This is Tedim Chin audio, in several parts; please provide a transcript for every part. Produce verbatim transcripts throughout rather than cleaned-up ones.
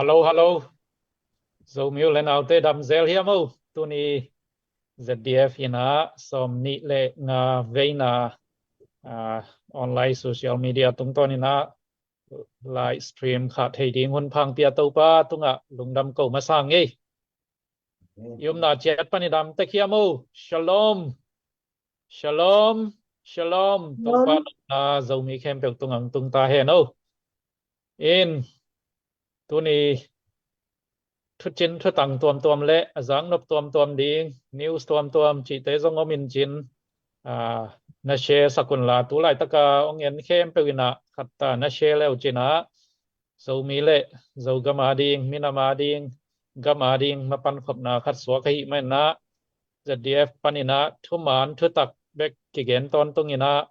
Hello, hello. Zomi u le naute dam zel hiam o? Tuni Z D F in ah sawm nih le nga veina, ah, online social media tungtawn in ah live stream khah thei ding hun phang pia Topa tungah lungdam ko masa ngei. I omna ciat pan i dam tek hiam o? Shalom. Shalom. Shalom. Topa lungna Zomi khempeuh tungah tung ta hen o. In tuni thucin thutang tuamtuam le a zak nop tuamtuam ding, news tuamtuam cihte zong om in cin, ah, na share sak un la, tu laitaka hong en khempeuh in ah khat ta na share le uh cin ah, Zomi le Zogam a ding, minam a ding, gam a ding mapan khopna khat suak ahih manin ah, Z D F panin ah thuman thutak bek kigen tawntung in ah,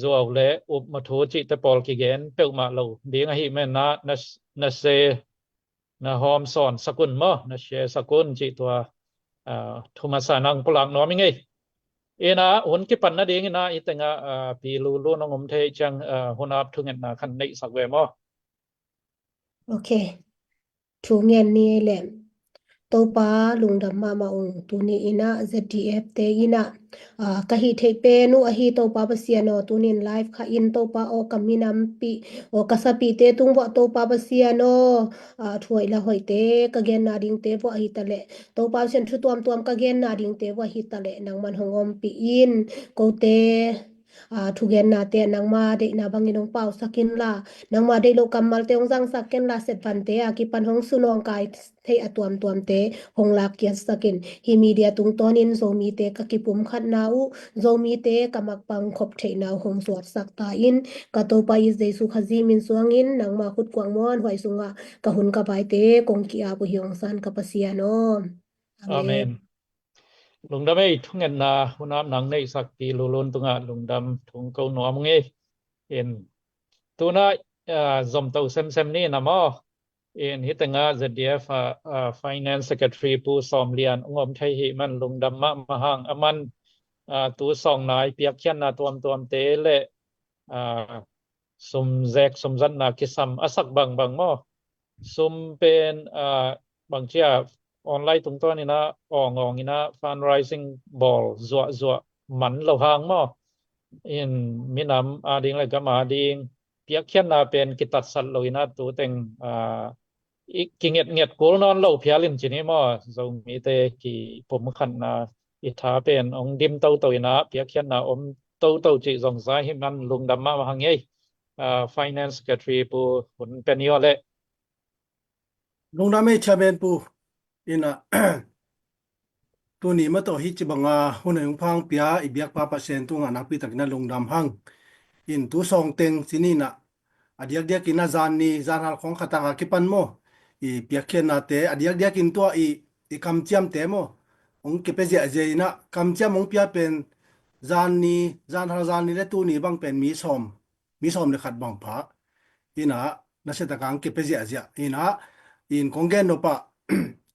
zuau le upna thu cihte pawl kigen peuhmah lo ding ahih manin ah, na, na share, na hawm sawn sak un maw, na share sak un cih tua, ah, thu masa in ah pulak nuam ing ei. In ah hun kipan nading in ah hih tengah, ah, Pi Lulun hong om thei ciang, ah, hun ap thungetna khat neihsak ve maw? Ok. Thu ngen ni ei leh. Topa lungdam mahmah ung. Tuni in ah Z D F te in ah, ah, ka hih theih pen uh ahi Topa Pasian aw, tuni in live khah in Topa aw, ka minampi aw, ka sapite tung vuah Topa Pasian aw, ah, thu hoih la hoihte ka genna dingte vuah hi ta leh, Topa Pasian thu tuamtuam ka genna dingte vuah hi ta leh nangman hong ompih in. Kote, ah, thugennate nangma deihna bangin hong pausak in la, nangma deih loh kammalte hong zangsak ken la, setvante a kipan hong sunawngkai thei a tuamtuamte hong lakkiatsak in. Hih media tungtawnin Zomite ka kipumkhatna uh, Zomite ka makpang khop theihna uh hong zuatsak ta in. Ka Topa i Jesu Khazih min suangin nangma khut kuang muanhuai sungah ka hun ka vaite kong ki-ap uh hi hong san ka Pasian aw. Amen. Amen. Lungdam ei, thungetna hun ap nang neihsak Pi Lulun tungah lungdam thu ko nuam ung ei. In tuna, ah, zomto semsem ni na maw? In hih tengah Z D F, ah, ah, Finance Secretary Pu Sawm Lian hong om thei hi man lungdam mahmah hang, aman, ah, tu sawng nai piakkhiatna tuamtuamte le, ah, sum zek sum zatna kisam a sak bangbang maw? Sum pen, ah, bangci a online tungtawn in ah awngawng in ah fundraising bawl zuahzuah man lo hang maw? In minam a ding le gam a ding piakkhiatna pen kitatsat lo in ah tu teng, ah, i kingetnget kul nawn lo phial in cin hi maw? Zomite kipumkhatna i tha pen hong dim toto in ah piakkhiatna om toto cih zong za hi man lungdam mahmah hang ei. Ah, Finance Secretary Pu Hun Pen hi aw leh. Lungdam ei Chairman Pu. In ah, tuni mah tawh hih ci banga hun a hong phang pia i biakpa Pasian tungah nakpi takin ah lungdam hang. In tu sawng teng cin in ah, a diakdiakin ah zan ni, zan hal khawng khat a kipan maw, i piakkhiatnate, a diakdiakin tua i, i kamciamte maw, hong kipia ziahziah in ah, kamciam hong pia pen zan ni, zan hal zan ni le tuni bang pen mi sawm, mi sawm le khat bang pha. In ah, nasia taka hong kipia ziahziah. In ah, in kong gen nop ah,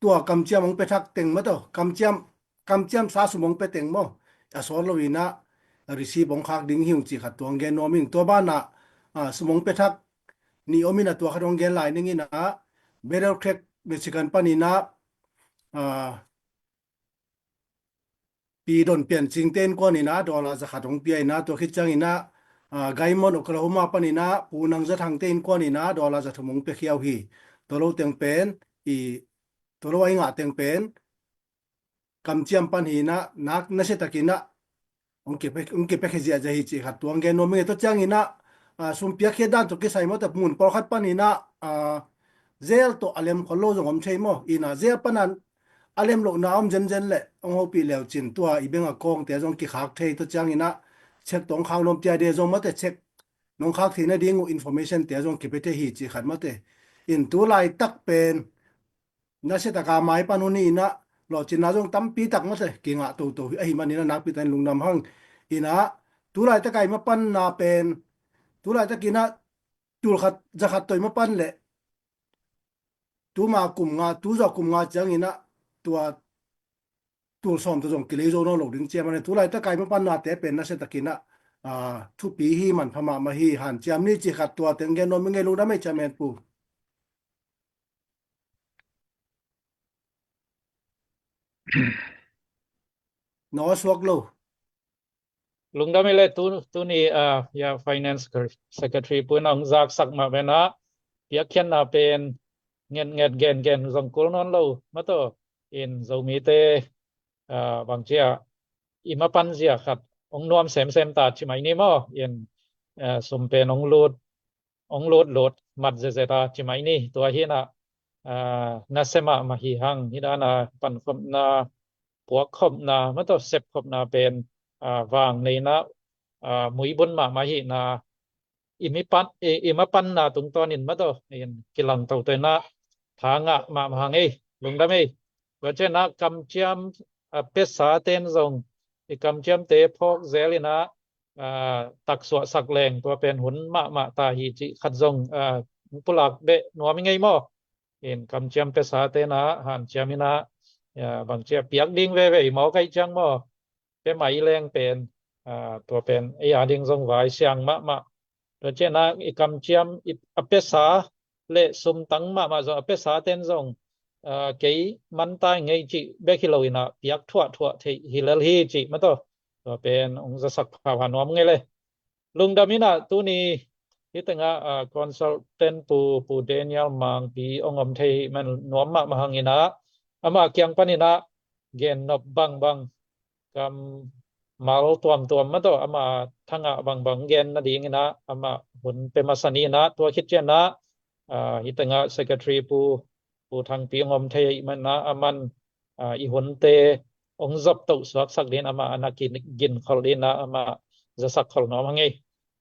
tua kamciam hong pia thak teng mah tawh, kamciam, kamciam sa sum hong pia teng maw, a sawt lo in ah, receipt hong khak ding hi ung cih khat tua hong gen nuam ing. Tua banah, ah, sum hong pia thak nih om in ah tua khat hong gen lai ning in ah, Battle Creek, Michigan panin ah, ah, Pi Don Pian Cingte innkuan in ah dollar za khat hong pia in ah, tua khit ciangin ah, ah, Guymon, Oklahoma panin ah Pu Nang Za Thangte innkuan in ah dollar za thum hong piakhia uh hi. Tua lo teng pen, i, tua lo a i ngah teng pen kamciam pan hi in ah, nak nasia takin ah hong kipia, hong kipia khia ziahziah hi cih khat tua hong gen nuam ing ei. Tua ciangin ah, ah, sum piakkhiat dan tawh kisai maw, tua mun pawlkhat panin ah, ah, zel tawh a lem khol lo zong om thei maw? In ah zel pan a lem lohna om zenzen leh hong hopih le uh cin tua i bank account-te zong kikhak thei. Tua ciangin ah cheque tawh hong khak nuam, tia de zong mate cheque nong khak theih nading uh information-te zong kipia thei hi cih khat mate. In tu laitak pen nasia taka mai pan hun hi in ah, lawhcinna zong tampi tak mate kingah toto hi ahih manin ah nakpi takin lungdam hang. In ah, tu laitaka i mapanna pen, tu laitakin ah tul khat za khat tawh i mapan leh, tuma kum nga, tu zawh kum nga ciangin ah tua tul sawm tawh zong kilei zo nawn lo ding ci a, manin tu laitaka i mapannate pen nasia takin ah, ah, thupi hi, manpha mahmah hi, hanciam ni cih khat tua teng gen nuam ing ei. Lungdam ei Chairman Pu. Nawsuak lo. Lungdam i le tu, tuni, ah, ya, Finance Secretary pu in a hong zaksak mah ve na, piakkhiatna pen ngetnget gengen zong kul nawn lo, mataw, in Zomite, ah, bangcia, i mapan zia khat hong nuam semsem ta ci mai ni maw, in, ah, sum pen hong lut, hong lutlut mat zezeta ci mai ni. Tua hi na, ah, nasia mahmah hi hang, hi dana pankhopna, puakkhopna, mataw, sepkhopna pen, ah, vang neina, ah, muibun mahmah hi na, i mipan, i, i mapanna tungtawnin, mataw, in kilangto tawh ina, thangah mahmah hang ei, lungdam ei. Tua ciana kamciam, ah, pesa ten zong, i kamciamte phawk zel ina, ah, taksuahsak leng tua pen hun mahmah ta hi cih khat zong, ah, pulak beh nuam i ngei maw? In kamciam pesa tena hanciam ina, ah, bangcia piak ding veve i maw, kaih ciang maw? Pia mai leng pen, ah, tua pen ei a ding zong vai siang mahmah. Tua ciana i kamciam i, a pesa le sumtang mahmah zong, a pesa ten zong, ah, kei manta ngei cih bek hi lo ina, piak thuahthuah theih hi lel hi cih, mataw. Tua pen hong zasak phapha nuam ngei le. Lungdam ina tuni hi tengah, ah, consultant pu, pu Daniel Mangpi hong om thei man nuam mahmah hang ina, ama kiang pan ina gen nop bangbang, kammal tuamtuam, mataw, ama thangah bangbang gen nading ina ama hun pia masa ni ina, tua khit ciana, ah, hi tengah Secretary pu, pu Thangpi hong om thei ahih mana aman, ah, i hunte hong zop toh suaksak ding, ama ana kin, gin khol ding ina ama zasak khol nuam hang ei.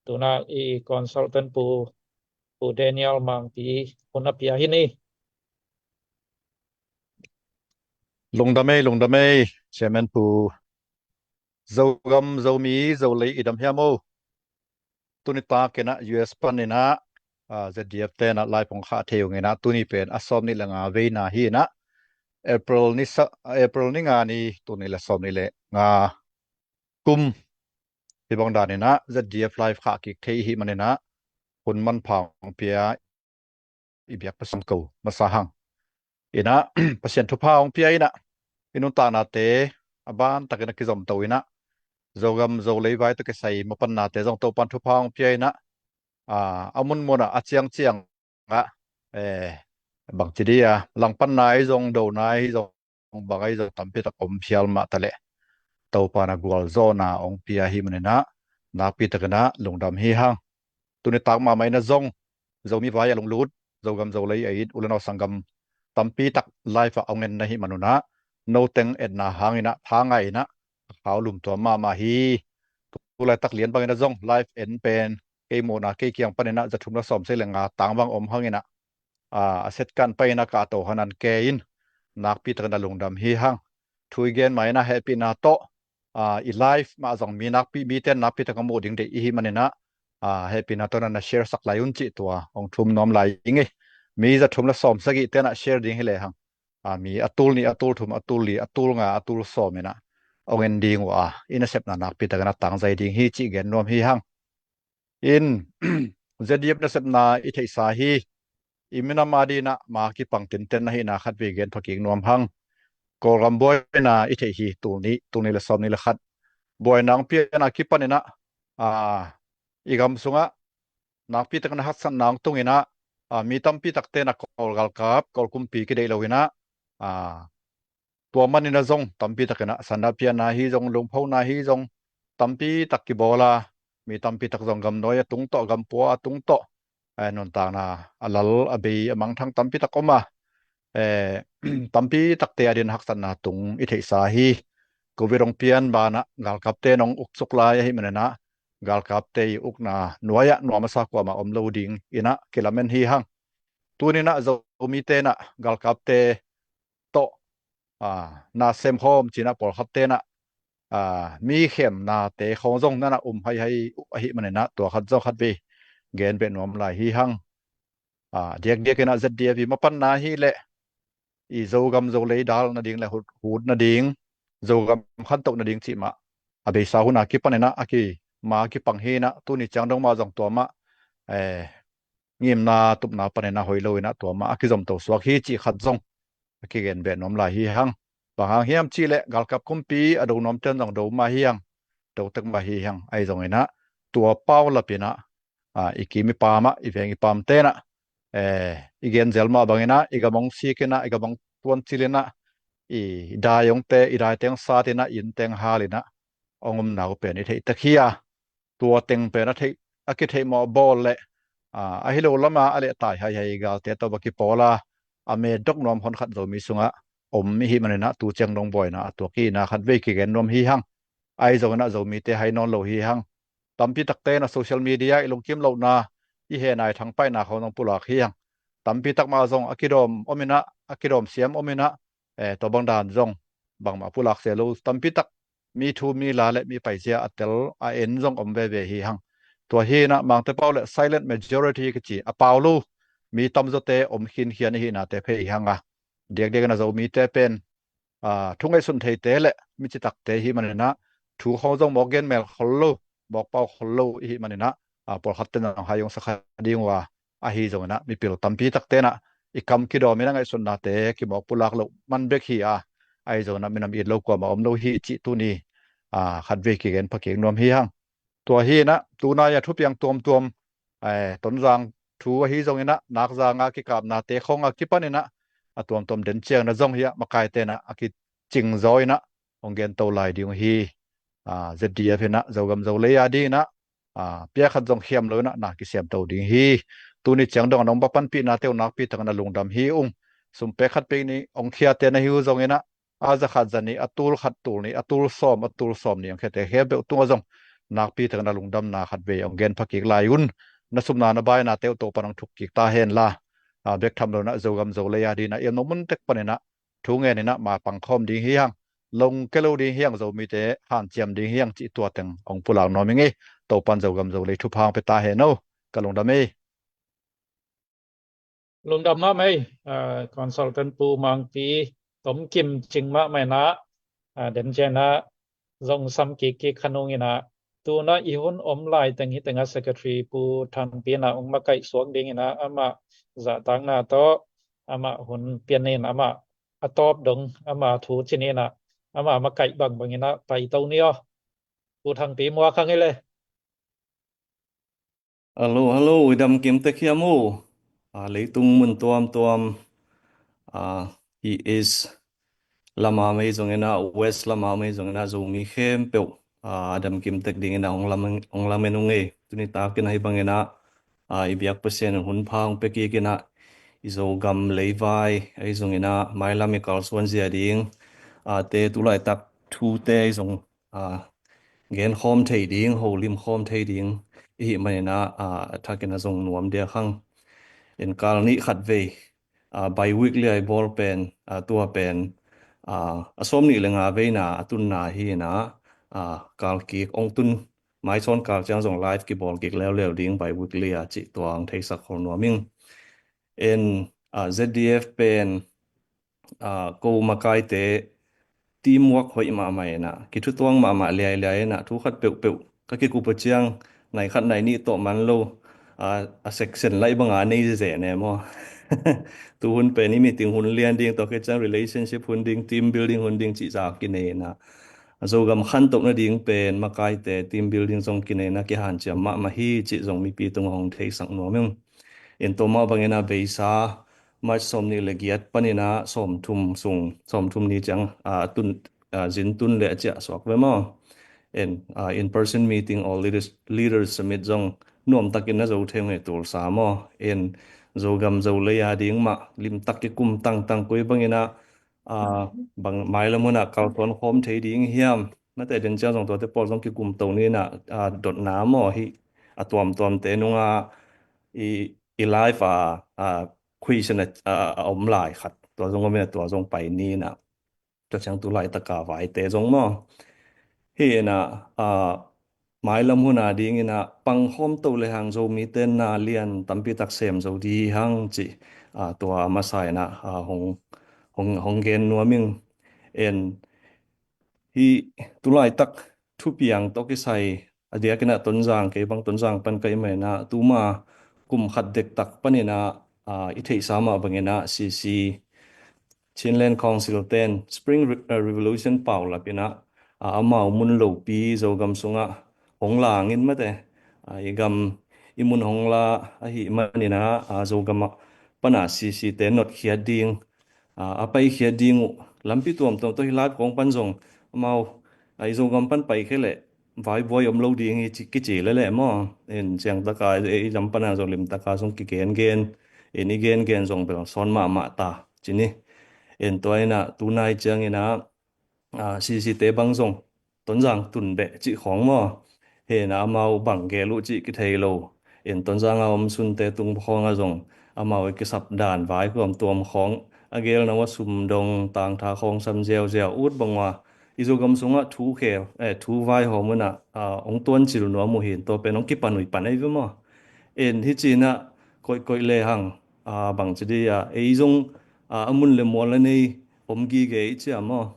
Tuna i consultant pu, pu Daniel Mangpi hun a pia hi ni. Lungdam ei, lungdam ei, Chairman pu. Zogam, Zomi, Zolei i dam hiam o? Tuni tak ina U S pan ina, ah, Z D F tena live hong khah thei ung ina, tuni pen a sawm nih le nga veina hi ina, April ni sa, April ni nga ni, tul nih le sawm nih le nga kum hi bang dan ina Z D F live khah kik thei hi man ina, hun manpha hong pia i biak Pasian ko masa hang. Ina, Pasian thupha hong pia ina, i nuntaknate a ban takin a kizomto ina, Zogam Zolei vai tawh kisai mapannate zong Topan thupha hong pia ina, ah, a munmun ah, a ciangciang ah, eh, bangci dia, langpanna i zong, dona i zong, bang a i zong tampi tak om phial mah ta leh, Topan a gualzawhna hong pia hi man ina, nakpi takin a lungdam hi hang. Tuni tak mahmah ina zong, Zomi vai a lunglut, Zogam Zolei a it u le nau sanggam tampi tak live ah hong en na hi man ina, noteng etna hang ina, tha ngai ina, a khau lum tuam mahmah hi. Tu laitak lian bang ina zong live en pen, kei muhna kei kiang pan ina za thum le sawm sagih le nga tang bang om hang ina, ah, a set kan pan ina ka to hanan ke in, nakpi takin a lungdam hi hang. Thu i gen ma ina hehpihna tawh, ah, i live mah zong mi nakpi, mite nakpi tak a muh ding deih i hi man ina, ah, hehpihna tawh na na share sak lai un cih tua hong thum nuam lai i ngei. Mi za thum le sawm sagih tena share ding hi lehang, ah, mi a tul nih, a tul thum, a tul li, a tul nga, a tul sawm ina hong en ding uh a, i nasepna nakpi takin a tangzai ding hi cih gen nuam hi hang. In Z D F nasepna i theihsa hi. I minam a ding ina ma kipang tinten na hihna khat vei gen phakik nuam hang. Kawlgam buaina i theih hi, tul nih, tul nih le sawm nih le khat buaina hong piana kipan ina, ah, i gam sungah nakpi takin a haksatna hong tung ina, ah, mi tampi tak tena Kawl galkap, Kawl kumpi kideih lo ina, ah, tua man ina zong tampi takin a sandah pianna hi zong, lungphona hi zong tampi tak kibawl a, mi tampi tak zong gamnuai a tung tawh, gampua a tung tawh, eh, nuntakna a lal, a bei, a mangthang tampi tak om a, eh, tampi takte a ding haksatna tung i theihsa hi. Covid hong pian banah galkapte in hong uksuk lai ahih man ina, galkapte i ukna nuai-ah nuam a sa kuamah om lo ding ina kilamen hi hang. Tuni ina Zomite ina galkapte tawh, ah, na semkhawm ci ina pawlkhatte ina, ah, mi khemnate khawng zong nana um haihai uh ahih man ina tua khat zong khat vei gen beh nuam lai hi hang. Ah, diakdiak ina Z D F i mapanna hi leh i Zogam Zolei dal nading le hut, hut nading, Zogam khantoh nading cih mah a beisa hun a kipan ina a ki, ma kipang hi ina, tuni ciang dong mah zong tua mah, eh, ngimna tupna pan ina hoi lo ina tua mah a kizomto suak hi cih khat zong a kigen beh nuam lai hi hang. Bang hang hiam cihleh galkap kumpi a do nuamten zong do mah hi hang, do tek mah hi hang. Ahi zonginah tua paulapinah, a, i kim i pamah, i veng i pamtenah, eh, i genzel mah banginah i gam hong sikinah, i gam hong tuancilinah, i dai hongte, i daiteng satinah, i inteng halinah hong omna uh pen i theihtek hi a, tua teng pen a theih, a kitheih mawh bawl leh, a, ahi lo lama a leh tai haihai galte tawh va kipawl a, a medok nuam honkhat Zomi sungah om ihi maninah tu ciang dong buaina a tuak hi inah khat vei kigen nuam hi hang. Ahi zonginah Zomite hai nawn lo hi hang. Tampi takte inah social media i lungkim lohna, i hehna, i thangpaihna khawng zong pulak hi hang. Tampi tak mah zong a kidawm ominah, a kidawm siam ominah, eh, tua bang dan zong bangmah pulak se lo. Tampi tak mi thu mi la le mi paizia a tel a en zong om veve hi hang. Tua hinah Mangte pau le silent majority kici a pau lo mi tamzawte om khinkhian ihihnate phei hi hang a, diakdiakin a Zomite pen, a, thu ngaihsun theite le mi citakte ihi maninah thu khawng zong mawk gen mel khol lo, mawk pau khol lo ihi maninah, a, pawlkhatte zong hai hong sakha ding uh a, ahi zonginah mipil tampi takte inah i kam kidawm inah ngaihsutnate kimawk pulak loh man bek hi a, ahi zonginah minam it lo kuamah om lo hi cih tuni, a, khat vei kigen phakik nuam hi hang. Tua hinah tunai a thupiang tuamtuam, eh, Tonzang thu ahi zonginah nakzanga kikapnate khawng a kipaninah a tuamtuam den ciangna zong hi a, makaite inah a kicingzaw inah hong gento lai ding uh hi. A, Z D F inah Zogam Zolei a dinginah, a, piakhat zong khiam lo inah na kisiamto ding hi. Tuni ciang dong a nong va panpihnate uh nakpi takin a lungdam hi ung. Sum pek khat pek nih hong khiate na hi uh zonginah, a, za khat za nih, a tul khat tul nih, a tul sawm, a tul sawm nih hong khiate khempeuh tungah zong nakpi takin a lungdamna khat vei hong gen phakik lai un. Na sumna na bainate uh Topan hong thukkik ta henla, a, bek tham lo inah Zogam Zolei a dinginah i omna mun tek paninah thu ngeninah ma pangkhawm ding hi hang, lungke lo ding hi hang, Zomite hanciam ding hi hang cih tua teng hong pulak nuam ing ei. Topan Zogam Zolei thupha hong pia ta hen o. Ka lungdam ei. Lungdam mahmah ei, ah, consultant Pu Mangpi, tomkim cing mahmah inah, ah, den cianginah zong sam kikkik kha nung inah, tunah i hun om lai teng hi tengah secretary Pu Thangpi inah hong makaih suak dinginah amah zahtakna tawh amah hun pian in amah a tawp dong amah thu cin inah amah makaih bangbang inah paito ni aw. Pu Thangpi muak hang hi le. Hello, hello, i damkim tek hiam uh? Ah, leitung mun tuamtuam, ah, i East lama mei zonginah, West lama mei zonginah Zomi khempeuh, ah, a damkim tek dinginah hong lamen, hong lamen ung ei. Tuni takin ahi banginah, ah, i biak Pasian in hun pha hong pia kik inah i Zogam leivai ahi zonginah mailam i kalsuan zia ding, ah, te tulaitak thute ahi zong, ah, genkhawm thei ding, holimkhawm thei ding ihi maninah, ah, a thakin a zong nuam diak hang. En kal nih khat vei, ah, bi-weekly a i bawl pen, ah, tua pen, ah, a sawm nih le nga veina a tunna hi inah, ah, kal kik hong tun, maisawn kal ciang zong live kibawl kik leuleu ding bi-weekly a cih tua hong theisak khol nuam ing. En, ah, Z D F pen, ah, ko makaite teamwork hoih mahmah inah, kithutuang mahmah liailiai inah, thu khat peuhpeuh ka kikup uh ciang nai khat nai nih tawh man lo, ah, a section laih banga nei zeze ne maw. Tu hun pen i meeting hun lian ding, tua khit ciang relationship hun ding, team building hun ding cih zah kinei inah, Zogam khantoh nading pen makaite team building zong kinei inah kihanciam mahmah hi cih zong mipi tungah hong theisak nuam ing. En tua mah banginah beisa March sawm nih le giat paninah sawm thum sung, sawm thum ni ciang, ah, tun, ah, zin tun le a ciah suak ve maw. En, ah, in person meeting or leaders, leaders summit zong nuamtakin na zo thei ung ei, Tulsa maw. En Zogam Zolei a ding mah limtak kikum tangtang, koi banginah, ah, bang mailam hunah kalsuan khawm thei ding hiam? Nate den ciang zong tuate pawl zong kikumto ni inah, ah, dotna maw hi, a tuamtuamte nungah i, i live a, ah, question a, a, a om lai khat, tua zong om inah tua zong pai ni inah, tua ciang tulaitaka vaite zong maw hi inah, ah, mailam hun a dinginah pangkhawm to le hang Zomite na lian tampi tak sem zo dih hang cih, ah, tua a masa inah, ah, hong, hong, hong gen nuam ing. En, hih tulaitak thupiang tawh kisai a diakinah Tonzang, kei bang Tonzang pan ka hih maninah tuma kum khat dektak paninah, ah, i theihsa mah banginah C C Chinland Council ten Spring Re-, uh, Revolution paulap inah, uh, amau mun lopi Zogam sungah hong la ngin mate, uh, i gam i mun hong la ahi maninah, uh, Zogam ah pana C C te notkhiat ding, uh, a paikhiat ding uh lampi tuamtuam tawh hi lat kong pan zong amau, uh, i Zogam pan paikhia leh vaibuai om lo ding hi ci, kici leleh maw. En ciang taka i lam pana zong limtaka zong kigengen, en i gengen zong bel sawn mahmah ta ci ni. En tua inah tunai cianginah, ah, C C te bang zong Tonzang tun beh cih khawng maw. Hena amau bang gel uh cih kithei lo. En Tonzang a om sunte tung khawngah zong amau i kisap dan vai kuam tuam khawng a gelna uh a sum dong tangtha khawng sam ziauziau ut bang uh a i Zogam sungah thu khel, eh, thu vaihawm unah, ah, hong tuancil nuam uh hi. Tua pen hong kipan uh i pan ei ve maw. En hi cinah koihkoih lehang, ah, bangci dih a ei zong, ah, a mun le mual a nei om gige i cia maw.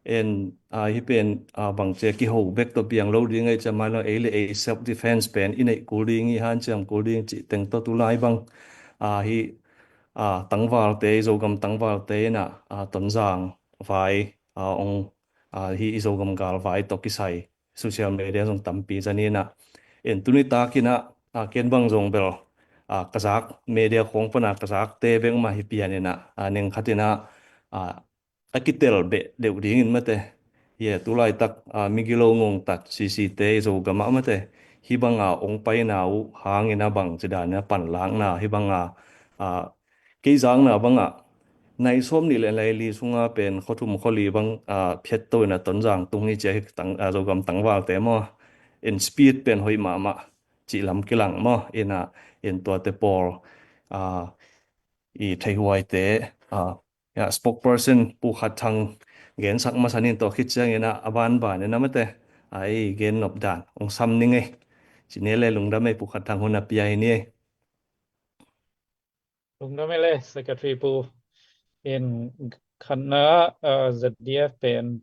En, ah, hi pen, ah, bangci a kiho bek tawh piang lo ding ei cia mai lo ei le ei self defense pen i neih kul ding i hanciam kul ding cih teng tawh tulai bang, ah, hi, ah, tangvalte, i Zogam tangvalte inah, ah, Tonzang vai, ah, ong, ah, hi i Zogam gal vai tawh kisai social media zong tampi zaninah. En tuni takinah, ah, ken bang zong bel, ah, ka zak media khawng pana ka zakte bek mah hi pianinah, ah, neng khatinah, ah, a kitel beh deuh dingin mate. Ye, tulaitak, ah, migilo ngongtat C C te i Zogam ah mate. Hi banga ong paina uh hangin a bang cidana panlakna hi banga, ah, kei zakna bangah nai sawm nih le nai li sunga pen khuathum khuali bang, ah, phiatto ina Tonzang tung hi cia hi tang, ah, Zogam tangvalte maw. En speed pen hoih mahmah cih lam kilang maw. Ina, en tuate pawl, ah, i theihuaite, ah, ya, spokesperson Pu Khat Thang gensak masa nin tawh khit ciangin a, a banban ina mate, ah, i gen nop dan ong sam ning ei. Cine le lungdam ei Pu Khat Thang hun a pia hi ni ei. Lungdam ei le Secretary Pu. In khatna, ah, Z D F pen,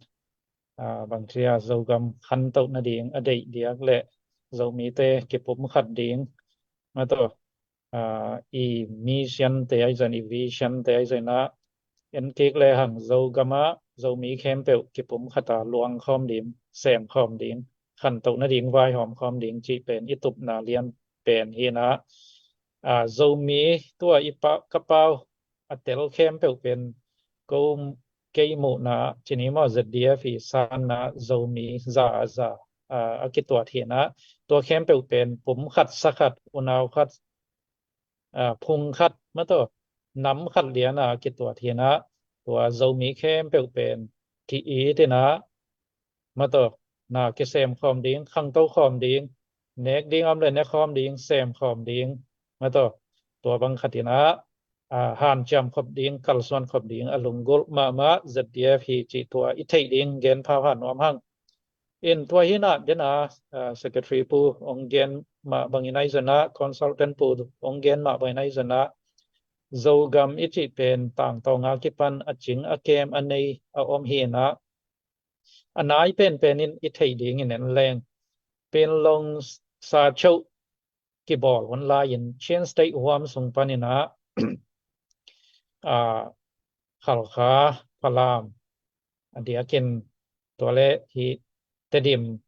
ah, bangcia Zogam khantoh nading a deih diak le Zomite kipum khat ding. Mataw, ah, i mission te aizan, i vision te aizan a en kik le hang Zogam a Zomi khempeuh kipum khata luang khawm ding, sem khawm ding, khantoh nading vaihawm khawm ding cih pen i tupna lian pen hi na. Ah, Zomi tua i pa, ka pau a tel khempeuh pen ko kei muhna cini maw Z D F i sanna Zomi za a za, ah, a kituat hi na. Tua khempeuh pen pum khat sa khat unau khat, ah, phung khat mataw nam khat liana a kituat hi na. Tua Zomi khempeuh pen ki-it ina mataw na kisem khawm ding, khangto khawm ding, nek ding om le ne khawm ding, sem khawm ding mataw. Tua bang khatin a, ah, hanciam khop ding, kalsuan khop ding a lunggulh mahmah Z D F hi cih tua i theih ding gen phauhan nuam hang. In tua hi na dena, ah, Secretary Pu ong gen mah bangin aizana, Consultant Pu ong gen mah bangin aizana, Zogam i cih pen tangtawnga kipan a cing a kem a nei a om hi na. A nai penpen in i theih dingin en leng Pinlong sa choh kibawl hun lai-in Chin State huam sung panin a, ah, Khalkha, Falam, a diakin tua le hi Tedim,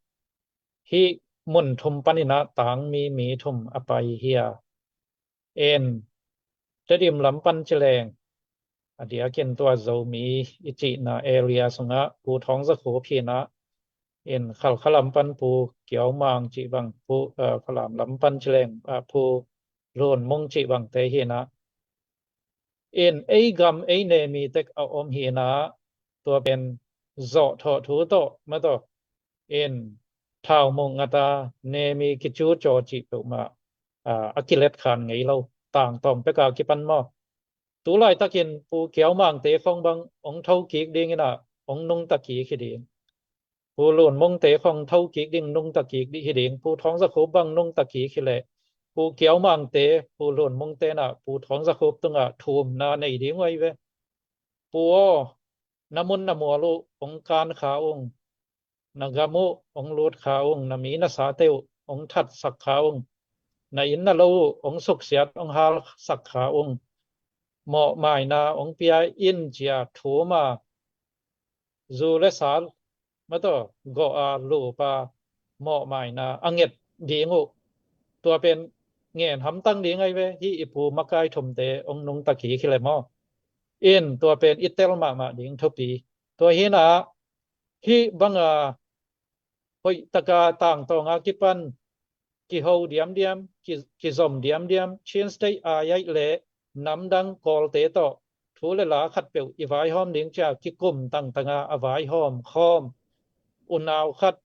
hi mun thum panin a tangmi mi thum a pai hi a. En Tedim lam pan ci leng a diakin tua Zomi i cihna area sungah Pu Thawng Za Khup hi na. En Khalkha lam pan Pu Kiau Mang cih bang, Pu, eh, Falam lam pan ci leng, ah, Pu Lun Mung cih bangte hi na. En ei gam ei nemi tek a om hi na. Tua pen zawh thawh thu tawh mataw. En thau mung ngata nemi kicu caw cih peuhmah, ah, a kilet khan ngei lo, tangtawng peka kipan maw. Tulaitakin Pu Kiau Mangte khawng bang ong tho kik dingin a ong nungta kik hi ding. Pu Lun Mungte khawng tho kik ding, nungta kik dih hi ding. Pu Thawng Za Khup bang nungta kik hi leh Pu Kiau Mangte, Pu Lun Mungte na Pu Thawng Za Khup tungah thumna nei ding uh ahi ve. Pu aw, na mun na mual uh ong kan kha ung, na gam uh ong lut kha ung, na mi na sate uh ong thatsak kha ung, na inn na lo uh ong suksiat ong halsak kha ung, mawhmaina hong pia in ci-a thum a, zu le sa, mataw, gawh a lup a mawhmaina a nget ding uh. Tua pen ngen hamtang ding ahi ve, hih i pu makai thumte hong nungta kik hi leh maw. In tua pen i tel mahmah ding thupi. Tua hi-in ah hih banga hoih taka tangtawng a kipan kiho diamdiam, ki, kizom diamdiam, Chin State a ahih leh namdang Kawlte tawh thu le la khatpeuh i vaihawm ding ci-a kikum tangtang a, a vaihawm khawm unau khat,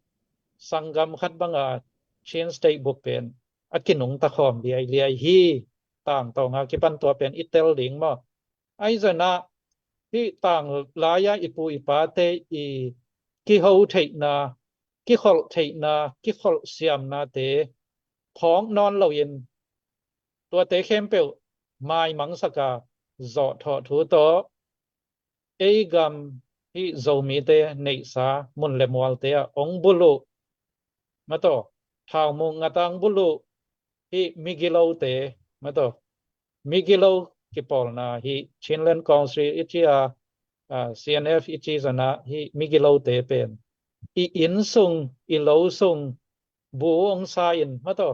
sanggam khat banga Chin State bup pen a kinungta khawm liailiai hi. Tangtawng a kipan tua pen i tel ding maw. Ahi zongin ah hih tanglai-a i pu i pate i kiho theihna, kikholh theihna, kikholh siamnate phawk nawn loin tuate khempeuh maimangsak a, zawhthawh thu tawh ei gam hih Zomite neihsa mun le mualte ah hong bulh uh, mataw, thaumuk ngat a hong bulh uh hih migilote, mataw, migilo kipawlna hih Chinland Council i ci a, a, C N F i ci zongin ah hih migilote pen i inn sung, i lo sung bu hong sa in, mataw,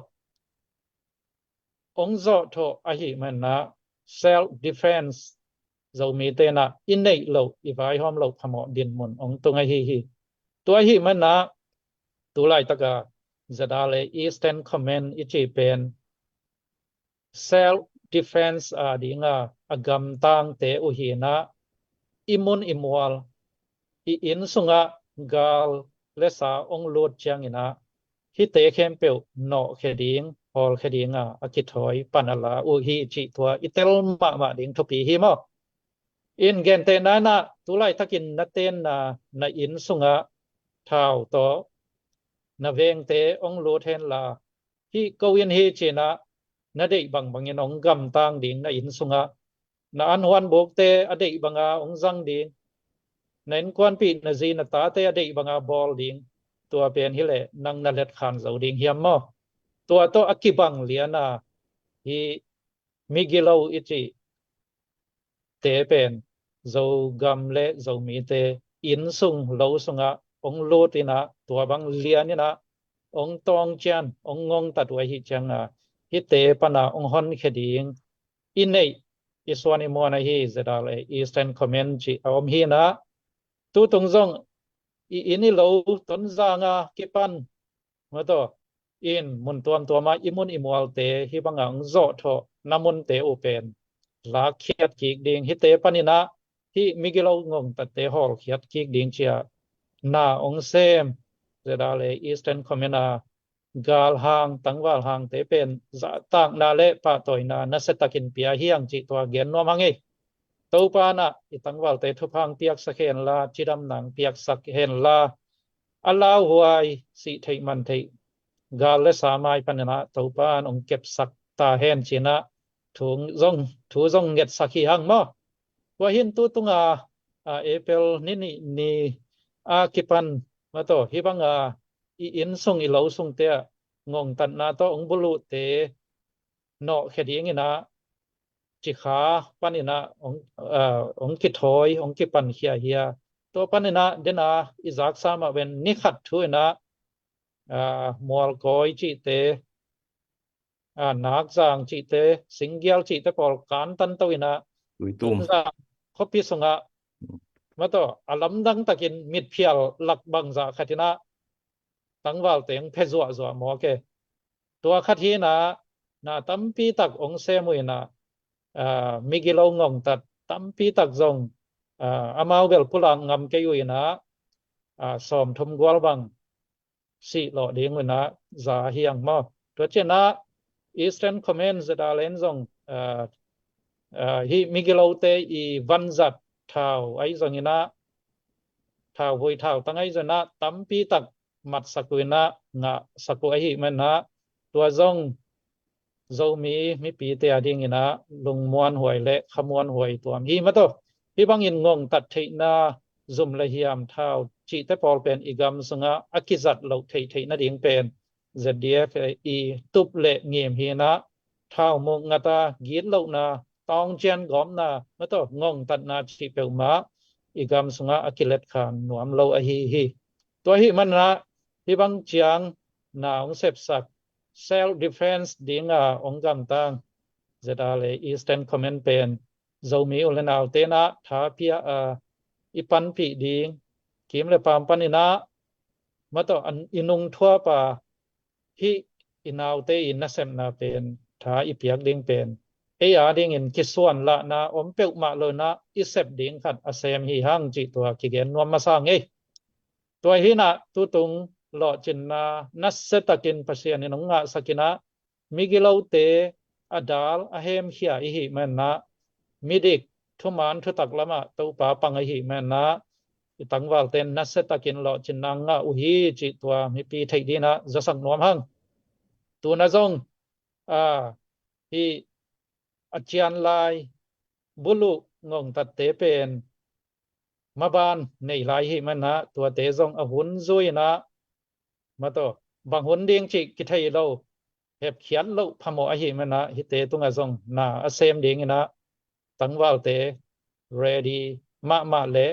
hong zawhthawh ahih manin ah self defense Zomite in ah i neih loh, i vaihawm loh phamawh dinmun hong tung ahi hi. Tua ahih manin ah tu laitaka ZRA Eastern Command i cih pen self defense a dinga a gamtangte uh hi-in ah i mun i mual, i inn sungah gal le sa hong lut ciangin ah hihte khempeuh nawhkhia ding, hawlkhia dinga a kithawi pan a la uh hi cih tua i tel mahmah ding thupi hi maw. In gentehna in ah tu laitakin na tenna, na inn sungah thau tawh na vengte hong lut henla, hih ko inn hi ci-in ah na deih bangbangin hong gamtang ding, na inn sungah na anhuan bukte a deih banga hong zang ding, na innkuanpih, na zi na tate a deih banga bawl ding, tua pen hi leh nang na letkhan zo ding hiam maw. Tua tawh a kibang lian a hih migilo i cih te pen Zogam le Zomite inn sung lo sungah hong lut in ah, tua bang lian in ah hong tawng cian, hong ngongtat uh ahih ciangin ah hihte pan a hong honkhia ding i neih, i suan i muan ahi ZRA Eastern Command cih a om hi-in ah, tutung zong i inn i lo Tonzang a kipan, mataw, in mun tuamtuam ah i mun i mualte hih banga hong zawhthawhna munte uh pen lakkhiat kik ding, hihte panin ah hih migilo ngongtatte hawlkhiat kik ding ci-a na hong sem ZRA Eastern Command a galhang, tangvalhangte pen zahtakna le pahtawina nasiatakin pia hi hang cih tua gen nuam hang ei. Topa in ah i tangvalte thupha hong piaksak henla, cidamna hong piaksak henla, a lauhuai, sih theih man theih gal le sa mai panin ah Topa in hong kepsak ta hen ci-in ah thu zong, thu zong ngetsak hi hang maw. Tua hi-in tutung a, a, April ni nih ni a kipan, mataw, hih banga i inn sung, i lo sungte ah ngongtatna tawh hong bulh uhte nawhkhia dingin ah Cikha panin ah hong, a, hong kithawi, hong kipankhia hi a, tua panin ah den a i zaksa mah pen ni khat thu-in ah, a, Mualkawi cihte, a, Nakzang cihte, Singgial cihte pawl kantan to in ah, Tuitum, Tonzang khuapi sungah, mataw, a lamdang takin mitphial lak bangzah khat in ah tangvalte hong phe zuahzuah mawk e. Tua khat hi-in ah na tampi tak hong sem uh in ah, a, migilo ngongtat tampi tak zong, a, amau bel pulak ngam kei uh in ah, a, sawmthum gual bang sih lawh ding uh in ah za hi hang maw. Tua ciangin ah Eastern Command ZRA in zong, a, a, hih migilote i vanzat thau ahi zongin ah, thauvui thautang ahi zongin ah tampi tak matsak uh in ah, ngahsak uh ahih manin ah, tua zong Zomi mipite a dingin ah lungmuanhuai le khamuanhuai tuam hi, mataw. Hih bangin ngongtat theihna, zum le hiam, thau cihte pawl pen i gam sungah a kizat loh theihtheih nading pen Z D F i tup le ngim hi-in ah, thaumuk ngat a gitlohna tawng cian gawpna, mataw, ngongtatna cih peuhmah i gam sungah a kiletkhan nuam lo ahi hi. Tua ahih manah hih bang ciang na hong sepsak, self defense dinga hong gamtang Z R le Eastern Command pen Zomi u le naute na tha pia a, i panpih ding, kim le pam paninah, mataw, an i nungthuapa, hih i naute i nasepna pen tha i piak ding pen ei a dingin kisuan lahna om peuhmah lo inah i sep ding khat a sem hi hang cih tua kigen nuam masa ngei. Tua hinah tutung lawhcinna nasiatakin Pasian in hong ngahsak inah migilote a dal a hemkhia i hih manah, midik thuman thutak lamah Topa pang i hih manah, i tangvalte nasiatakin lawhcinna ngah uh hi cih tua mipi theih dinah zasak nuam hang. Tuna zong a, hih a cian lai buluh ngongtatte pen maban nei lai hih manah tuate zong a hun zui inah, mataw, bang hun ding cih kithei lo, hepkhiat loh phamawh ahih manah hihte tungah zong na a sem dinginah tangvalte ready mahmah le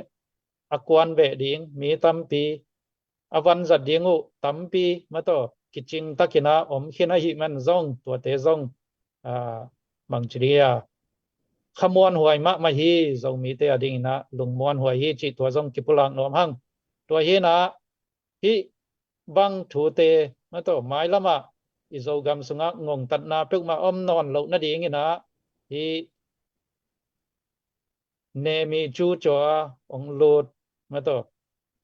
a kuan beh ding mi tampi, a vanzat ding uh tampi, mataw, kicing takinah om khin ahih man zong tuate zong, a, bangci dia khamuanhuai mahmah hi, Zomite a dinginah lungmuanhuai hi cih tua zong kipulak nuam hang. Tua hinah hih bang thute, mataw, mailamah i Zogam sungah ngongtatna peuhmah om nawn loh nadinginah hih Nemi cu caw a hong lut, mataw,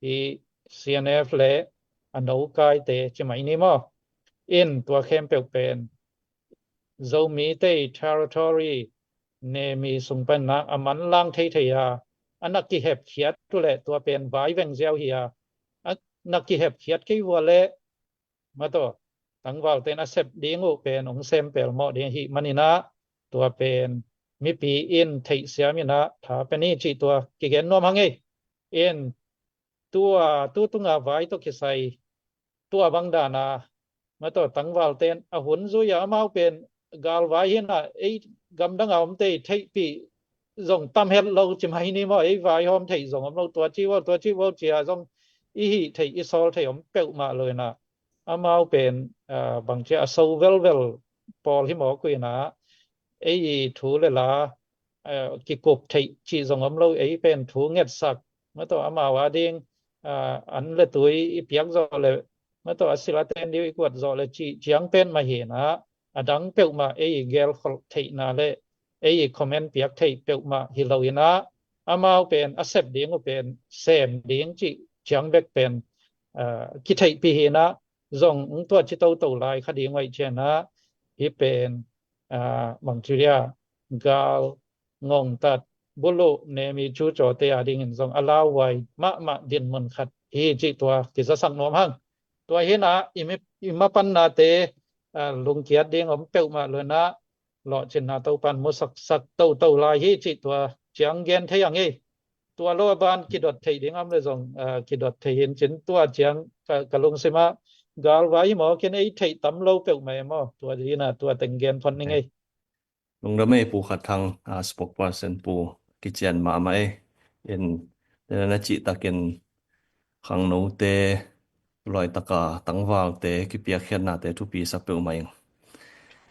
hih C N F le a nokaite ci mai ni maw? In tua khempeuh pen Zomite i territory Nemi sung panah a manlang theithei a, a na kihepkhiat uh leh tua pen vaiveng ziau hi a, a na kihepkhiat kei vua leh, mataw, tangvalte in a sep ding uh pen hong sem pelmawh ding ahih maninah tua pen mipi in theihsiam inah tha pia ni cih tua kigen nuam hang ei. In tua, tu tunga vai tawh kisai tua bang dana, mataw, tangvalte in a hun zui a, amau pen galvai hinah ei gamdanga omte i theihpih zong tam het lo ci mai ni maw? Ei vaihawm theih zong om lo, tua ci vo, tua ci vo cia zong i hih theih i sawl theih om peuhmah lo inah amau pen, a, bangcia a so velvel pawl hi mawk uh inah ei i thu le la, a, kikup theih cih zong om lo, ei pen thu ngetsak, mataw, amau a ding, a, an le tui i piak zawh le, mataw, a sil a ten ding i kuat zawh le cih ciang pen mah hinah a dang peuhmah ei i gelkholh theihna le ei i comment piak theih peuhmah hi lo inah amau pen a sep ding uh pen sem ding cih ciang bek pen, a, kitheihpih hinah zong hong tua ci toto lai kha ding uh aih cianah hih pen, a, bangci dia gal ngongtat buluh Nemi cu cawte a dingin zong a lauhuai mahmah dinmun khat hi cih tua kizasak nuam hang. Tua hinah i mi, i mapannate, a, lungkiat ding om peuhmah lo inah lawhcinna Topan musaksak toto lai hi cih tua ciang gen thei a ngei. Tua lo a ban kidot theih ding om le zong, a, kidot thei hin cin tua ciang ka, ka lungsimah galvai hi mawkin ei theih tam lo peuhmah e maw? Tua dinah tua teng gen phot ni ngei. Lungdam ei Pu Khat Thang, a, spokesperson Pu, kician mahmah ei. In, na cih takin khangnote, laitaka tangvalte kipiakkhiatnate thupi sa peuhmah ing.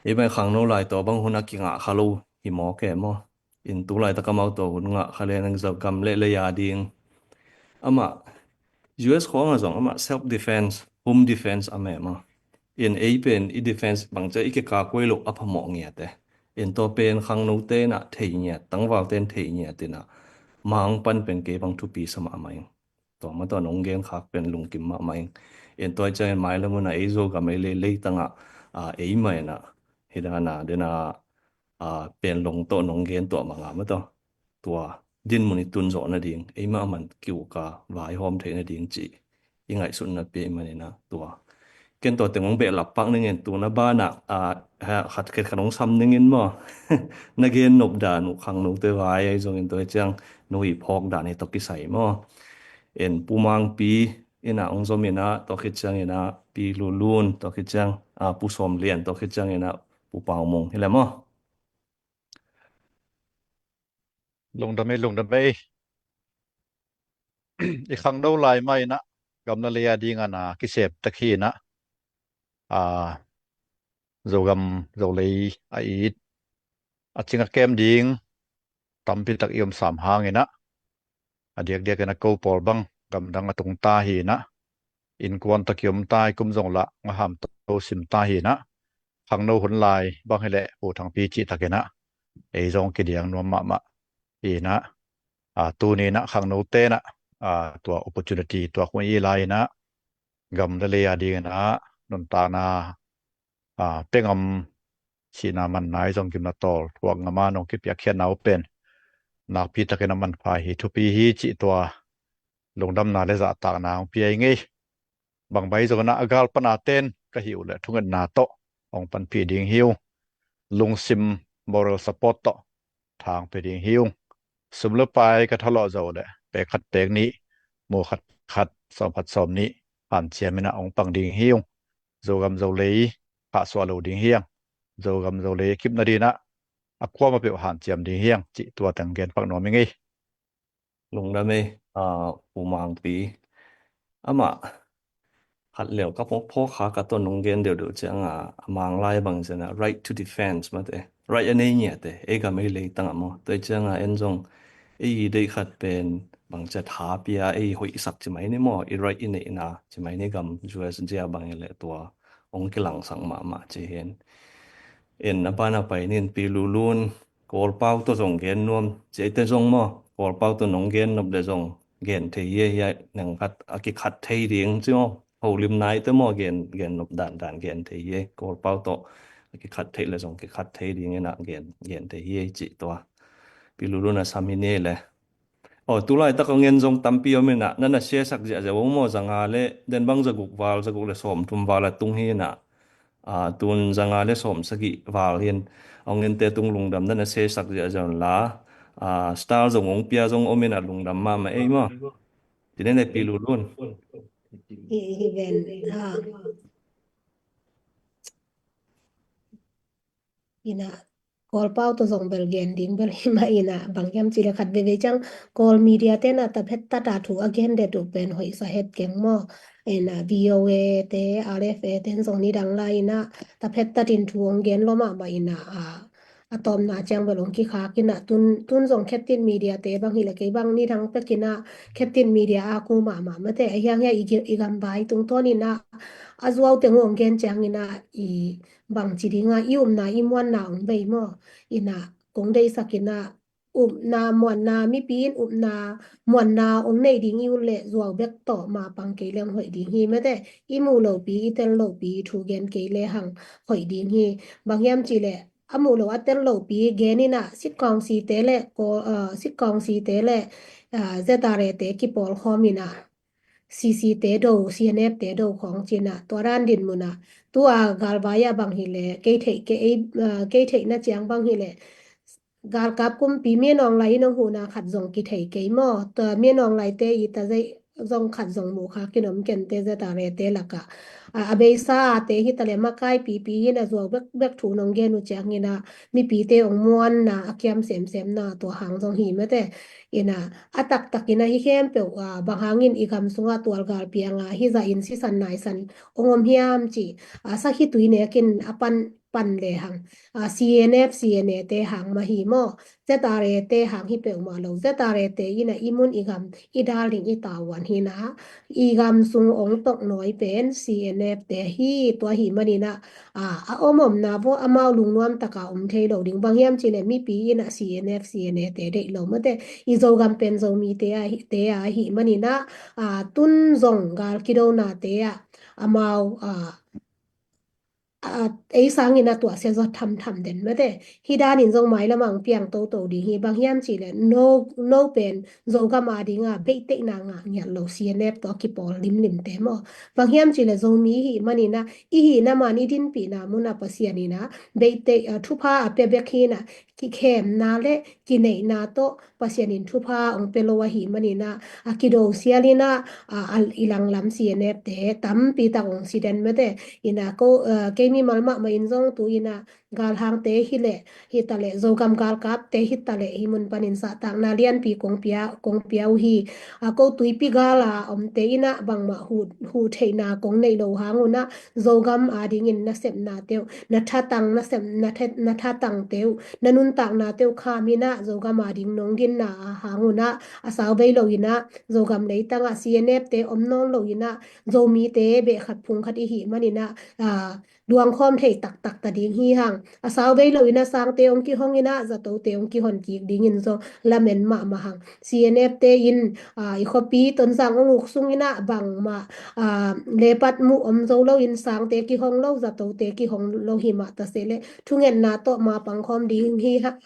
Ei mah khangno lai tawh bang hun a kingah kha lo hi mawk e maw? In tu laitak amau tawh hun ngah kha le nang Zogam le lei a ding. Amah U S khawngah zong amah self defense, home defense a mem a. In ei pen i defense bangcia i kikakhuai loh a phamawh ngiat e. In tua pen khangnote inah thei ngiat, tangvalte in thei ngiat inah mang pan pen kei bang thupi sa mahmah ing. Tua mah tua nong gen khak pen lungkim mahmah ing. In tua ciangin mailam hunah ei Zogam ei le leitangah, a, ei mah inah hih dana dena, a, pen long tawh nong gen tuah mah nga mah tua. Tua dinmun i tun zawh nading, ei mah a man kiuka vaihawm theih nading cih i ngaihsutna pi ei maninah tua. Ken tua teng hong behlap pak ningin tuna banah, a, ha, khat khet khat hong sam ningin maw? Na gen nop dan uh khangnote vai ahi zongin tua hi ciang no i phawk dan hi tawh kisai maw? En Pu Mangpi inah hong zom inah tua khit ciang inah Pi Lulun tua khit ciang, a, Pu Sawm Lian tua khit ciang inah Pu Pau Mung hi le maw? Lungdam ei, lungdam ei. I khangno lai mah inah, gam le lei a dingin a kisep tak hi inah, a, Zogam Zolei a it, a cing a kem ding tampi tak i om sam hang inah, a diakdiak inah ko pawl bang gamdang a tung ta hi inah, innkuan tawh kiom ta hi, kum zong lah ngaham to sim ta hi inah, khangno hun lai bang hileh Pu Thangpi cih tak inah ei zong kidiang nuam mahmah hi inah, a, tuni inah khangnote inah, a, tua opportunity tua kong i lai inah, gam le lei a ding inah nuntakna, a, pia ngam, sihna manna i zong gimna tawl thuak ngam a nong kipiakkhiatna uh pen nakpi takin a manpha hi, thupi hi cih tua lungdamna le zahtakna hong pia i ngei. Bang bang zong inah a gal pana ten ka hih uh leh thungetna tawh hong panpih ding hi ung. Lungsim, moral support tawh thang pia ding hi ung. Sum le pai ka thalawh zo leh pek khat pek nih, mu khat khat, sawm khat sawm nih hanciam inah hong pang ding hi ung. Zogam Zolei khahsuah lo ding hi ung. Zogam Zolei a kipna ding inah a kuamah peuh hanciam ding hi ung cih tua teng gen pak nuam i ngei. Lungdam ei, a, Pu Mangpi. Amah khat leu ka phawk phawk kha ka ton nong gen deuhdeuh ciangin a, a Mang lai bang ciangin a right to defense mate, right a nei ngiate, ei gam ei leitang ah maw. Tua ciangin a en zong ei deih khat pen bang cia tha pia ei hoihsak ci mai ni maw, i right i neihna ci mai ni, gam U S zia bang hileh tua hong kilangsak mahmah ci hen. En a pan a pai nin Pi Lulun, Kawlpau tawh zong gen nuam ci eite zong maw, Kawlpau tawh nong gen nop le zong gen thei hi, hi a neng khat a kikhat thei ding ci maw, holimna eite maw gen, gen nop dandan gen thei hi, Kawlpau tawh a kikhat theih le zong kikhat thei ding inah gen, gen thei hi cih tua Pi Lulun a sam hi ni le. Aw, tulaitak a ngen zong tampi om inah, na na share sak ziahziah uh maw, zanga le, den bang zaguk val, zaguk le sawmthum val a tung hi inah, a, tun zanga le sawmsagih val hin, a hong ente tung lungdam na na share sak ziahziah un la, a, star zong hong pia zong om inah lungdam mahmah ei maw. Ci ni le Pi Lulun. Hi, hi ven, a. Inah, Kawlpau tawh zong bel gen ding bel hi mah inah, bang hiam cih leh khat veivei ciang Kawl media te inah taphet tata thu a gen det uh pen hoihsa het keng maw. Inah V O A te, R F A te in zong nidang lai inah taphet tatin thu hong gen lua mahmah inah, a, a tawpna ciang bel hong kikhak inah, tun, tun zong Kheptin media te bang hileh kei bang nidang pek inah Kheptin media a ku mahmah mate, a hiang hia i, i gam vai tungtawn inah a zuau teng hong gen ciang inah i bangci dinga i upna i muanna hong bei maw. Inah kong deihsak inah upna muanna, mipi in upna muanna hong neih ding i ut leh zuau bek tawh ma pang kei leng hoih ding hi mate. I muh lopi, i tel lopi, thu gen kei le hang hoih ding hi. Bang hiam cih leh a muh lo a tel lopi gen inah sitkawngsi te le, a, sitkawngsi te le, a, Z R A te kipawl khawm inah C C te do, C N F te do khawng ci inah, tua dan din munah tua galvai ah bang hileh kei theih, kei, a, kei theihna ciang bang hileh galkap kumpi Min Aung Hlaing in hong huhna khat zong kithei kei maw. Tua Min Aung Hlaing te i ta zei zong khat zong muh kha kinom kente Z R A te lakah, a, a beisa a te hi ta le makai pipi hi inah zuau bek bek thu nong gen uh ciang inah mipite hong muanna a kiam semsemna tua hang zong hi mate. Inah a taktak inah hi khempeuh, a, bang hangin i gam sungah tualgal pianga hi zahin sisan naisan hong om hiam cih, a, sakhi tui nekin a pan, pan le hang, a, C N F, C N A te hang mah hi maw, Z R A te hang hi peuhmah lo. Z R A te inah i mun i gam i dal ding i tavuan hi inah, i gam sung hong toknawi pen C N F te hi, tua hi man inah, a, a om omna vaw amau lungnuam taka om thei lo ding. Bang hiam cih leh mipi inah C N F, C N A te deih lo mate, i Zogam pen Zomite a hi, te a hi man inah, a, tun zong gal kidona te ah amau, a, a, ei sangin a tuahsia zaw thamtham den mate. Hih danin zong mailam ah hong piang toto ding hi. Bang hiam cih leh no, no pen Zogam a dinga beihtheihna ngah ngiat lo C N F tawh a kipawl limlim te maw. Bang hiam cih leh Zomi i hih man inah, i hihna man i dinpihna munah Pasian inah beihtheih, a, thupha a pia bek hi inah, kikhemna le kineihna tawh Pasian in thupha hong pia lo ahih man inah, a, kido sial inah, a, a, i langlam C N F te tampi tak hong si den mate. Inah ko, a, kei mimal mahmah in zong tu inah galhangte hileh hitaleh, Zogam galkapte hitaleh hih mun panin sahtakna lianpi kong pia, kong pia uh hi. A, ko tuipi gala omte inah bangmah huh, huh theihna kong neih lo hang unah Zogam adingin na sepnate uh, na thatang, na sep, na that, na thatangte uh, na nuntaknate uh kham inah Zogam ading nong ginna a hang unah a sau vei lo inah Zogam leitangah C N F te om nawn lo inah Zomite beh khat phung khat i hih maninah, a, luangkhawm thei taktak ta ding hi hang. A sau vei lo inah Sangte hong kihong inah Zatote hong kihon kik dingin zong lamen mahmah hang. C N F te in, a, i khuapi Tonzang hong uk sung inah bangmah, a, lepat muh om zo lo in Sangte kihong lo, Zatote kihong lo hi mah ta se leh thungetna tawh mapang khawm ding hi ha,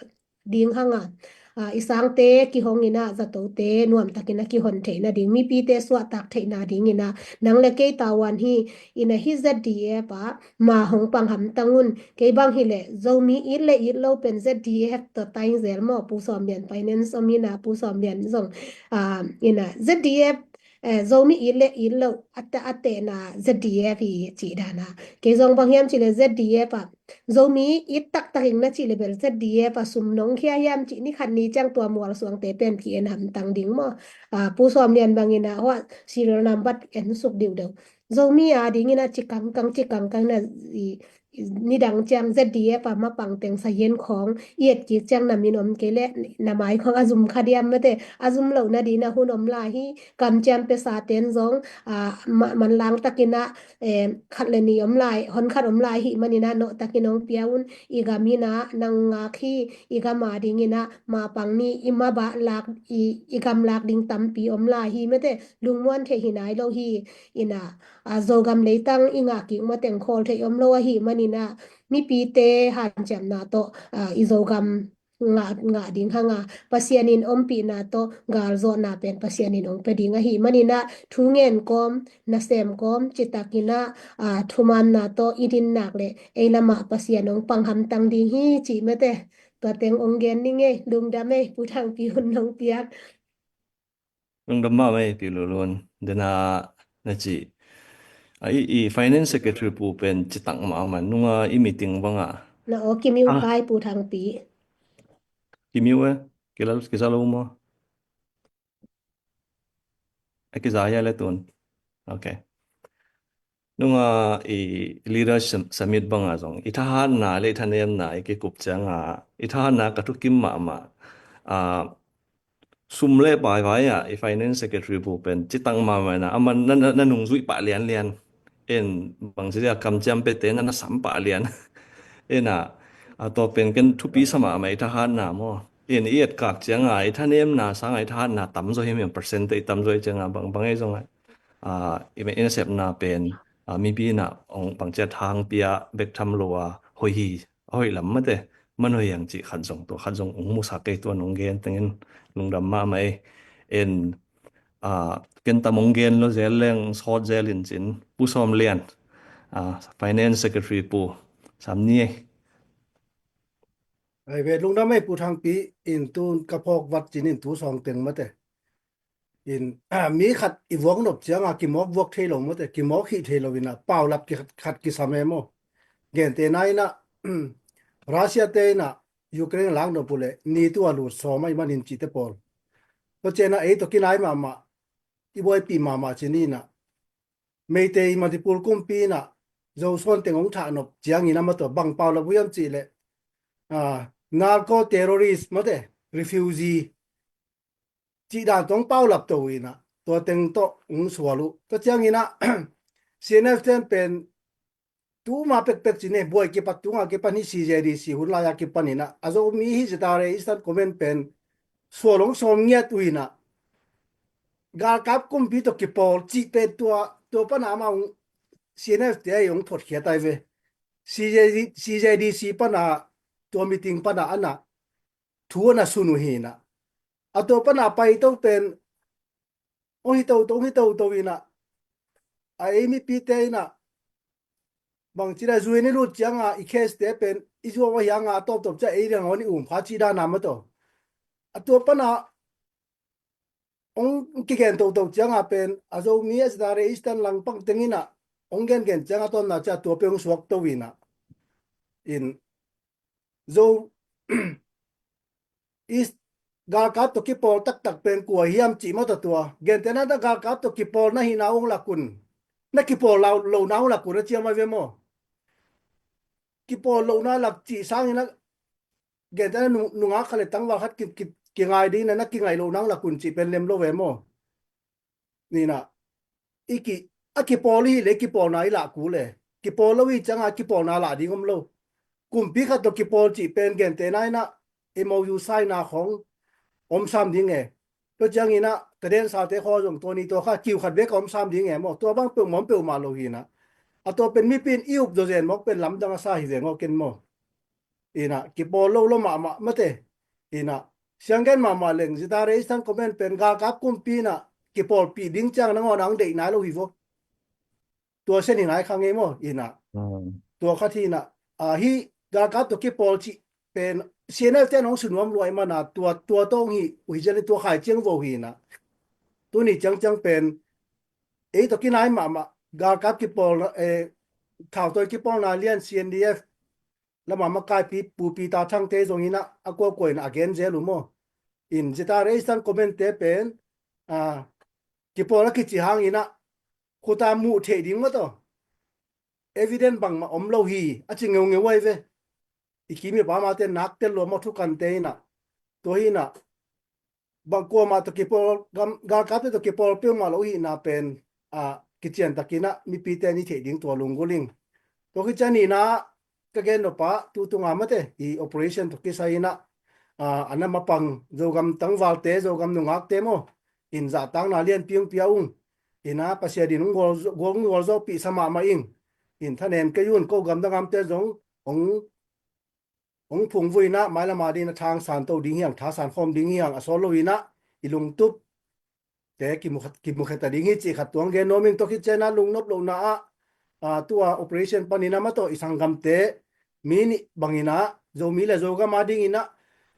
ding hanga, a, i Sangte kihong inah Zatote nuamtakin a kihon theihna ding, mipite suahtak theihna ding inah nang le kei tavuan hi. Inah hih Z D F ah ma hong pang hamtang un. Kei bang hileh Zomi it le it lo pen Z D F tawh taing zel maw, Pu Sawm Lian finance om inah, Pu Sawm Lian zong, a, inah Z D F, eh, Zomi it le it lo a te, a tehna Z D F hi cih dana. Kei zong bang hiam cih leh Z D F ah Zomi it taktakin na cih leh bel Z D F ah sum nong khia hiam cih ni khat ni ciang tua mual suangte pen ki-en hamtang ding maw. A, Pu Sawm Lian bangin ah hua serial number en suk diuhdeuh. Zomi adingin ah ci kangkang, ci kangkang na i, i, nidang ciang Z D F ah mapang teng sayen khawng i et kik ciang na min om kei leh na mai khawng a zum kha diam mate, a zum lohna dingin ah hun om lai hi. Kamciam pesa ten zong, a, ma, manlang takin ah, eh, khat le nih om lai, hon khat om lai hi maninah nawh takin hong pia un. I gam inah nang ngak hi, i gam adingin ah mapang ni, i mabah lak, i, i gam lak ding tampi om lai hi mate, lungmuan thei hi nai lo hi. Inah, a, Zogam leitang i ngak kik mateng khawl thei om lo ahi maninah mipite hanciamna tawh, a, i Zogam ngah, ngah ding hanga Pasian in ompihna tawh galzawhna pen Pasian in ong pia ding ahi maninah thu ngen kawm, nasem kawm, citakinah, a, thumaanna tawh i dinnak le ei lamah Pasian ong pang hamtang ding hi cih mate. Tua teng ong gen ning ei, lungdam ei, Pu Thangpi hun nong piak. Lungdam mahmah ei, Pi Lulun. Dena na ci, a, i, i finance secretary pu pen citak mahmah nunga i meeting banga. Na aw, kimiu kai Pu Thangpi. Kimiu e, kilal, kisa lo maw? A kiza hia le tun. Ok. Nunga i leader sum-, summit banga zong i thahatna le i thanemna i kikup cianga i thahatna ka thukim mahmah. A, sum le paivai ah i finance secretary pu pen citak mahmah ina, aman na, na, na nungzuih pah lianlian. En bangci dia kamciam pete na, na sam pah lian. Ina, a, tua pen ken thupi sa mahmah i thahatna maw. En i etkak cianga i thanemna sanga i thahatna tamzaw hi mi percent te i tamzaw hi cianga bang, bang ei zonga, a, i, i nasepna pen, a, mipi ina ong bangcia thangpia bek tham lo a hoih hi, a hoih lam mate, man hoih hiang cih khat zong tua, khat zong ong musak kei tua nong gen tengin lungdam mahmah ei. En, a, ken tam ong gen lo zel leng sawt zel in cin, Pu Sawm Lian, a, finance secretary pu, sam ni ei. Ai ve, lungdam ei Pu Thangpi, in tun ka phawk vat cin in tu sawng teng mate. In, a, mi khat i vuak nop cianga kimawk vuak thei lo mate, kimawk hih thei lo ina, paulap ki khat, khat kisam e maw. Gente na ina, Russia te ina, Ukraine lak nop uh le, NATO a lut sawm ahi manin cite pawl. Tua ciana ei tawh kinai mahmah, i buaipih mahmah cin ina. Meitei Manipur kumpi ina, Zosuan teng ong thah nop ciangin ama tawh bang paulap uh hiam cih le, a, narco terrorist mate, refugee. Cih dan tawh ong paulap to uh ina, tua teng tawh ong sual uh. Tua ciangin ah, C N F ten pen, tuma pekpek cin e, buai kipat tunga kipan hi C J D C hun laia kipan ina, a Zomi hi Z R A Eastern Command pen, sual ong sawm ngiat uh ina, galkap kumpi tawh kipawl cih pen tua, tua pana ama ong C N F te a ong photkhia tai ve. C J D, C J D C pana, tua meeting pana ana, thu ana sun uh hi ina. A tua pana pai to pen, ong hi toto, ong hi toto ina. A ei mipite ina. Bang cina zui ni lut cianga, i case te pen, i zuau a hianga, a tawptawp cia ei riang hon i um kha ci dana maw tawh. A tua pana, ong kigen toto cianga pen, a Zomi a Z R A Eastern langpang teng ina, ong gengen cianga tawmna cia tua pen ong suak to ina. In, Zo i galkap tawh kipawl taktak pen kua hiam cih maw, tua tua gentehna, na galkap tawh kipawl na hihna hong lak un. Na kipawl lo, lohna hong lak un a ciam a ve maw? Kipawl lohna lak cih sangin a gentehna nung, nungak khat le tangval khat ki, ki, kingai dingin a na kingaih lohna hong lak un cih pen lem lo ve maw? Nina, i ki, a kipawl i hih le kipawlna i lah kul e. Kipawl lo i hih cianga kipawlna lah ding om lo. Kumpi khat tawh kipawl cih pen gentehna in a M O U sign-na khawng om sam ding e. Tua ciangin a ka densate khawng zong tua ni tua kha kiu khat bek a om sam ding e maw? Tua bang peuhmah om peuhmah lo hi na. A tua pen mipi in i up zawzen mawk pen lamdang a sa hi ve ngawk in maw? Ina, kipawl lo lo mahmah mate. Ina, sianggen mahmah leng, Zitare Eastern Command pen galkap kumpi ina kipawlpih ding ciang nangawn ang deih nai lo hi vo. Tua sen hi nai kha ngei maw? Ina, tua khat hi ina, a, hi galkap tawh kipawl cih pen C N L te an hong sunuam luai mana tua, tua tawng hi uh hi cian tua khai ciang vo hi ina. Tuni ciangciang pen ei tawh kinai mahmah galkap kipawlna, eh, thautawi kipawlna lian C N D F lama makaipi pupi ta thangte zong ina a kuakua ina a gen zel uh maw? In Zitare Eastern Command-te pen, a, kipawl a kici hang ina khuta muh theih ding maw taw? Evidence bangmah om lo hi a ci ngeungeu ai ve. I kim i pamate nak tel lua maw thukante ina. Tua hi ina bang kuamah tawh kipawl, gam, galkapte tawh kipawl peuhmah lo hihna pen, a, kiciantakin a mipite ni theih ding tua lunggulh ing. Tua khit ciang nihna ka gen nop a tu tunga mate i operation tawh kisai ina, a, a na mapang Zogam tangvalte, Zogam nungakte maw? In zahtakna lianpi hong pia ung. Ina Pasian in hong gual, gual, hong gualzawhpih sa mahmah ing. In thanem kei un, ko gamdang gamte zong hong hong phungvuina mailama dingin a thangsan to ding hiang, thasan khawm ding hiang, a sawl loina i lungtup te kimukheta ding hi cih khat tuang gen nuam ing. Tua khit ciangin a lungnop lohna ah, a, tua operation panin a maw taw i sanggamte mi nih bangin a Zomi le Zogam a dingin a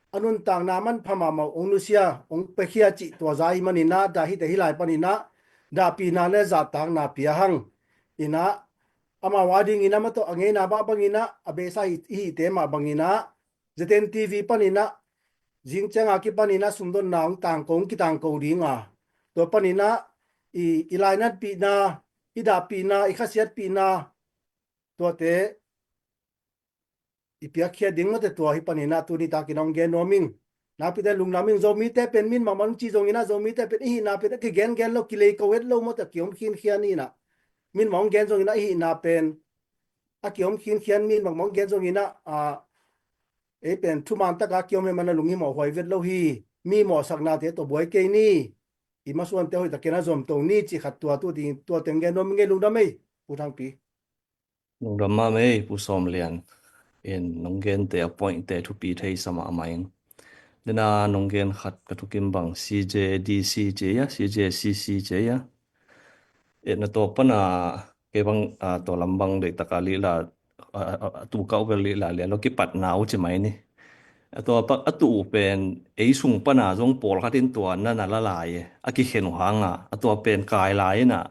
a nuntakna manpha mahmah uh hong nusia hong piakhia cih tua za hi manin a dah hite hi lai panin a dahpihna le zahtakna pia hang. Ina amau a dingin a maw taw a ngeina mah bangin a a beisa i hihte mah bangin a Z N T V panin a zing cianga kipanin a sumdonna hong tangko, hong kitangko ding a, tua panin a i, i lainatpihna, i dahpihna, i khasiatpihna, tuate i piakkhiat ding mawte tua hi panin a tuni takin hong gen nuam ing. Nakpite lungnuam ing, Zomite pen min mahmah hong ci zongin a, Zomite pen i hihna pen a kigengen lo, kileiko het lo mawte a kiom khinkhian ina. Min mah hong gen zongin a i hihna pen a kiom khinkhian, min mahmah hong gen zongin a, a, ei pen thuman taka kiom hi mana lunghimawh huai vet lo hi. Mi mawhsaknate tawh buai kei ni. I masuante hoihtakin a zomto ni cih khat tua tu ding tua teng gen nuam ing ei, lungdam ei Pu Thangpi. Lungdam mahmah ei Pu Sawm Lian. In nong gente a pointte thupi thei sa mahmah ing. Dena nong gen khat ka thukim bang C J D C ci a, C J C C ci a. Etna tawh pana kei bang, a, tua lam bang deihtaka lihla, a, a, a, tu kau bel lihla lian lo kipatna uh ci mai ni. A tua pak a tu uh pen ei sung pana zong pawlkhat in tua na na la lai e. A kikhen uh hanga a tua pen kai lai ina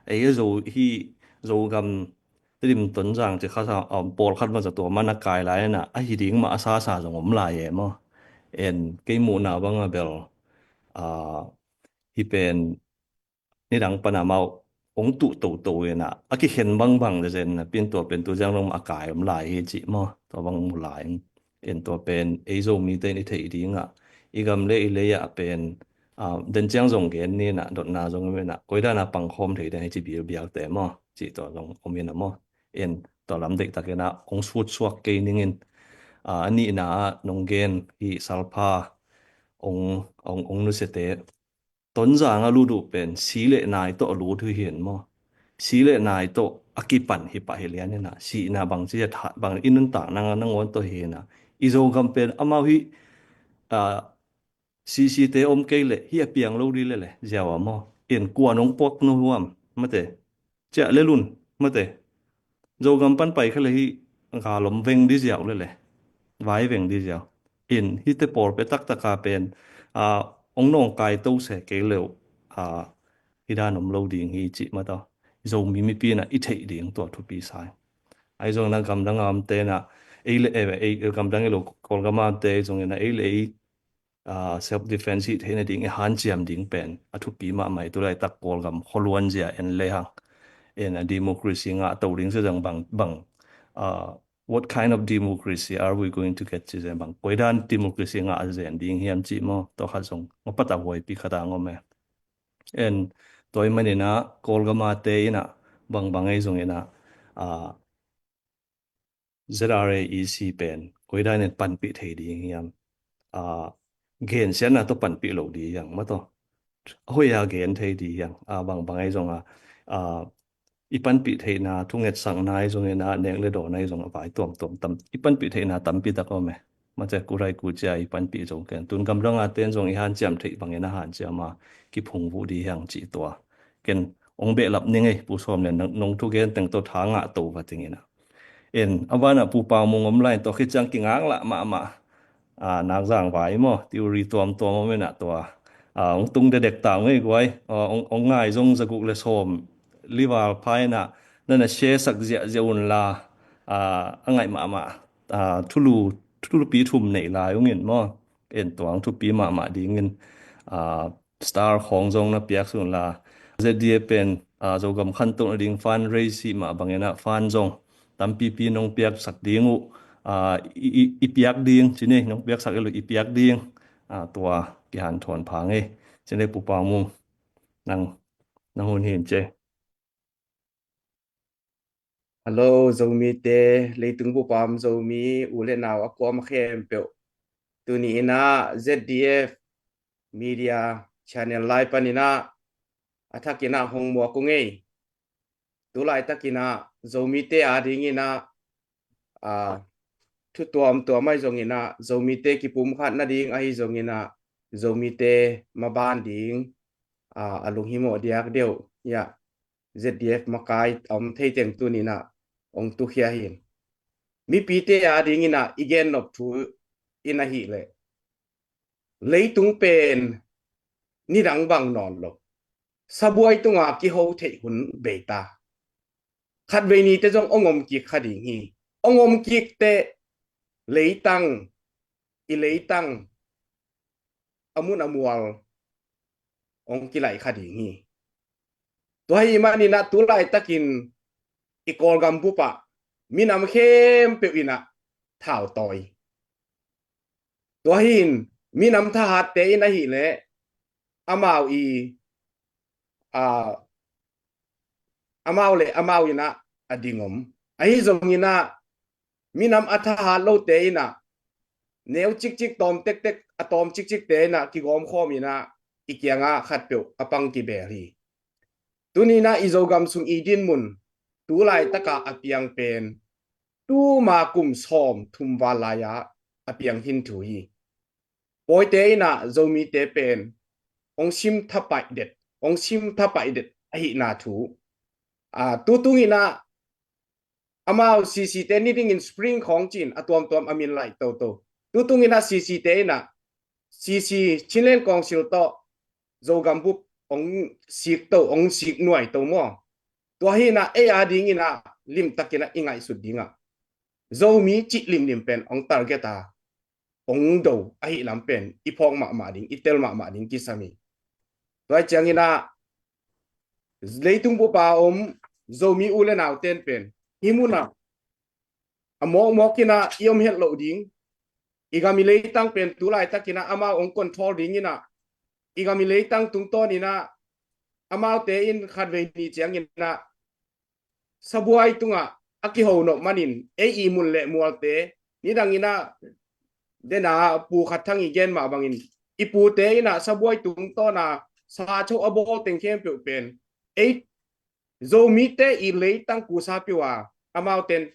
ei a Zo hi, Zogam Tedim Tonzang ci kha sa, a, pawlkhat masa tua mana kai lai ina a hi ding mah a sasa zong om lai e maw? En kei muhna banga bel, a, hi pen nidang pana mau ong tuh toto ina a kikhen bangbang zezen na pin tua pen tu ziang dong mah a kai om lai hi ci maw? Tua bang mu lai en tua pen ei Zomite in i theih dinga i gam le i lei ah pen, a, den ciang zong gen nina dotna zong mena koidana pangkhawm thei den hi ci bilbialte maw? Ci tua zong om ina maw? En tua lam deihtakin a ong sutsuak kei ningin, a, a nihna ah nong gen hi salpha ong, ong, ong nusiate Tonzang a lut uh pen si le nai tawh a lut uh hi hen maw? Si le nai tawh a kipan hi pah hi lian ina sihna bang ci a that bang i nuntak nang a nangawn tawh hi ina i Zogam pen amau hi, a, C C te om kei leh hi a piang lo dih lele ziau a maw? En kua nong puak no huam mate? Ciah lelun mate. Zogam pan pai kha le hi galom veng dih ziau lele. Vai veng dih ziau. En hite pawlpi taktaka pen, a, ong nawngkai to se kei leu, a, hi dan om lo ding hi cih mata. Zomi mipi ina i theih ding tua thupi sai. Ahi zongin a gamdang a omte ina ei le ei, ei gamdang ei lo Kawlgam a te zong ina ei le ei, ah, self defense hi theihna ding i hanciam ding pen a thupi mahmah hi. Tulaitak Kawlgam khualuan zia en le hang en a democracy ngah to ding zia zang bang, bang, ah, what kind of democracy are we going to get ci zen bang? Koi dan democracy ngah zen ding hiam ci maw? Tua khat zong ngawpat a huaipi khat a ngawm e. En tua i manina Kawlgam a te ina bangbang ei zong ina, ah, Z R A E C pen koi dan in panpih thei ding hiam? Ah, gensiatna tawh panpih lo ding hiam maw tawh? A hoih a gen thei ding hiam? Ah, bangbang ei zong a, ah, i panpih theihna, thungetsakna ei zong ina, nek le dawn ei zong a vai tuamtuam tam, i panpih theihna tampi tak om e. Maw, cia kurai kucia i panpih zong ken. Tun gamdang a ten zong i hanciam theih bangin a hanciam a kiphung vuh ding hiam ci tua. Ken ong behlap ning ei, Pu Sawm le nong, nong thugen teng tawh tha ngah to va ting ina. En, a vana Pu Pau Mung om lai tawh khit ciang kingaklah mahmah. Ah, nakzang vai maw, theory tuamtuam om ina tua. Ah, ong tung dedek ta ong ei guai. Ah, ong, ong ngai zong zaguk le sawm lival pha ina, nana share sak ziahziah un la, ah, a ngaih mahmah, ah, thulu, thulupi thum nei lai ung in maw? En tua ong thupi mahmah dingin, ah, star khawng zong na piak sung la. Z D F pen, ah, Zogam khantohna ding fund raise hi mah bangin ah fund zong tampipi nong piaksak ding uh, ah, i, i, i piak ding, ci ni, nong piaksak i lo i piak ding, ah, tua kihanthawn pha ngei. Ci ni Pu Pau Mung, nang, nang hun hin ce. Hello, Zomite, leitung bup a om Zomi u le nau a kuama khempeuh. Tuni ina Z D F Media Channel lai pan ina a thak ina hong muak ung ei. Tulaitak ina Zomite a ding ina, ah, thu tuamtuam ahi zong ina, Zomite kipumkhat nading ahi zong ina, Zomite maban ding, ah, a lunghimawh diak deuh ia Z D F makai a om thei teng tuni ina ong tukhia hin. Mipite a ding ina i gen nop thu ina hi le, leitung pen nidang bang nawn lo, sabuai tunga kiho theih hun bei ta. Khatvei nite zong ong om kik kha ding hi. Ong om kik te leitang, i leitang a mun a mual ong kilaih kha ding hi. Tua hi man ina tulaitakin i Kawlgam bup ah minam khempeuh ina thau tawi. Tua hin minam thahatte ina hi le amau i, a, amau le amau ina a ding om. Ahi zong ina minam a thahat lote ina neu cikcik tawm tektek a tawm cikcikte ina kigawm khawm ina i kianga khatpeuh a pang kibel hi. Tuni ina i Zogam sung i dinmun tulaitaka a piang pen tuma kum sawm thum val lai-a a piang hin thu hi. Pawite ina Zomite pen ong sim thapaih det, ong sim thapaih det ahihna thu. A, tutung ina amau C C te ni dingin spring khawng cin a tuamtuam a min laih toto. Tutung ina C C te ina C C Chinland Council tawh Zogam bup ong sik to, ong sik nuai to maw? Tua hi ina ei a ding ina limtak ina i ngaihsut dinga Zomi cih limlim pen ong target a ong do ahi lam pen i phawk mahmah ding, i tel mahmah ding kisam hi. Tua hi ciang ina leitung bup a om Zomi u le nau ten pen hih mun ah a mawkmawk ina i om het loh ding. I gam i leitang pen tulaitak ina amau ong control ding ina i gam i leitang tungtawn ina amaute in khatvei ni ciang ina sabuai tunga a kiho nop manin ei i mun le mualte nidang ina dena pu khat thang i gen mah bangin i pute ina sabuai tungtawna sa cho a bawl teng khempeuh pen ei Zomite i leitang kusa piu a amauten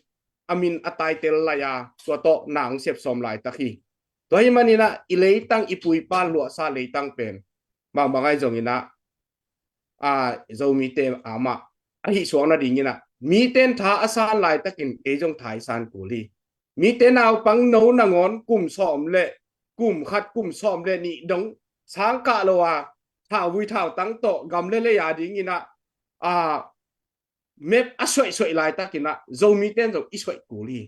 a min a taitel lai-a tua tawh na ong sepsawm laitak hi. Tua hi man ina i leitang i puipa luahsa leitang pen bangbangai zong ina a Zomite amah ahi suak nading ina miten tha a san laitakin ei zong tha i san kul hi. Mite naupang no nangawn kum sawm le kum khat kum sawm le nih dong sangkah lo a thauvui thautang tawh gam le lei a ding ina a map a suaihsuaih laitak ina Zomite in zong i suaih kul hi.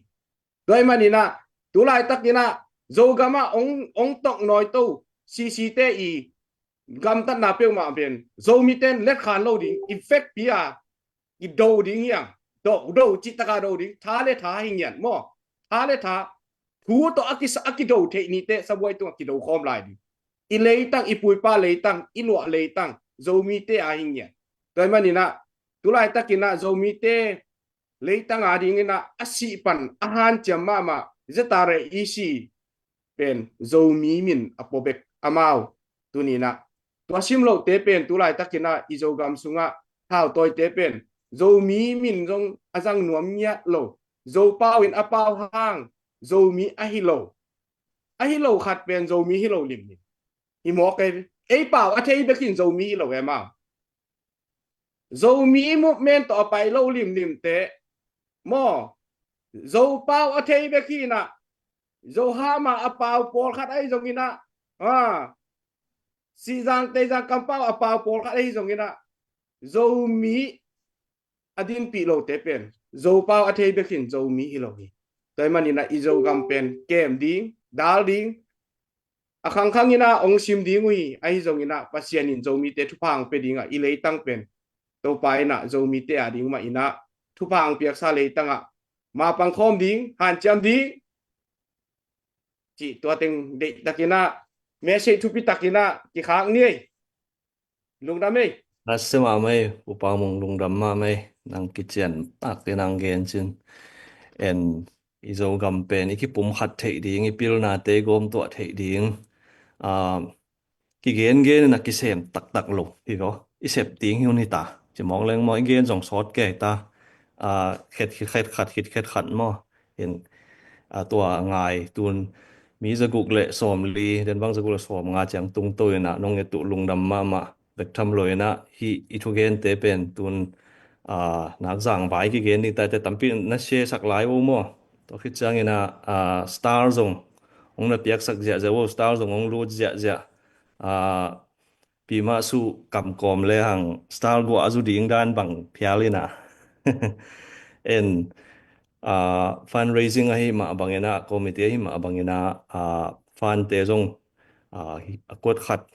Tua ahih maninah tulaitakinah Zogam ah ong, ong toknawi to sisite i gamtatna peuhmah pen Zomite in letkhan lo ding, i vekpi a i do ding hi a, do, do, cihtaka do ding, tha le tha hi ngiat maw. Tha le tha, thu tawh a kisa, a kido theih nite sabuai tungah kido khawm lai ding. I leitang, i puipa leitang, i luah leitang Zomite a hi ngiat. Tua ahih maninah tulaitakinah Zomite leitang a dinginah a sih pan a hanciam mahmah Z R A E C pen Zomi min a pua bek amau tuninah. Tua sim lohte pen tulaitakinah i Zogam sungah thautawite pen Zomi min zong a zang nuam ngiat lo. Zopau in a pau hang Zomi ahi lo. Ahi lo khat pen Zomi hi lo limlim. Hi mawk ei, ei pau a thei bekin Zomi hi lo e mau. Zomi movement tawh a pai lo limlimte maw, Zopau a thei bek hinah, Zohama a pau pawlkhat ahi zonginah, a, Sihzang Teizang kampau a pau pawlkhat ahi zonginah, Zomi a dinpih lote pen Zopau a thei bek hin Zomi hi lo hi. Tua ahih maninah i Zogam pen kem ding, dal ding, a khangkhanginah ong sim ding uh hi. Ahi zonginah Pasian in Zomite thupha ong pia dingah i leitang pen Topa inah Zomite a ding mah inah thupha ong piaksa leitangah mapang khawm ding, hanciam ding cih tua teng deihtakinah, message thupitakinah kikhak ni ei. Lungdam ei. Nasia mahmah ei, U Pau Mung, lungdam mahmah ei. Nang kician tak te nang gen cin. En, i Zogam pen i kipumkhat theih ding, i pilnate i gawmtuah theih ding, a, kigengen in a kisem taktak lo hi ko. I sep ding hi un hi ta. Ci mawk leng maw, i gen zong sawt kei ta. A, khet, khet, khet khat, khet, khet khat maw. In, a, tua ngai tun mi zaguk le sawmli, den bang zaguk le sawmnga ciang tungto inah nong et uh lungdam mahmah. Bek tham lo inah hih i thugente pen tun, a, Nakzang vai kigen ding taite tampi na share sak lai uh maw. Tua khit cianginah, a, star zong ong na piaksak ziahziah uh, star zong ong lut ziahziah. A, Pi Mah Suh kamkawm le hang star guah a zu ding dan bang phial inah. En, a, fundraising ahi mah banginah, committee ahi mah banginah, a, fund te zong, a, hi, a kuat khat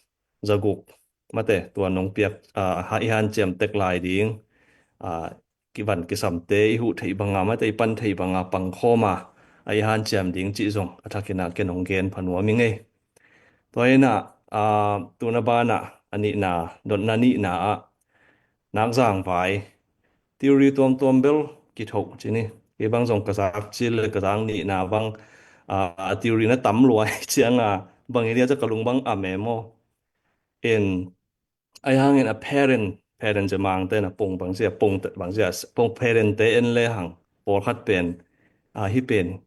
zaguk mate tua nong piak, a, ha, i hanciam tek lai ding, a, kivan kisamte i huh theih banga mate i pan theih banga pangkhawma a i hanciam ding cih zong a thakinah ken ong gen pha nuam ing ei. Tua inah, a, tuna banah a nihna, dotna nihna ah Nakzang vai theory tuamtuam bel kithoh ci ni. Kei bang zong ka zak cil le ka zak nihna bang, a, a theory na tam luai cianga bang i lia ca ka lung bang a memaw. En, ahi hangin a parent, parent ci a Mangte na pong bang ci a, pong bang ci a, pong parent te en le hang pawlkhat pen, a, hih pen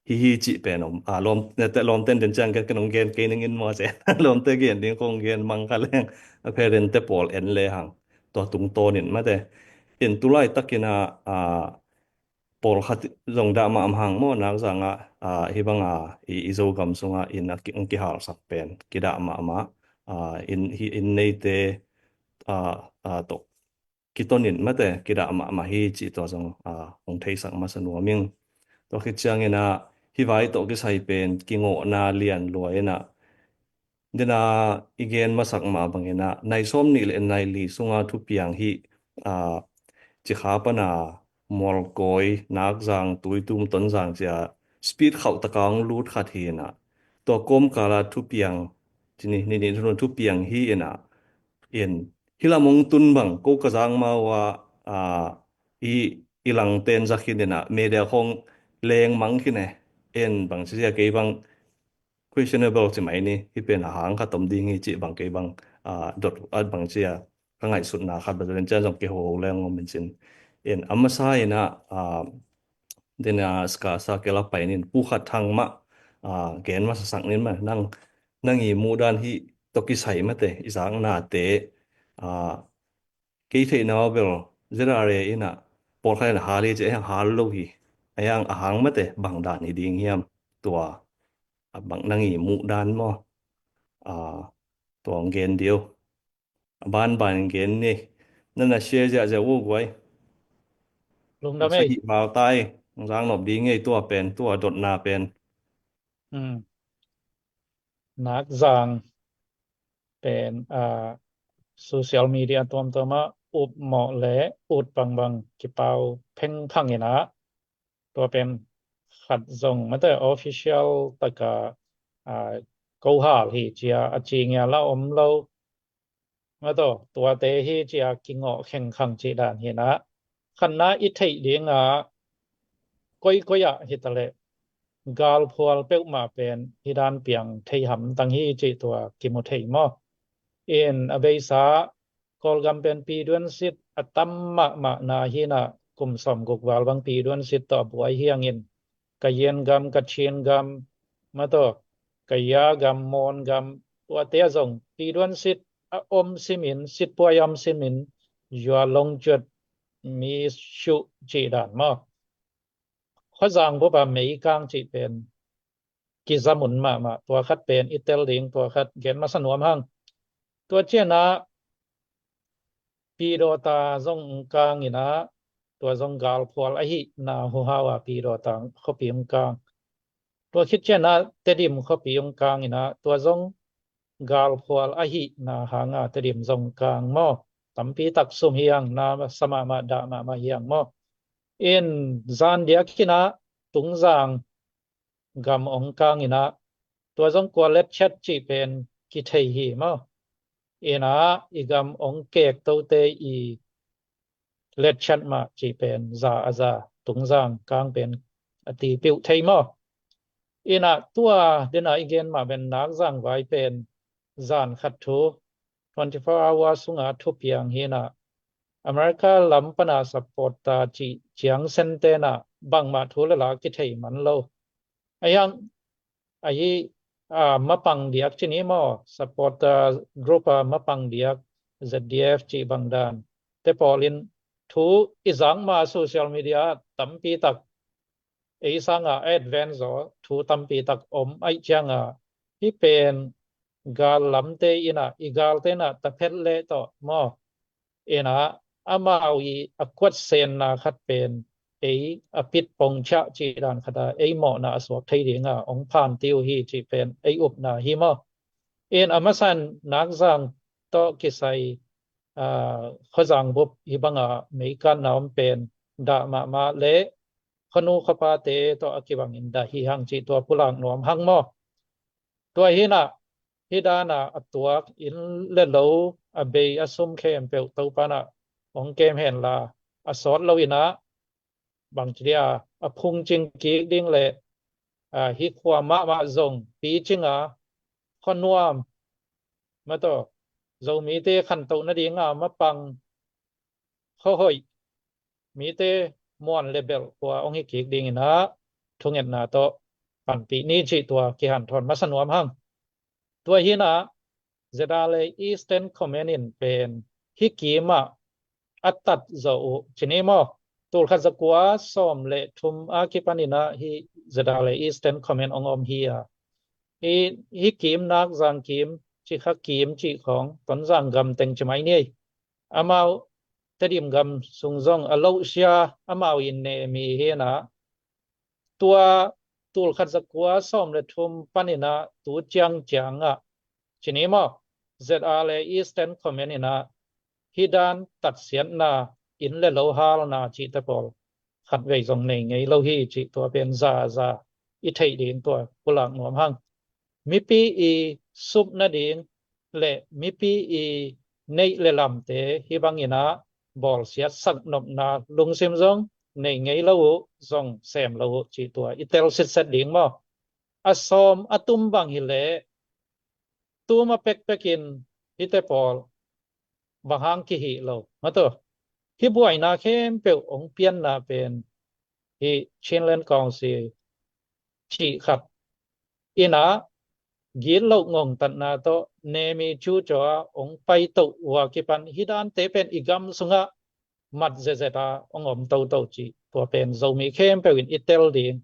hi hi cih pen om. A, lawm, nete lawmten den ciang ken ong gen kei ningin maw ci. Lawmte gen ding kong gen mang kha leng. A parent te pawl en le hang tua tungtawnin mate. In tulaitakinah, a, pawlkhat zong dah mahmah hang maw, Nakzangah, a, hih banga i, i Zogam sungah in a ki, ong kihalsak pen kidah mahmah. A, in, hih in neite, a, a, tawh kitonin mate kidah mahmah hi cih tua zong, a, hong theisak masa nuam ing. Tua khit cianginah hih vai tawh kisai pen kingawhna lian lua inah dena i gen masak mah banginah nai sawm nih le nai li sunga thupiang hih, a, Cikha pana Mualkawi, Nakzang, Tuitum, Tonzang cia speed khauh taka hong lut khat hi inah tua kawmkala thupiang, ci ni, ni, ni, thupiang hi inah in hih lam hong tun bang ko ka zak ma uh a, a, i, i langten za khin inah media khong leng mang khin e. En bang ci cia kei bang questionable ci mai ni, hih pen a hang khat om ding hi cih bang kei bang, a, dot, a, bang cia ka ngaihsutna khat bang zong cian zong kei hoho leng om in cin. En a masa inah, a, dena ska sa kela pai nin pu khat thang mah, a, gen masa sak nin mah nang, nang i muh dan hih tawh kisai mate i zaknate, a, kei theihna bel Z R A inah pawlkhat in a hal hi ci a, hal lo hi. A hiang a hang mate bang dan hi ding hiam tua, a, bang nang i muh dan maw, a, tua hong gen dio. A banban gen ni. Nana share ziahziah uh guai. Lungdam ei. Sahih val tai. Zang nop ding ei tua pen, tua dotna pen. Hmm. Nak zang pen, ah, social media tuamtuam ah up mawh le ut bangbang kipau phengphang in ah, tua pen khat zong mate official taka, ah, ko hal hi cia a ci ngial a om lo. Mate, tuate hi cia kingawh khengkhang cih dan hi in ah, khatna i theih ding ah koikoi ah hi ta leh galphual peuhmah pen hi dan piang thei hamtang hi cih tua kimu thei maw? In a beisa Kawlgam pen piduansit a tam mahmahna hi in ah, kum sawmguk val bang piduansit tawh a buai hi hangin, Kayin gam, Kachin gam, mate, Kaya gam, Mon gam, tuate ah zong piduansit a om simin, sitpuai a om simin, Yua Long Cuat, Mi Shu cih dan maw? Khuazang bup a meikang cih pen kizamun mahmah, tua khat pen i tel ding, tua khat gen masa nuam hang. Tua ciangin ah Pidawta zong kang in ah, tua zong galphual ahihna huhau a Pidawta khuapi hong kang. Tua khit ciangin ah Tedim khuapi hong kang in ah, tua zong galphual ahihna hang a Tedim zong kang maw? Tampi tak sum hi hang, na sa mahmah, dah mahmah hi hang maw? In zan diak in ah Tungzang gam hong kang in ah, tua zong kua letchat cih pen kithei hi maw? In ah i gam hong kek tote i letchat mah cih pen za a za, Tungzang kang pen a ti piuh thei maw? In ah tua den a i gen mah pen Nak Zang vai pen zan khat thu, twenty-four hour sung a thupiang hi in ah, America lam pan a supporter cih ciang sente in ah bangmah thu le la kithei man lo. Ahi hang, ahi, ah, mapang diak ci ni maw, supporter group a mapang diak, Z D F cih bang dan te pawl in thu i zak ma social media tampi tak, ei sang a advance zaw thu tampi tak om ahih ciang a, hih pen gal lamte in ah, i galte in ah taphet leh tawh maw? In ah, amau i a kuatsenna khat pen ei a pit pong ciah cih dan khat a ei mawhna a suak thei ding a hong phan ti uh hi cih pen ei upna hi maw? In a masa in Nak Zang tawh kisai, ah, khuazang bup hih bang a meikatna om pen dah mahmah le khuanu khuapate tawh a kibang in dah hi hang cih tua pulak nuam hang maw? Tua hi in ah, hih dan a a tuak inn le lo, a bei a sum khempeuh Topa in ah hong kem hen la, a sawt lo in ah, bang ci dia, a phungcing kik ding le, ah, hih khua mahmah zong picing a, khuanuam, mate, Zomite khantoh nading a mapang, khuahoih, mite muan le belh khua hong hi kik ding in ah thungetna tawh panpih ni cih tua kihanthawn masa nuam hang. Tua hi in ah, Z R A Eastern Command in pen hih kim ah a tat zawh uh ci ni maw? Tulkhat zakua sawm le thum a kipan in ah hih Z R A Eastern Command hong om hi a, hih, hih kim, Nak Zang kim, Cikha kim cih khawng, Tonzang gam teng ci mai ni. Amau Tedim gam sung zong a lohsia, amau in ne mi hi in ah, tua tulkhat zakua sawm le thum pan in ah tu ciangciang ah ci ni maw, Z R A Eastern Command in ah hih dan tatsiatna, inn le lo halna cihte pawl khatvei zong nei ngei lo hi cih tua pen za za i theih ding tua pulak nuam hang. Mipi i sup nading le mipi i neih le lamte hih bang in ah bawlsiat sak nopna lungsim zong nei ngei lo uh, zong sem lo uh cih tua i tel sitset ding maw? A sawm a tum bang hi leh, tuma pekpek in hihte pawl bang hang kihih lo, mate, hih buaina khempeuh hong pianna pen hih Chinland Council cih khat in ah gitloh ngongtatna tawh ne mi cucaw a hong paito uh a kipan hih dante pen i gam sungah mat zetzet a hong om toto cih tua pen Zomi khempeuh in i tel ding.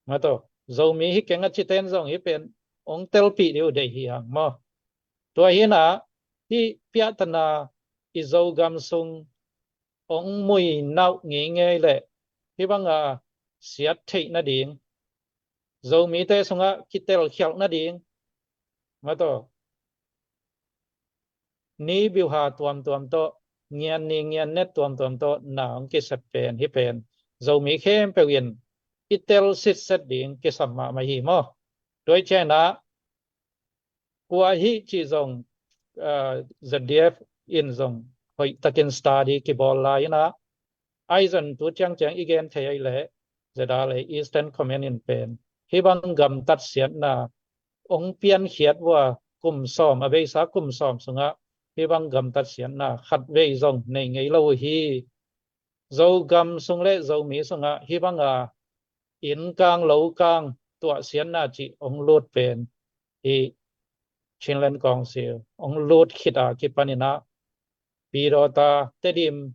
Mate, Zomi hi keng a cite in zong hih pen hong telpih ding uh deih hi hang maw? Tua hi in ah, hih piahtana i Zogam sung hong mui na uh ngeingei le hih bang a siat theih nading, Zomite sungah kitel khialh nading, mataw, ni biuha tuamtuam tawh, ngian ni ngian net tuamtuam tawh na hong kisep pen hi pen, Zomi khempeuh in i tel sitset ding kisam mahmah hi maw? Tua hi ciangin ah kua hi cih zong, ah, Z D F in zong hoih takin study kibawl lai-in ah, ahi zong tu ciangciang i gen thei ahih leh, ZRA Eastern Command in pen hih bang gamtat siatna hong piankhiat uh a, kum sawm, a beisa kum sawm sungah hih bang gamtat siatna khatvei zong nei ngei lo uh hi. Zogam sung le Zomi sungah hih banga inn kang lo kang tuah siatna cih hong lut pen hih Chinland Council hong lut khit a kipanin ah, Pidawta, Tedim,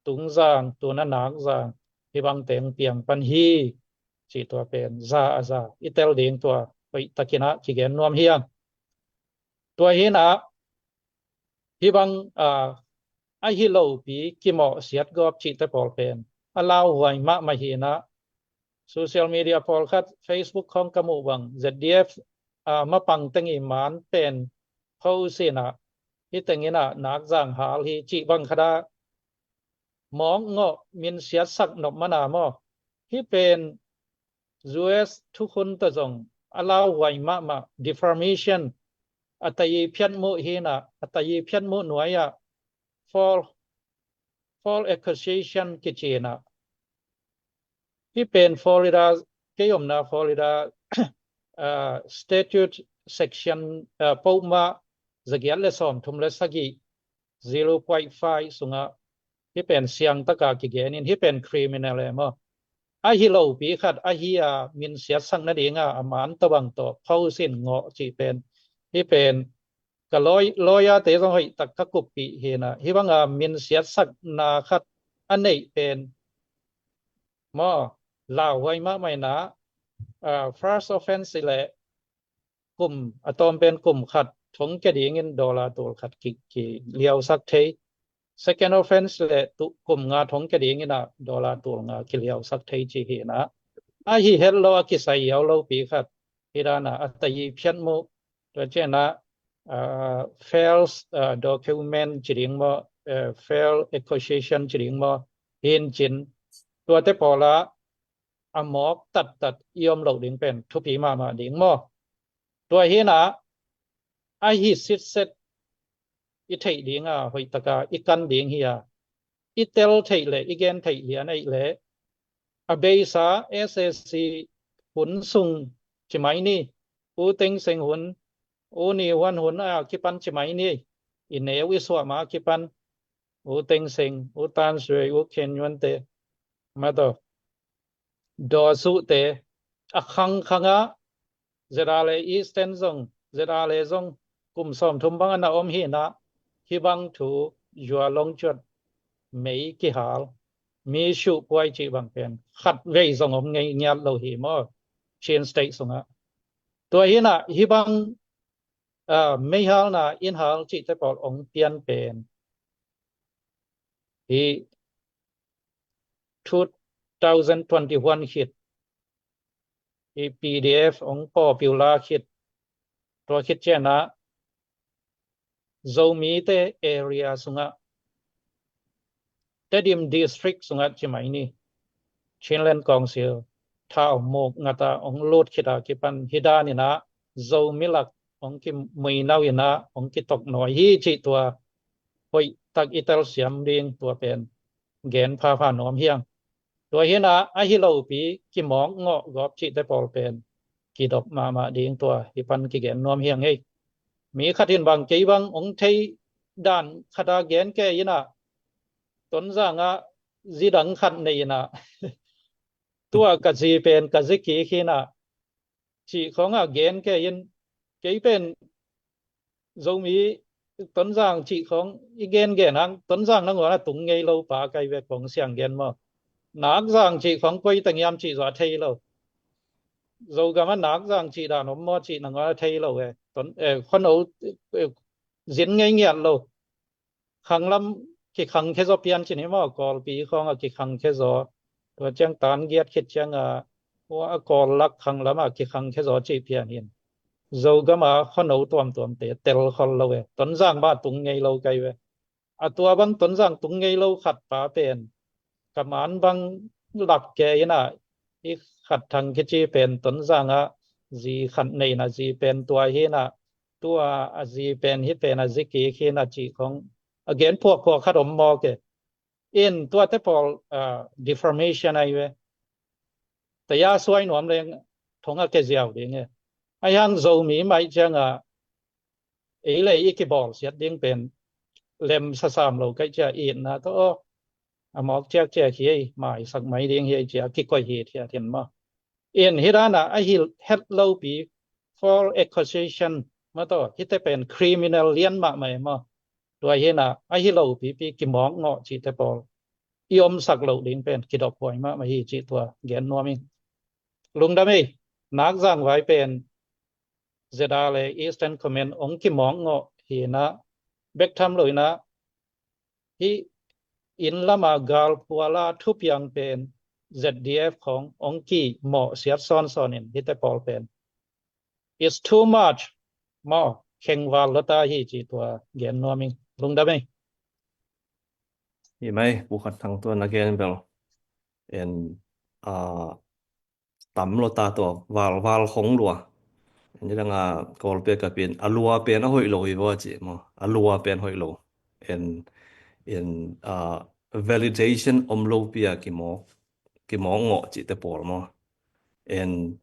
Tungzang, tuna Nakzang, hih bang teng piang pan hi cih tua pen za a za i tel ding tua hoih takin ah kigen nuam hi hang. Tua hi-in ah hih bang, ah, ahi lopi kimawh siat gawp cihte pawl pen a lauhuai mahmah hi-in ah, social media pawlkhat, Facebook khawng ka muh bang Z D F, ah, mapang teng i man pen ho sin ah, hih tengin ah Nakzang hal hi cih bang khat ah mawk ngawh min siatsak nop man a maw? Hih pen U S thukhun tawh zong a lauhuai mahmah, defamation, a tayi phiatmuh hi-in ah, a tayi phiatmuh nuai-ah false, false accusation kici-in ah, hih pen Florida, kei omna Florida, ah, statute section, ah, pawlma zagiat le sawmthum le sagih, zero point five sungah hih pen siangtaka kigenin, hih pen criminal e maw? Ahi lopi khat ahi a, min siatsak nadinga a man tawh bang tawh phosin ngawh cih pen, hih pen ka lawi-, lawyer-te zong hoih tak ka kuppih hi-in ah, hih banga min siatsakna khat a neih pen maw, lauhuai mahmah in ah, ah, first offense le kum, a tawm pen kum khat thong kia dingin dollar tul khat ki, kiliausak thei. Second offense le tu kum nga thong kia dingin ah dollar tul nga kiliausak thei ci hi-in ah, ahi het lo a kisai ziau lopi khat, hih dan a a tayi phiatmuh, tua ciangin ah, ah, false, ah, document ci ding maw, eh, false accusation ci ding maw, hi-in cin, tuate pawl ah a mawk tattat i om loh ding pen thupi mahmah ding maw? Tua hi-in ah, ahi sitset i theih dinga hoih taka i kan ding hi a, i tel theih le i gen theih lian ahih leh, a beisa S A C hun sung ci mai ni, U Thein Sein hun, U Ne Win hun a kipan ci mai ni, i neu i suah ma a kipan, U Thein Sein, U Than Shwe, U Khen Yun-te, mataw, Daw Suu-te, a khangkhang ah ZRA Eastern zong, ZRA zong kum sawmthum bang a na om hi-in ah, hih bang thu zua longcuat, mei kihal, mi suh puai cih bang pen khatvei zong om ngei ngiat lo hi maw, Chin State sungah. Tua hi-in ah hih bang, ah, meihalna innhal cihte pawl hong pian pen hih two thousand twenty-one khit, hih P D F hong popular khit, tua khit ciangin ah Zomite area sungah, Tedim District sungah ci mai ni, Chinland Council thau muk ngata hong lut khit a kipan hih danin ah Zomi lak hong kimuinau in ah hong kitok nawi hi cih tua hoih tak i telsiam ding tua pen gen phapha nuam hi hang. Tua hi-in ah ahi lopi kimawk ngawh gawp cihte pawl pen kidop mahmah ding tua hih pan kigen nuam hi hang ei. Mi khat in bang, kei bang hong thei dan khat a gen kei in ah, Tonzang ah zi dang khat nei in ah, tua ka zi pen ka zi kik hi-in ah, cih khawng a gen kei in, kei pen Zomi Tonzang cih khawng i gengen hang, Tonzang nangawn a tung ngei lo pa kai ve kong siang gen maw. Nakzang cih khawng koi teng hiam cih zong a thei lo. Zogam ah Nakzang cih dan om maw cih nangawn a thei lo e. Ton, eh, khuano, eh, zin ngei ngiat lo. Khanglam kikhangkhia zaw pian ci ni maw, Kawlpi khawng a kikhangkhia zaw. Tua ciang tan giat khit cianga, ua a Kawl lak khang lama kikhang khia zaw cih pian hin, Zogama khuano tuamtuamte tel khol lo e, Tonzang mah tung ngei lo kai ve. A tua bang Tonzang tung ngei lo khat pa pen, ka man bang lak ke ina, i khat thang kici pen Tonzanga zi khat neina zi pen tua hina, tua a zi pen hi pen a zi kik hina cih khong a gen phuakphuak khat om mawk e. In tuate pawl, ah, deformation ai ve. Taya suai nuam leng thong a ke ziau ding e. Ai hang Zomi mai cianga ei le i kibawl siat ding pen lem sasam lo kai cia itna to, a mawk ciak ciak hi ei, mai sak mai ding hi ei cia kikoi hi thiat hin maw. In hi dana a hi het lopi, false accusation maw to, hite pen criminal lian mahmah e maw. Tua hina a hi lopipi kimawk ngawh cihte pawl i omsak loh ding pen kidop huai mahmah hi cih tua gen nuam ing. Lungdam ei, Nak Zang Vai pen Zeda le Eastern Command ong kimawk ngawh hina, bek tham lo ina, hi inn lama galpuala thupiang pen Z D F khong ong kimawh siat sawnsawn in hite pawl pen it's too much maw, khengval lota hi cih tua gen nuam ing. Lungdam ei. Hi mai, Pu Khat Thang tua na gen bel en, ah, tam lota tua val, val khong lua. En danga Kawl pia ka pin, a lua pen a hoih lo hi vaw cih maw. A lua pen hoih lo. En, en, ah, validation om lopi a kimawk, kimawk ngawh cihte pawl maw. En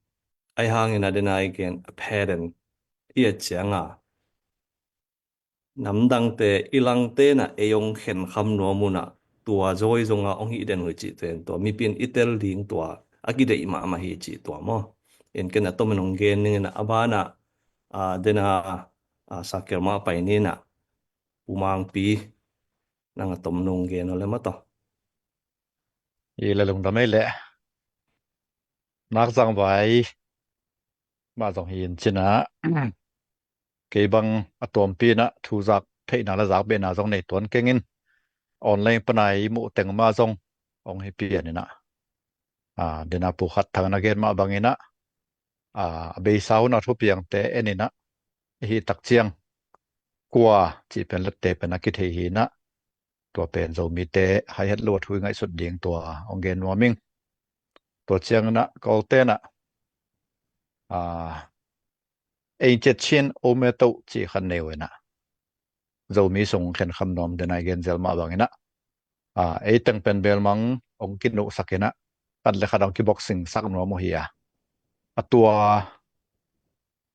ai hangin a dena i gen a phet en i a cianga namdangte i langte na ei ong khenkham nuam una, tua zawi zonga ong hih den uh hi cih tua en tua mipin i tel ding tua a kideih mahmah hi cih tua maw. En ken a tomin ong gen ningin a bana, ah, dena, ah, sakel mah pai nina, Pu Mangpi, nang a tom nung gen uh le maw to. I le lungdam ei le. Nak Zang Vai mah zong hi in cina, kei bang a tuampi ina thu zak theihna le zak behna zong nei tuan kengin, online pana i muh teng mah zong ong hi pian ina, ah, dena Pu Khat Thang na gen mah bang ina, ah, a beisa huna thupiangte en ina, i hi tak ciang kua cih pen lette pen a kithei hi ina, tua pen Zomite hai het lo a thu i ngaihsut ding tua ong gen nuam ing. Tua ciang ina Kawlte ina, ah, ei ciat chin ome to cih khan neu ina, Zomi sung khenkham nuam dena i gen zel mah bang ina, ah, ei teng pen belmang ong kinuhsak ina, khat le khat ong kiboxing sak nuam uh hi a, a tua,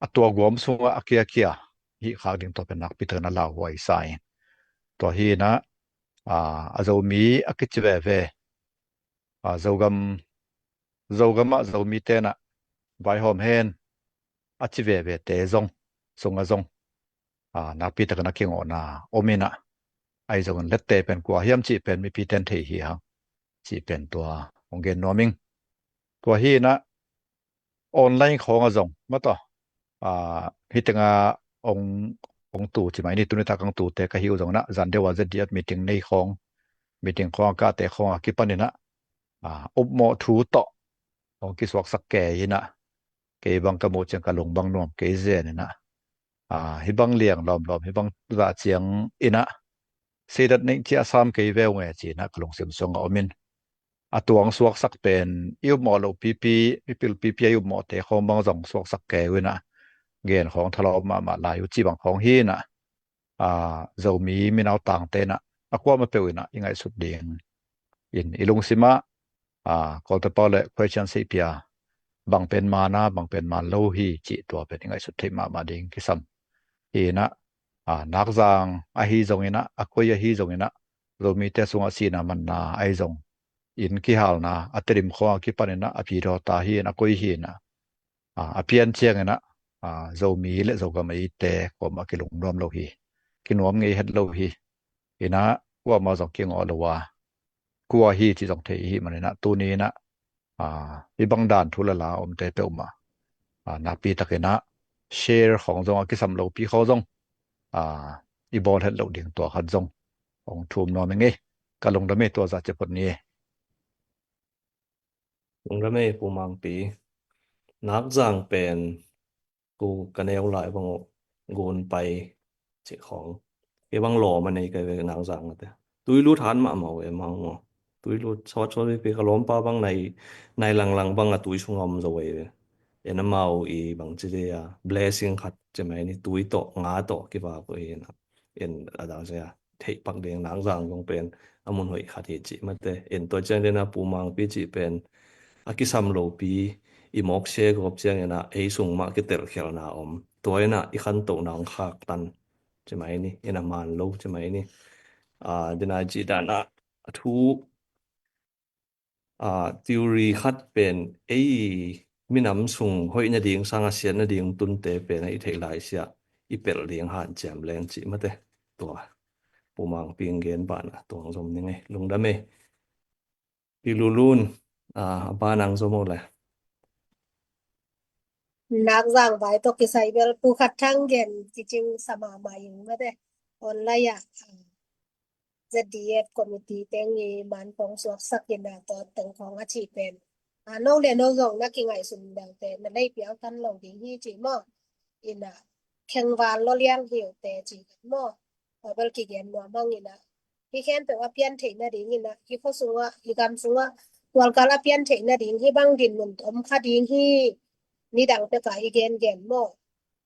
a tua guam sunga a kiakia hih khak ding tua pen nakpi takin a lauhuai sa in. Tua hi ina, ah, a Zomi a kici veve, ah, Zogam, Zogam ah Zomite ina vaihawm hen a ci vevete zong sunga zong, ah, nakpi takin a kingawhna om ina, ai zongin lette pen kua hiam cih pen mipite in thei hi hang cih pen tua ong gen nuam ing. Tua hi ina online khawng a zong maw to, ah, hih tenga ong, ong tu ci mai ni, tuni tak ong tute ka hi uh zong ina, zan deuh a Z D F meeting nei khawng, meeting khawng a kate khawng a kipan ina, ah, upmawh thu tawh ong kisuaksak kei ina, kei bang ka muh ciang ka lung bang nuam kei zen ina, ah, hih bang liang lawmlawm, hih bang zah ciang ina, seidat neih ciah sam kei veu nge ci ina ka lungsim sungah om in, a tuang suaksak pen i upmawh loh pipi, mipil pipi a i upmawhte khawng bang zong suaksak kei uh ina, gen khawng thalawp mahmah lai uh ci bang khawng hi ina, ah, Zomi minautangte ina a kuamah peuh ina i ngaihsut ding in i lungsimah, ah, Kawlte pau le question seihpia bang pen mana, bang pen man lo hi cih tua pen i ngaihsut theih mahmah ding kisam. Hi ina, ah, Nak Zang ahi zong ina, a koi ahi zong ina, Zomite sungah sihna manna ahi zong, inn kihalna a Tedim khawng a kipan ina a pidawta hi ina, a koi hi ina, ah, a pian ciang ina, ah, Zomi le Zogam eite kuamah kilungnuam lo hi, kinuam ngei het lo hi ina, kuamah zong kingawh lo a, kua hi ci zong thei i hih man ina tuni ina, ah, hih bang dan thu le la omte peuhmah, ah, nakpi takin ah share khawng zong a kisam lopi khawng zong, ah, i bawl het loh ding tua khat zong ong thum nuam ing ei. Ka lungdam ei, tua zah ci phot ni ei. Lungdam ei Pu Mangpi. Nakzang pen ku ka neu lai bang uh gun pai cih khawng. Kei bang lawm a nei kai ve Nakzang a te. Tui lut han mahmah uh e mang maw. Tui lut sawt sawt pi ka lawmpa bang nai, nai langlang bang a tui sung a om zo ei ve. En amau i bang ci de a blessing khat ci mai ni tui tawh nga tawh kivak uh hi na. En a dang sia theih pak ding Nakzang zong pen a mun hoih khat hi cih mate. En tua ciang dena Pu Mangpi cih pen a kisam lopi i mawk sia gawp ciang ina ei sung mah kitelkhialna om. Tua ina i khantohna hong khaktan ci mai ni, ina man lo ci mai ni. A, dena cih dana a thu, a, theory khat pen ei minam sung hoih nading sang a siat nading tunte pen a i theih lai sia i pelh ding hanciam leng cih mate. Tua Pu Mangpi gen bana tuang zom ning ei. Lungdam ei. Pi Lulun, a, a banang zom uh le. Nakzang vai tawh kisai bel Pu Khat Thang gen kicing sama ma ing mate. Online ah, a, Z D F committee teng i man khawng suaksak ina tawt teng khawng a cih pen. A, no le no zong na kingaihsun dangte na lei piau tan lo ding hi cih maw. Ina khengval lo liang hi uh te cih maw. A bel kigen nuam hang ina hi khempeuh a pian theih nading ina hi khua sungah hi gam sungah tualgal a pian theih nading hi bang dinmun om kha ding hi. Nidang peka i gengen maw.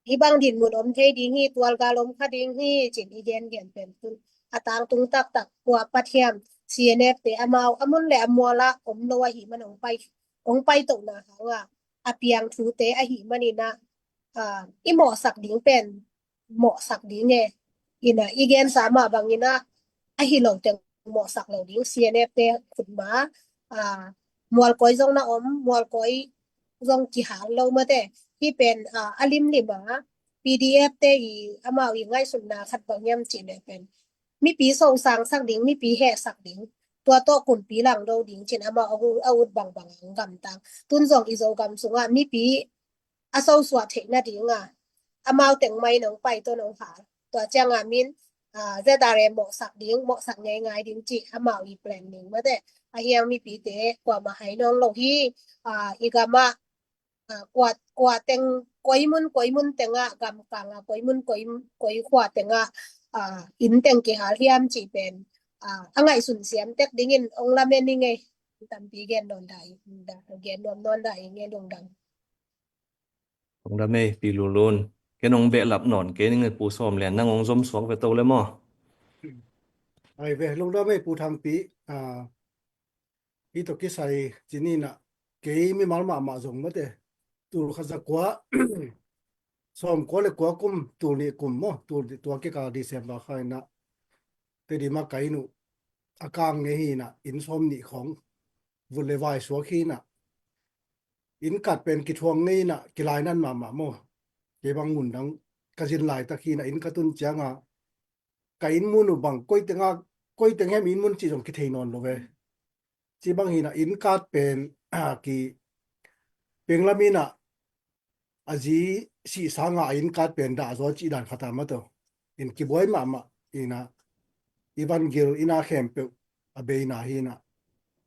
Hi bang dinmun om thei ding hi, tualgal om kha ding hi cin i gengen pen tun a tangtung taktak kua pat hiam C N F te amau a mun le a mual ah om lo ahi man hong pai, hong pai tohna hanga a piang thute ahi man ina, a, i mawhsak ding pen mawhsak ding e. Ina i gensa mah bang ina ahi lo teng mawhsak lo ding C N F te khutma, a, mualkawi zong na om, mualkawi zong kihal lo mate. Hi pen, a, a limlim a P D F te i amau i ngaihsutna khat bang hiam cih le pen mipi sosangsak ding, mipi hehsak ding, tua tawh kumpi langdo ding cin amau a u-, a ut bangbang ang gamtang. Tun zong i Zogam sungah mipi a sosuah theih nadinga amau teng mai nong pai tawh nong hal. Tua cianga min, a, Z R M mawhsak ding, mawhsak ngeingai ding cih amau i plan ding mate. A hiang mipite kuamah hai nawn lo hi, a, i gamah, a, kua, kua teng, koi mun, koi mun tengah, gamkangah, koi mun, koi, koi khua tengah, a, inn teng kihal hiam cih pen, a, a ngaihsun siam tek dingin ong lamen i ngei. Tampi gen nawn dah i, gen nuam nawn dah i ngei lungdam. Lungdam ei, Pi Lulun. Ken hong behlap nawn kei ning e Pu Sawm Lian, nang hong zom suak ve to le maw? Ai ve, lungdam ei Pu Thangpi, a, hi tawh kisai cin ina kei mimal mahmah zong mate. Tul khat za kua, sawm kua le kua kum, tul nih kum maw, tul tua kikal December kha ina. Tedim a ka inn uh a kang ngei hi ina, inn sawm nih khawng vut le vai suak hi ina. Inn kat pen kithuang ngei ina, kilainan mahmah maw. Kei bang mun dang ka zin laitak hi ina, inn ka tun cianga ka inn mun uh bang koi tenga, koi teng hem inn mun cih zong kithei nawn lo ve. Ci bang hi ina, inn kat pen, a, ki penglam ina a zi sih sanga a inn kat pen dah zaw cih dan khat a maw to. In kibuai mahmah ina, i vangil ina khempeuh a beina hi ina.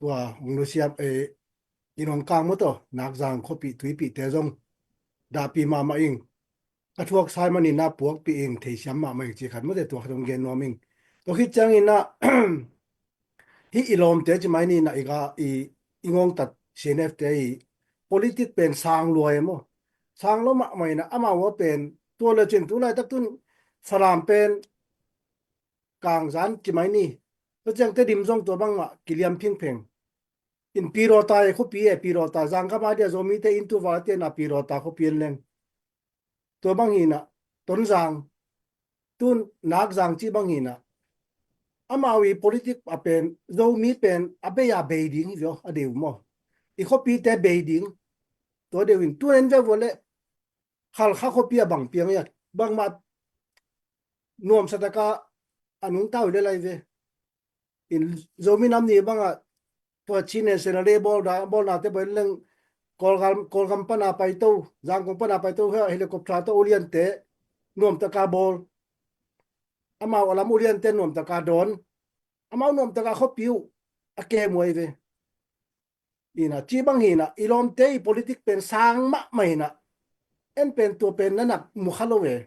Tua hong nusiam, e, in hong kang maw to, Nakzang khuapih tuipihte zong dahpih mahmah ing. Ka thuak sai man ina puakpih ing, theisiam mahmah ing ci khat maw te, tua khat hong gen nuam ing. Tua khit ciang ina, hih i lawmte ci mai ni ina, i ga, i, i ngongtat C N F te i politik pen sang lua e maw. Sang lua mahmah ina, amau a pen tua le cin tu laitak tun Falam pen kangzan ci mai ni. Tua ciang Tedim zong tua bangmah kiliam phingpheng. In Pirota e khuapi e, Pirota, Zangkam a dia Zomite in tu val te na Pirota khuapi en leng. Tua bang hi ina, Tonzang, tun Nakzang ci bang hi ina. Amau i politik a pen, Zomi pen, a bei a bei ding hi vio, a deu maw. I khuapite bei ding. Tua deu in, tun en ve vua le, Halkha khuapi a bang piang ia, bangmah nuamsa taka a nungta uh le lai ve. In Zomi nam ni banga tua Chin National Day bawl da, bawl nate bawl leng Kawlgam, Kawlgam pana paito, Zangkong pana paito, he-, helicopter to uliante nuam taka bawl. Amau a lam uliante nuam taka dawn. Amau nuam taka khuapi uh a kem uh ai ve. Ina, ci bang hina, i lawmte i politik pen sang mahmah hina, en pen tua pen na nak mu kha lo ve.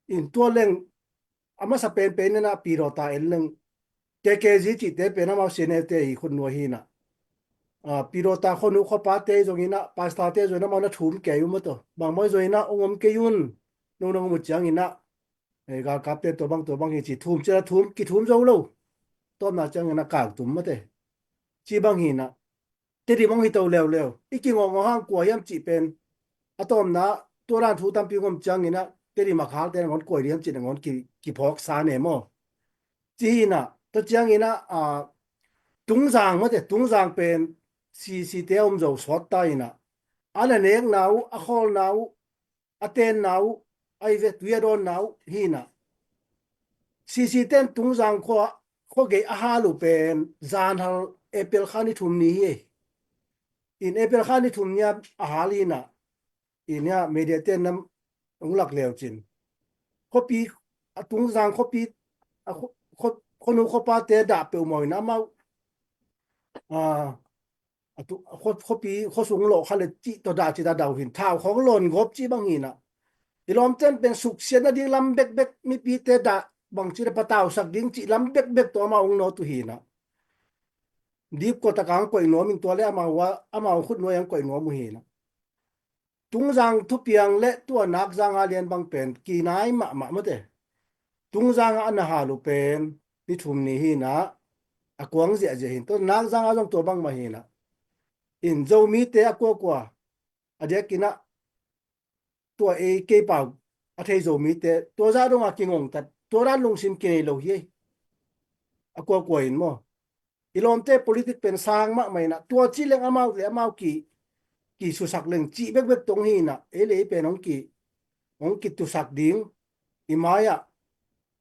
In tua leng, a masa pen pen ina, Pi Dawta en leng, K K Z cihte pen amau C N A te i khut nuai hina. A, Pi Dawta khuanu khuapate zong ina, pastorte zong ina, amau na thum kei uh maw taw. Bang maw zong ina, ong om kei un, nong nong mu ciang ina, e, galkapte tua bang tua bang hi ci thum, ci la thum, kithum zo lo. Tawpna ciang ina, kal tum mate. Ci bang hina. Tedim hong hi to leuleu. I kingawngawng hang kua hiam cih pen a tawpna, tua dan thu tampi hong om ciangin ah, Tedim a khalte nangawn kua hi hiam cih nangawn ki, kiphawksa ne maw? Ci hi inah, tua ciangin ah, a, Tungzang mate, Tungzang pen C C te a om zo sawt ta inah, a na nekna uh, a khawlna uh, a tenna uh, a i ve tui a dawnna uh hi inah. C C ten Tungzang khua, khua gei a hal uh pen zanhal April kha ni thum ni hi. In April kha ni thum ni a hal hi inah. In ah media ten nam ong lak leu cin. Khuapi, a Tungzang khuapi, a khu-, khu-, khuanu khuapate dah peuhmawh in amau. A, a tu, a khua, khuapi, khuasung lawh kha le cih tawh dah cih dah dah uh hin. Thau khawng lawn gawp cih bang hi inah. I lawmten pen suksiat nading lam bekbek mipite dah bang cih le patausak ding cih lam bekbek tawh amau ong nawt uh hi inah. Dipkua tak ang koih nuam in tua le amau a, amau khut nuai ang koih nuam uh hi inah. Tungzang thupiang le tua Nakzang a lian bang pen kinai mahmah mate. Tungzang a na hal uh pen ni thum ni hi inah, a kuang ziahziah hin. Tua Nakzang a zong tua bangmah hi inah. In Zomite a kuakua, a diakin ah tua ei kei pau a thei Zomite, tua zah dong a kingongtat, tua dan lungsim kinei lo hi ei. A kuakua in maw? I lawmte politik pen sang mahmah inah, tua ci leng amau le amau ki, kisusak leng cih bekbek tong hi inah, ei le ei pen hong ki, hong kitusak ding, i mai-ah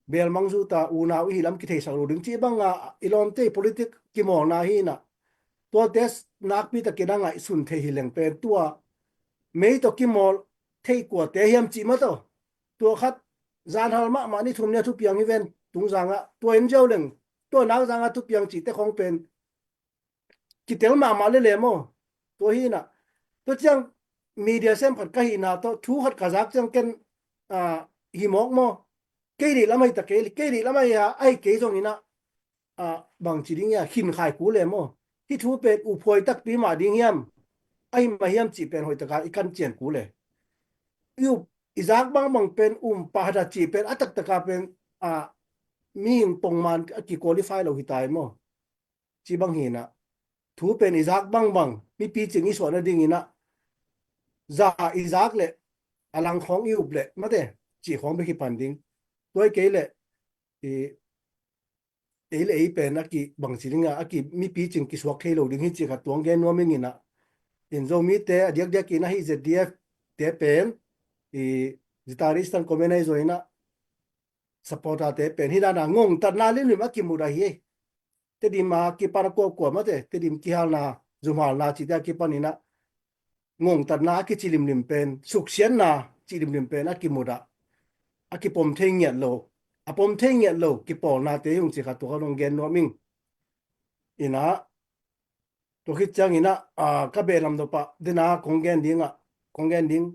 belmang zuta unau i hi lam kitheisak lo ding cih banga i lawmte i politik kimawlna hi inah. Tuate nakpi takin a ngaihsun thei hi leng pen tua mei tawh kimawl thei kuate hiam cih mah tawh. Tua khat zanhal mahmah ni thum ni a thupiang hi ven Tungzang ah, tua in ziau leng tua Nakzang a thupiang cihte khawng pen kitel mahmah lele maw? Tua hi inah. Tua ciang media sem khat ka hihna tawh thu khat ka zak ciang ken, a, hi mawk maw? Kei deih lam ahi ta kei, kei deih lam ahi a, ahi kei zong inah, a, bang ci ding hia, khin khai ku le maw? Hih thu pen uphuai takpi mah ding hiam? Ahi mah hiam cih pen hoih taka i kan cian ku le. I up, i zak bangbang pen um pahada cih pen a taktaka pen, a, mihing pongman a ki-qualify lo hi ta hi maw? Ci bang hi inah. Thu pen i zak bangbang, mipi cing i suah nading inah. Za i zak le, a lang khawng i up le, mate, cih khawng bek hi pan ding. Tua hi kei le, i, ei le ei pen a ki bang ci ding a, a ki mipi cing kisuak thei lo ding hi cih khat tuang gen nuam ing inah. In Zomite a diakdiak inah hih Z D F te pen, i, Zitari Eastern Command ahi zong inah, supporter te pen hih dana ngongtatna limlim a kimu dah hi. Tedim a kipan a kuakua mate, Tedim kihalna, zumhalna cihte a kipan inah ngongtatna a kici limlim pen, suksiatna cih limlim pen a kimu dah, a kipom thei ngiat lo, a pom thei ngiat lo kipawlnate hi ung cih khat tua khat hong gen nuam ing. Inah, tua khit ciang inah, a, ka beh lam dopah dena kong gen ding ah, kong gen ding,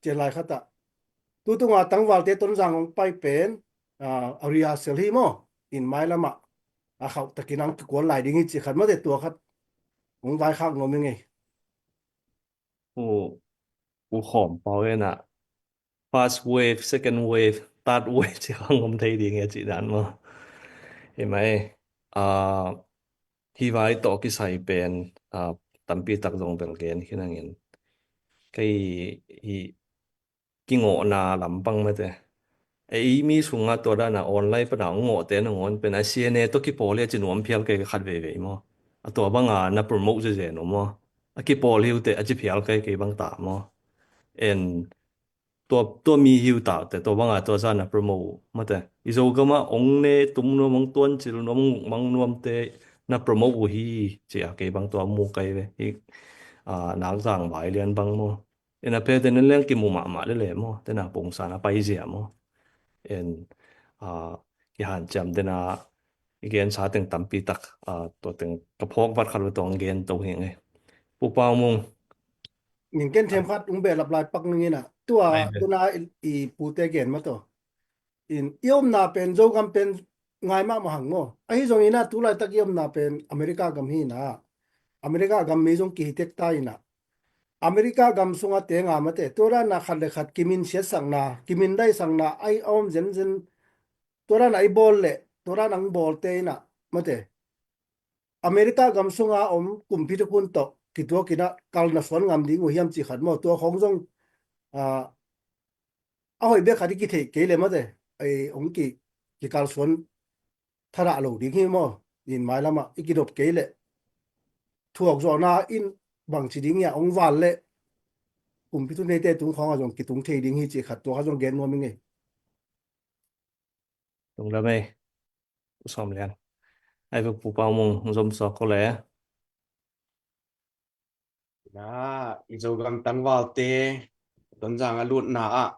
cian lai khat ah. Tutunga tangvalte Tonzang hong pai pen, a, a rehearsal hi maw? In mailam ah a khauh takin ang kikuan lai ding hi cih khat mate, tua khat hong vaikhak nuam ing ei. U, u khawm pau en ah, first wave, second wave, third wave ci khang om thei ding e cih dan maw? Hi mai, a, hi vai tawh kisai pen, a, tampi tak zong bel gen khin hangin. Kei hi kingawhna lampang mate. Ei mi sungah tua dana online pana ngawhte nangawn pen a C N A tawh kipawl hi a ci nuam phial kei ka khat veivei maw? A tua banga na promote zezen uh maw? A kipawl hi uh teh a ci phial kei kei bang ta maw? En tua, tua mi hi uh ta uh teh tua banga tua zana promote uh mate. I Zogama ong ne tum nuam, ong tuancil nuam, ong ukmang nuamte na promote uh hi ci a kei bang tua mu kai ve. Hi, a, Nakzang vai lian bang maw? En a phe te nen leng kimu mahmah lele maw? Tena pongsan a paizia maw? En, a, kihanciam tena i gensa teng tampi tak, ah, tua teng ka phawk vat khat uh tawh hong gen to hi ing ei. Pu Pau Mung. Ning ken them khat hong behlap lai pak ning in ah. Tua, ai ve, tuna i, i pute gen mah tawh. In, i omna pen, Zogam pen ngai mahmah hang maw. Ahi zongin ah, tu laitak i omna pen America gam hi in ah. America gam mi zong kihi tek ta in ah. America gam sunga te nga mate, tua dan a khat le khat kimin siatsakna, kimin daisakna, ai a om zenzen, tua dan a i bawl le, tua dan a hong bawlte in ah, mate. America gam sunga om kumpi thuphun tawh kituak in ah kalsuan ngam ding uh hiam cih khat maw, tua khawng zong, ah, a hoih bek khat i kitheih kei le mate, ei, hong ki, kikalsuan thadah lo ding hi maw, in mailam ah i kidop kei le. Thuak zawhna in bangci ding hi a hong val le, kumpi thuneite tung khawng ah zong kitung thei ding hi cih khat tua kha zong gen nuam ing ei. Lungdam ei. U Sawm Lian. Ai ve, Pu Pau Mung, zom suak ko le. Na, i Zogam tangvalte Tonzang a lutna ah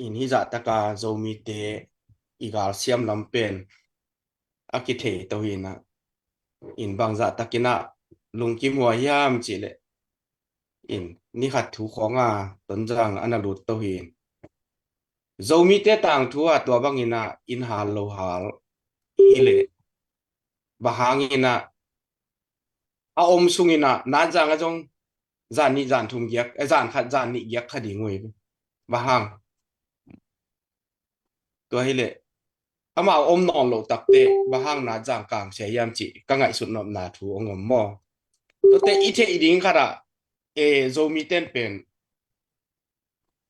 in hih zah taka Zomite i galsiam lam pen a kithei to hi in ah, in bang zah takin ah lungkim hua hiam cih leh, in ni khat thu khawng a Tonzang a na lut to hi in, Zomite tangthu ah tua bangin ah in hal lo hal hi leh, bang hangin ah a om sungin ah Nazang ah zong zan nih zan thum giak, eh, zan khat zan nih giak kha ding uh hi. Bang hang? Tua hi leh amau om nawn loh takte bang hang Nazang kang sia hiam cih ka ngaihsut nopna thu hong om maw. Tuate i theih ding khat ah, eh, Zomite in pen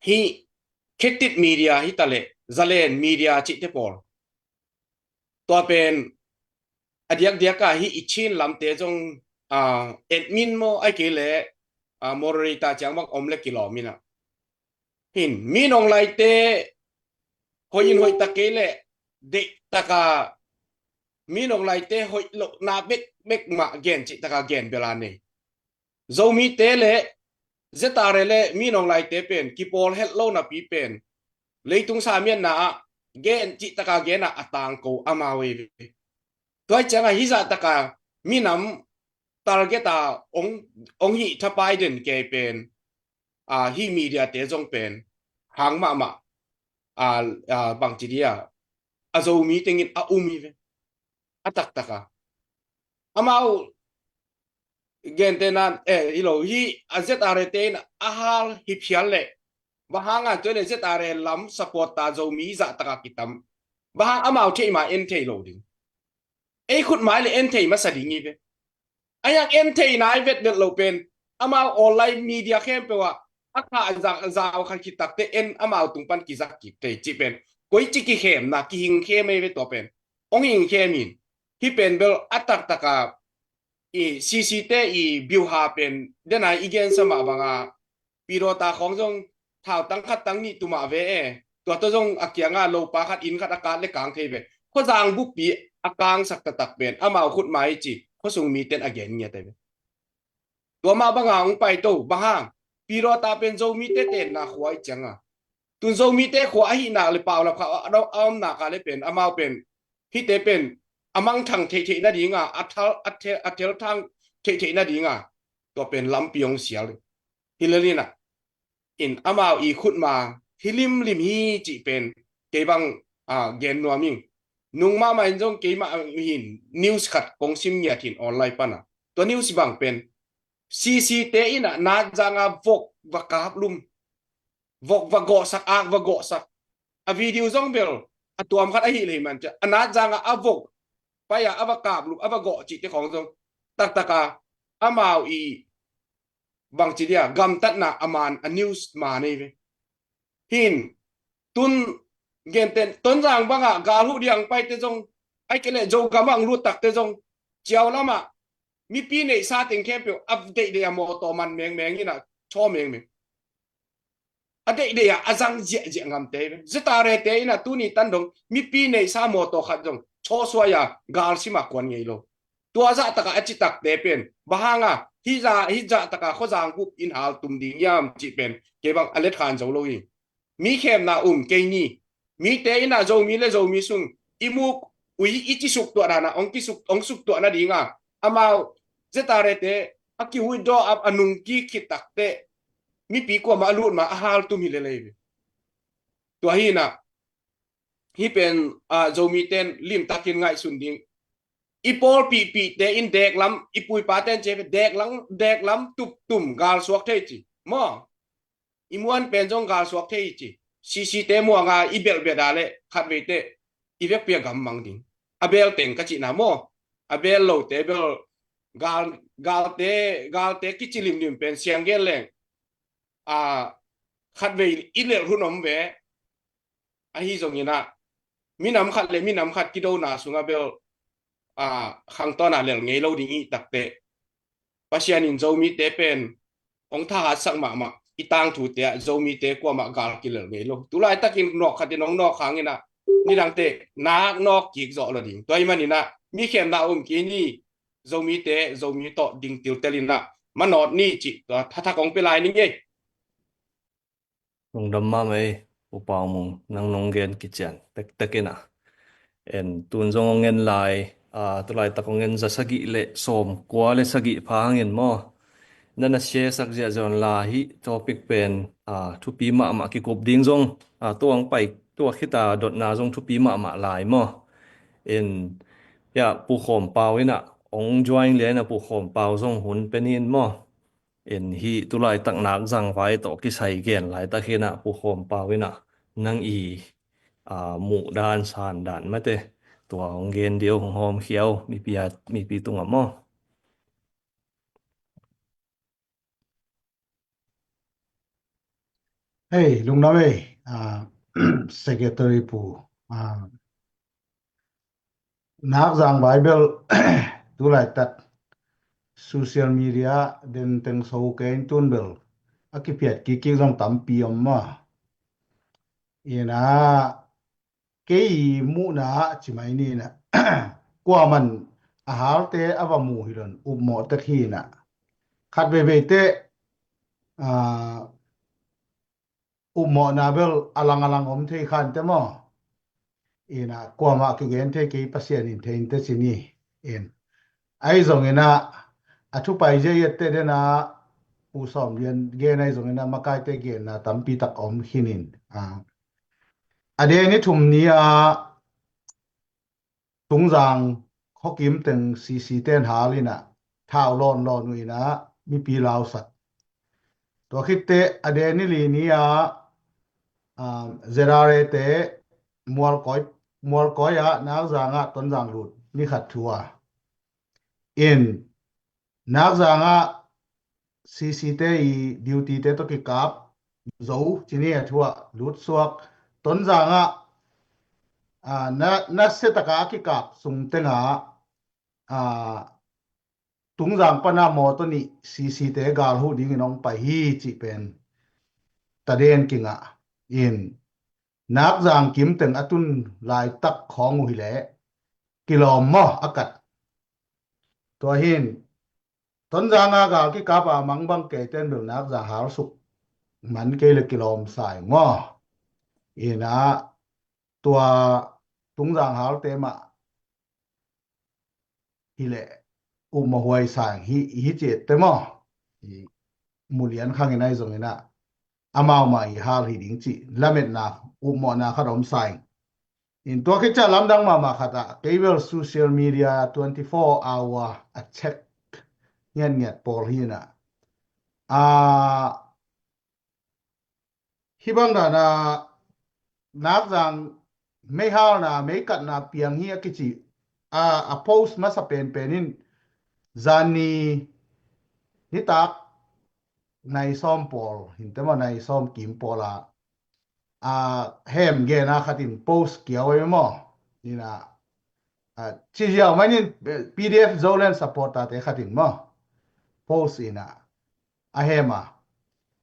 hih Khetit Media hi ta leh Zalen Media cihte pawl, tua pen a diakdiak ah hih i Chin lamte zong, ah, admin maw, ahih kei leh, ah, moderator ciang bang om le kilawm in ah, hin, Min Aung Hlaing te hoih in hoih ta kei leh, deih taka Min Aung Hlaing te hoih lohna bekbek mah gen cih taka gen bel a nei. Zomite le ZRA le Min Aung Hlaing te pen kipawl het lo napi pen leitung samiatna ah gen cih taka gen ah a tangko amau ei ve. Tua hi ciangah hih zah taka minam target a ong, ong hih thapai den kei pen, a, hih media te zong pen hang mahmah, a, a, bangci dia, a Zomi tengin a um hi ve. A taktak a amau gente nan, eh, hi lo, hih a ZRA te in a hal hi phial leh, bang hang a tua leh ZRA lam support ta Zomi zah taka kitam, bang hang amau theih ma en thei lo ding. Ei khut mai le en thei masa ding hi ve. A yak en thei nai vetvet lo pen, amau online media khempeuh ah a kha a zau khat khit takte en amau tung pan kizak kik thei cih pen, koici kikhemna, kihing khem ei ve tua pen. Ong hing khem in, hih pen bel a taktak a i CC te i biuha pen, den a i gensa mah banga, Pyidawtha khawng zong thau tang khat tang nih tumah ve e. Tua tawh zong a kianga lopa khat inn khat a kat le kang thei ve. Khuazang buppi a kangsak taktak pen amau khut mai ci, khuasung miten a gen ngiat e ve. Tua mah banga hong pai to, bang hang? Pyidawtha pen Zomite tenna khua i cianga, tun Zomite khua ahihna le paulap kha a, a, a omna ka le pen, amau pen, hihte pen a mangthang theihtheih nadinga, a thal, a thel, a thelthang theihtheih nadinga, tua pen lampi hong sial. Hi lel in a, in amau i khutma hi limlim hi cih pen kei bang, a, gen nuam ing. Nung mahmah in zong keimah hin news khat kong sim ngiat hin online pana. Tua news bang pen CC te in a Nazanga vok va kaplum, vok va gawhsak, ak va gawhsak. A video zong bel a tuam khat ahih lei man cia, a Nazanga a vok pai a, a va kaplum, a va gawh cihte khawng zong taktaka amau i bangci dia gamtatna a man, a news man ei ve. Hin, tun genten Tonzang banga gal huh diang paite zong, ai kei le Zogam ang lut takte zong, ciau lama mipi neihsa teng khempeuh a deihdeih a mawtaw man mengmeng in a chaw mengmeng. A deihdeih a a zang ziahziah ngamte ve. Zeta rete in a tuni tan dong mipi neihsa mawtaw khat zong chawsuai a galsim a kuan ngei lo. Tua zah taka a citakte pen bang hanga hih zah, hih zah taka khuazang bup in hal tum ding hiam cih pen kei bang a letkhan zo lo hi. Mi khemna um kei ni. Mite in a Zomi le Zomi sung i muk ui i ci suktuah dana ong kisuk ong suktuah nadinga amau Z R A te a ki withdraw up a nung kik khit takteh mipi kuama a lut ma a hal tum hi lelei ve. Tua hi na hi pen a Zomi ten limtakin ngaihsun ding. I pawl pihpih te in deklam i puipa ten ce deklam deklam tuptum gal suak thei ci maw? I muan pen zong gal suak thei ci. C C te muanga i belbet a le khat veite i vekpia gammang ding. A bel teng ka cihna maw? A bel lote bel gal galte galte kici limlim pen siang gen leng a khat vei i lelh hun om ve. Ahi zongin ah minam khat le minam khat kidona sunga bel a khangtawn a lel ngei lo ding i takte Pasian in Zomite pen ong thahatsak mahmah i tangthute ah Zomite kuamah gal kilel ngei lo. Tulaitakin nawk khatin ong nawk hangin ah nidangte nak nawk kik zawh lo ding. Tua i manin ah mi khemna um kini Zomite Zomi tawh ding tiltel in ah manawt ni cih tua thathak ong pe lai ni ngei. Lungdam mahmah ei, U Pau Mung, nang nong gen kician tektek in ah. En tun zong hong en lai a tulaitak hong en za sagih le sawm kua le sagih pha hangin maw? Na na share sak ziahziah un la hi topic pen a thupi mahmah kikup ding zong a tua hong pai tua khita dotna zong thupi mahmah lai maw? En ya Pu Khawm Pau in ah hong join lian a Pu Khawm Pau zong hun pen in maw? En hi tulaitak nak zangvai tawh kisai gen laitak hinah Pu Khawm Pau inah nang i a muh dan san dan mate tua hong gen dih hong hawm khiau mipi a mipi tungah maw? Hei lungdam ei a secretary pu a Nak zang Bible tulaitak social media den teng so kei in tun bel a kipiat kikik zong tampi om ma. Ina kei muhna ah ci mai ni na kuaman a halte a va mu hi lon upmawh tek hi na khat veivei te a upmawhna bel a lang a lang om thei khan te maw? Ina kuamah kigen thei kei Pasian in thei in te ci ni. In ahi zongina a thupai zia iat te dena u sawm lian gen ahi zongina makaite genna tampi tak om khin in a deni thum ni a Tungzang khuakim teng C C ten hal inah thau lawn lawn uh inah mipi lausak. Tua khitte a deni li ni a Z R A te mualkawi mualkawi ah Nakzang ah Tonzang lut ni khat thu a in Nakzang ah C C te i duty te tawh kikap zo ci ni a thu ah lutsuak Tonzang ah na na setaka a kikap sung tenga a Tungzang pana mawtaw nih C C te gal huh dingin hong pai hi cih pen taden kingah in Nakzang kim teng a tun laitak khawng uh hileh kilawm maw a kat. Tua hin Tonzang a gal kikap a mangbang kei ten bel Nakzang halsuk man kei le kilawm sai maw? Ina tua Tungzang halte mah hileh upmawh huai sang hi hi ciat te maw? Mulian khangin ahi zongina amau mah i hal hi ding cih lametna upmawhna khat om sang. In tua khit ciah lamdang mahmah khat ah kei bel social media twenty four hour a check ngiatngiat pawl hi na a hibang dana Nakzang meihalna meikatna piang hi a kici a a post masa penpen in zani nitak nai sawm pawl hinte maw nai sawm kim pawl a a hem gena khatin post kiau ei maw? Ina a ci ziau manin P D F Zoland supporter te khatin maw post ina a hema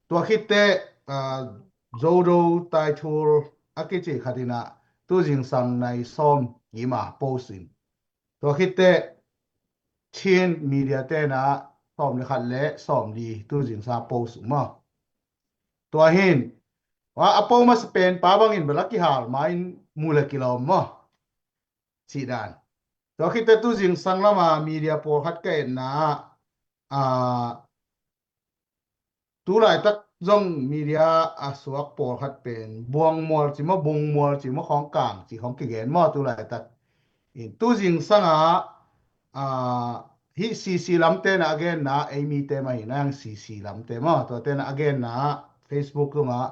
tua khitte Zodo taithul a kici khatina tu zingsang nai sawm kima post in tua khitte Chin media tena sawm le khat le sawm li tu zingsa post maw? Tua hin a po masa pen pa bangin bel a kihal main mu le kilawm maw? cih dan. Tua khit teh tu zingsang lama media pawlkhat ka etna ah, aa, tu laitak zong media a suak pawlkhat pen Buangmual ci maw, Bungmual ci maw, Khawngkang ci khawng kigen maw tu laitak. In tu zingsang ah, aa, hih C C lamte na a genna, ei mite mah hi na, C C lamte maw, tuate na a genna ah Facebook zong ah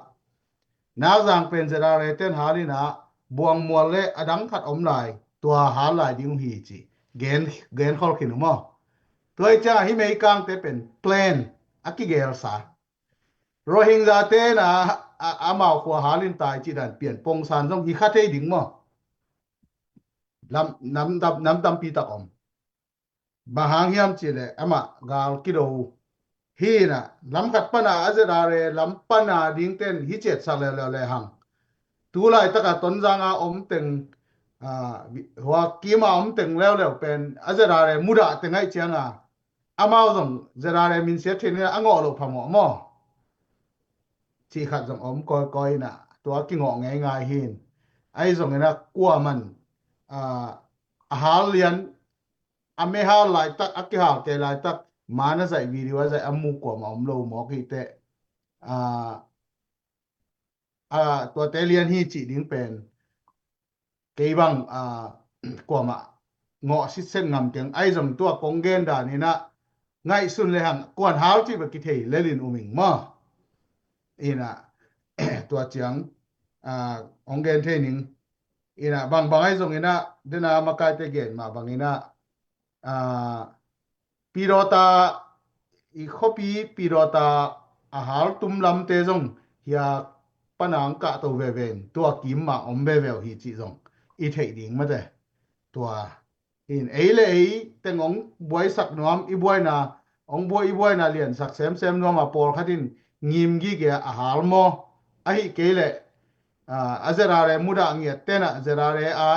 Nakzang pen Z R A ten hal in ah, Buangmual le a dang khat om lai, tua hal lai ding uh hi ci. Gen, gen khol khin uh maw. Tua hi ciangah hih Meikangte pen plan a kigelsa. Rohingya te na a, amau khua hal in tai cih dan pian pongsan zong hi kha thei ding maw. Lam, nam, nam, nam tampi tak om. Bang hang hiam cih leh amah gal kido hi na, lam khat pana a Z R A lam pana ding ten hi ciatsak leuleu le hang. Tu laitaka Tonzang a om teng, aa, hua kim a om teng leuleu pen a Z R A mudah teng aih cianga amau zong Z R A min siat theih ni a ngawh loh phamawh maw? Cih khat zong om kawikawi na, tua kingawh ngeingai hin. Ahi zongin a kuaman, aa, a hal lian, a mehal laitak, a kihal kei laitak, man a zaih, video a zaih a mu kuama om lo mawk hi teh. Aa, aa, tuate lian hi cih ding pen kei bang, aa, kuamah ngawh sitset ngam keng. Ahi zong tua kong gen dan in ah ngaihsun le hang kuan hal cih bek kithei lel in um ing maw. In ah tua ciang, aa, hong gen thei ning. In ah bangbang ahi zongin ah dena makaite gen mah bangin ah, aa, Pidawta, i khuapi Pidawta a hal tum lamte zong hia pana ang kahto veve in tua kim mah om veve uh hi cih zong i theih ding mate. Tua in ei le ei teng hong buaisak nuam, i buaina, hong buai, i buaina liansak semsem nuam a pawlkhat in ngim gige a hal maw? Ahi kei leh, aa, a Z R A mudah ngiat tenah Z R A a,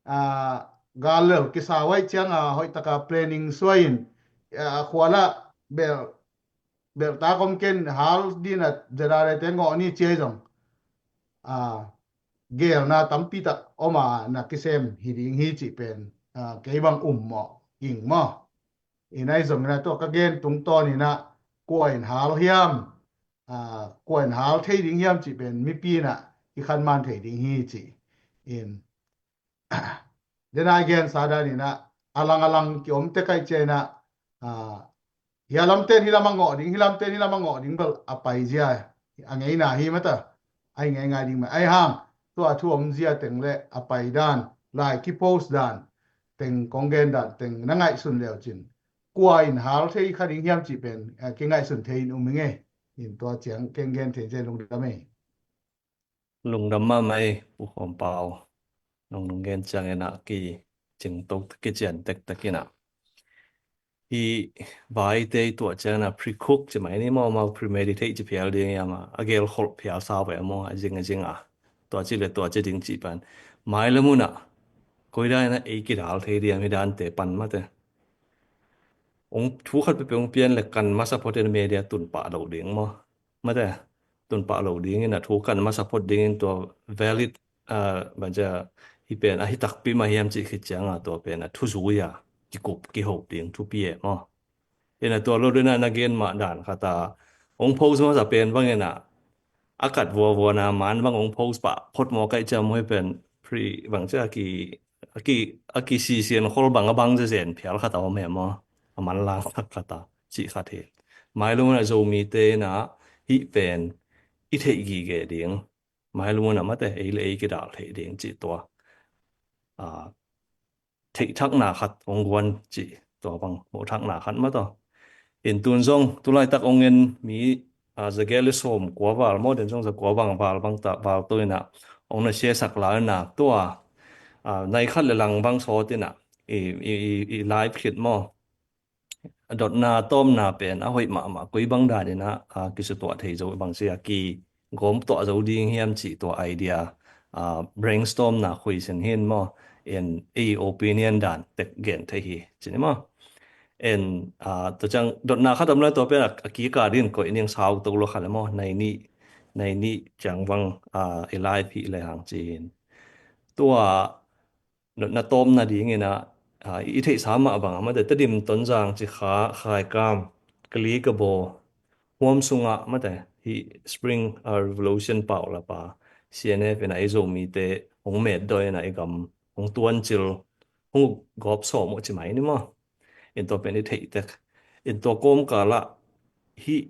aa, gal lel kisau aih cianga hoihtaka planning suai in, aa, khuala bel, beltak om ken hal dina Z R A te ngawh ni ci ahi zong, aa, gelna tampi tak om a na kisem hi ding hi cih pen, aa, kei bang um mawh ing maw. In ahi zongin ah tua ka gen tungtawn in ah kua in hal hiam, aa, kua in hal thei ding hiam cih pen mipi in ah i khanman thei ding hi cih. In dena i gensa dan in ah a lang a lang kiom tek aih ciang in ah, aa, hia lamten hi lam a ngawh ding, hi lamten hi lam a ngawh ding bel a paizia a ngeina hi mata. Ahi ngeingai ding mah ahi hang, tua thu omzia teng le a pai dan, lai kipost dan teng, kong gen dan teng na ngaihsun leu cin kua in hal thei kha ding hiam cih pen, eh, kingaihsun thei in um ing ei. In tua ciang keng gen thei ciang lungdam ei. Lungdam mahmah ei, Pu Khawm Pau. Nong, nong gen ciang in ah kicing to, kician tektek in ah. Hih vaite i tuah ciangin ah pre-cook ci mai ni maw, amau premeditate ci phial ding hiam a, a gelkholh phial sau ve maw, a zing a zing a, tua ci le tua ci ding cih pan. Mailam hun ah koi dan in ah ei kidal thei diam hih dante pan mate. Ong thu khat peuhpeuh ong pian le kan masa phot in media tun pah loh ding maw. Mate, tun pah loh dingin a thu kan masa phot dingin tua valid, ah, bang cia, hih pen ahi takpi mah hiam cih khit cianga tua pen a thuzui a kikup kihop ding thupi e maw. Ina tua lo dena na gen mah dan khat a ong post masa pen bangin a, a kat vuavuana man bang ong post pah phot maw kaih cia maw hih pen pre bang cia ki, a ki, a kisisian khol bang a bang zezen phial khat a om e maw. A manlang tak khat a cih khat hi. Mailam hun a Zomite in a hih pen i theih gige ding. Mailam hun a mate ei le ei kidal theih ding cih tua, a, theihthakna khat hong guan cih tua bang mawhthakna khat mah tawh. In tun zong tulaitak hong en mi, a, za giat le sawm kua val maw, den zong za kua bang val bang ta val to in a hong na siasak lai na tua, a, nai khat le lang bang sawt in a i, i, i, i live khit maw. Dotna tawmna pen a hoih mahmah, koi bang dan in a, a, kisutuah thei zo bang sia, kigawm tuah zo ding hiam cih tua idea, a, brainstorm na khui sin hin maw, en ei opinion dan tek gen thei hi cin maw. En, a, tua ciang dotna khat om lai tua pen a, a kika din koih ning sau to lo kha le maw, nai nih, nai nih ciang bang, a, i live hi le hang cin. Tua na tawm nadingin ah, i theihsa mah bang a mate Tedim, Tonzang, Cikha, Khaikam, Kalikabaw, Huam sungah mate hih Spring Revolution paulap a C N F in ah ei Zomite hong metdawi in ah ei gam hong tuancil, hong gawp sawm uh ci mai ni maw. In tua pen i theih tek. In tua kawmkal ah hih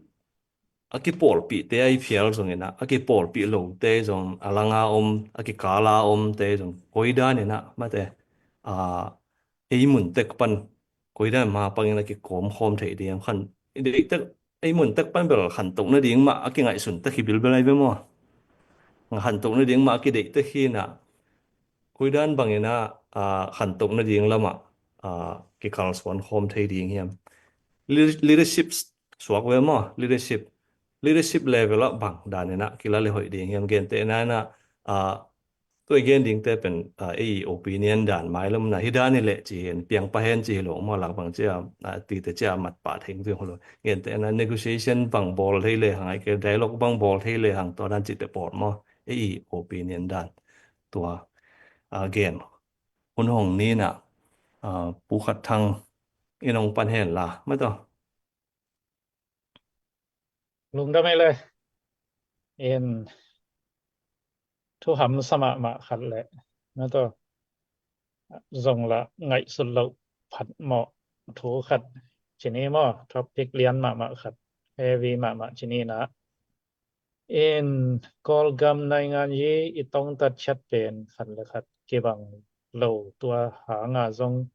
a kipawlpihte a i phial zongin ah a kipawlpih lote zong a langa om, a kikala omte zong koi danin ah mate ei mun tek pan koi dan mah pangin a kikawmkhawm theih ding hiam. Khan i deihtek ei mun tek pan bel khantoh nading mah a kingaihsun tek hi bilbel ai ve maw. Khantoh nading mah a kideihtek hi in ah koi dan bangin ah khantoh nading lamah kikalsuan khawm thei ding hiam. Leadership suak ve maw, leadership, leadership level ah bang danin ah kila le hoih ding hiam, gentehna in ah tua i gen dingte pen ei opinion dan mai lo na, hi dan hi leh ci hi in, piang pah hen ci hi lo maw, lak bang cia tite cia mat pah thei ding hi lo. Gentehna negotiation bang bawl thei le hang, ai ke dialogue bang bawl thei le hang, tua dan cite pawl maw, ei opinion dan tua gen hun hong ni in ah Pu Khat Thang in hong pan hen la mate. Lungdam ei le. In thu hamsa mahmah khat le mate, zong la ngaihsut loh phat mawh thu khat ci ni maw, topic lian mahmah khat, heavy mahmah ci ni in ah. In Kawlgam naingan yi i tongtat ciat pen khat le khat kibang lo, tua hanga zong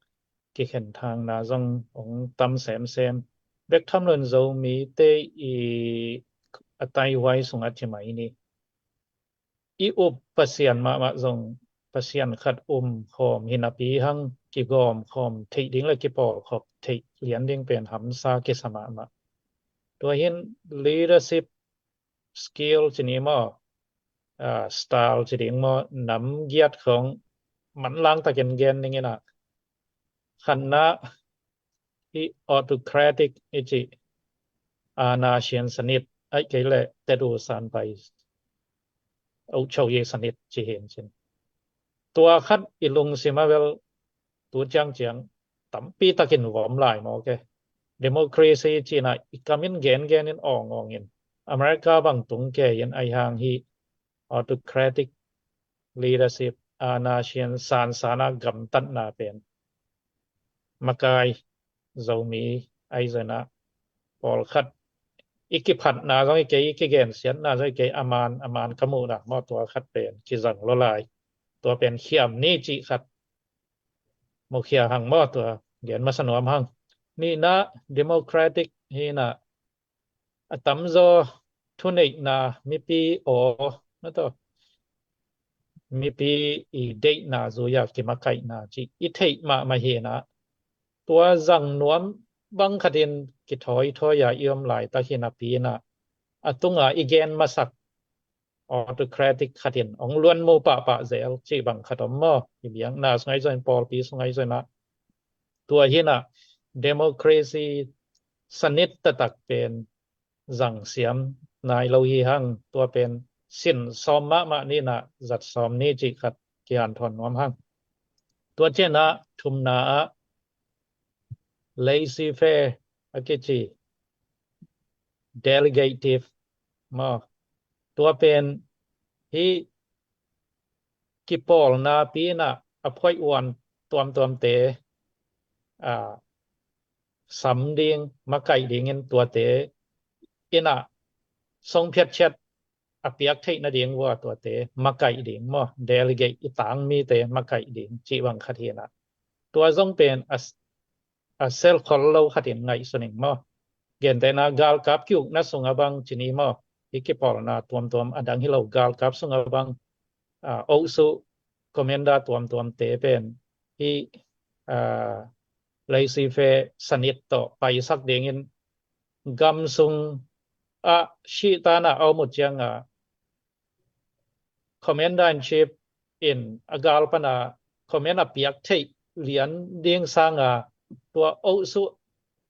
kikhen thangna zong hong tam semsem. Bek tham loin Zomite i a taihuai sungah ci mai ni, i up Pasian mahmah zong Pasian khat um khawm hi napi hang kigawm khawm theih ding le kipawl khawm theih lian ding pen hamsa kisa mahmah. Tua hin leadership skill ci ni maw, style ci ding maw, nam giat khong manlang takin gen ning in ah, khatna hi autocratic i ci, อาณาเชียนสนิท, ai kei le tedu sanpai อาณาเชียนสนิท ci hin cin. Tua khat i lungsim a vel tu ciangciang tampi takin vom lai maw ke. Democracy cina i kamin gen gen in awng awng in America bang tung ke in ai hang hi autocratic leadership, อาณาเชียน sansan a gamtatna pen makai Zomi ai zena pawlkhat i kiphatna zong i kei, i kigensiatna zong i kei, aman aman ka muhna maw, tua khat pen kizang lo lai. Tua pen khiam ni cih khat mukhia hang maw, tua gen masa nuam hang. Nihna democratic hina a tamzaw thuneihna, mipi aw na tawh mipi i deihna zuia kimakaihna cih i theih mahmah hina, tua zang nuam bang khatin kithawithawi a i om laitak hinapi ina a tunga i gen masak autocratic khatin hong luanmu pahpah zel cih bang khat om maw? I biakna sung ahi zongin, pawlpi sung ahi zongin ah tua hina democracy sanit taktak pen zang siam nai lo hi hang. Tua pen sin sawm mahmah nina zat sawm ni cih khat kihanthawn nuam hang. Tua cianah thumna ah laissez-faire a kici, delegative maw, tua pen hi kipawlna pi inah a phoih uan tuamtuamte a sam ding, makaih dingin tuate inah song phiatphiat a piak theih nading vua tuate makaih ding maw, delegate i tang mite makaih ding cih bang khat hinah. Tua zong pen a, a sel khol lo khatin ngaihsun ing maw. Gentehna galkap ki-ukna sunga bang cini maw, hi kipawlna tuamtuam a dang hi lo galkap sunga bang a, ohsuh commander tuamtuamte pen hi a, laissez-faire sanit tawh paisak dingin gam sung a sihtan a a om uh cianga commander in chief in a gal pana command a piak theih lian ding sanga tua ohsuh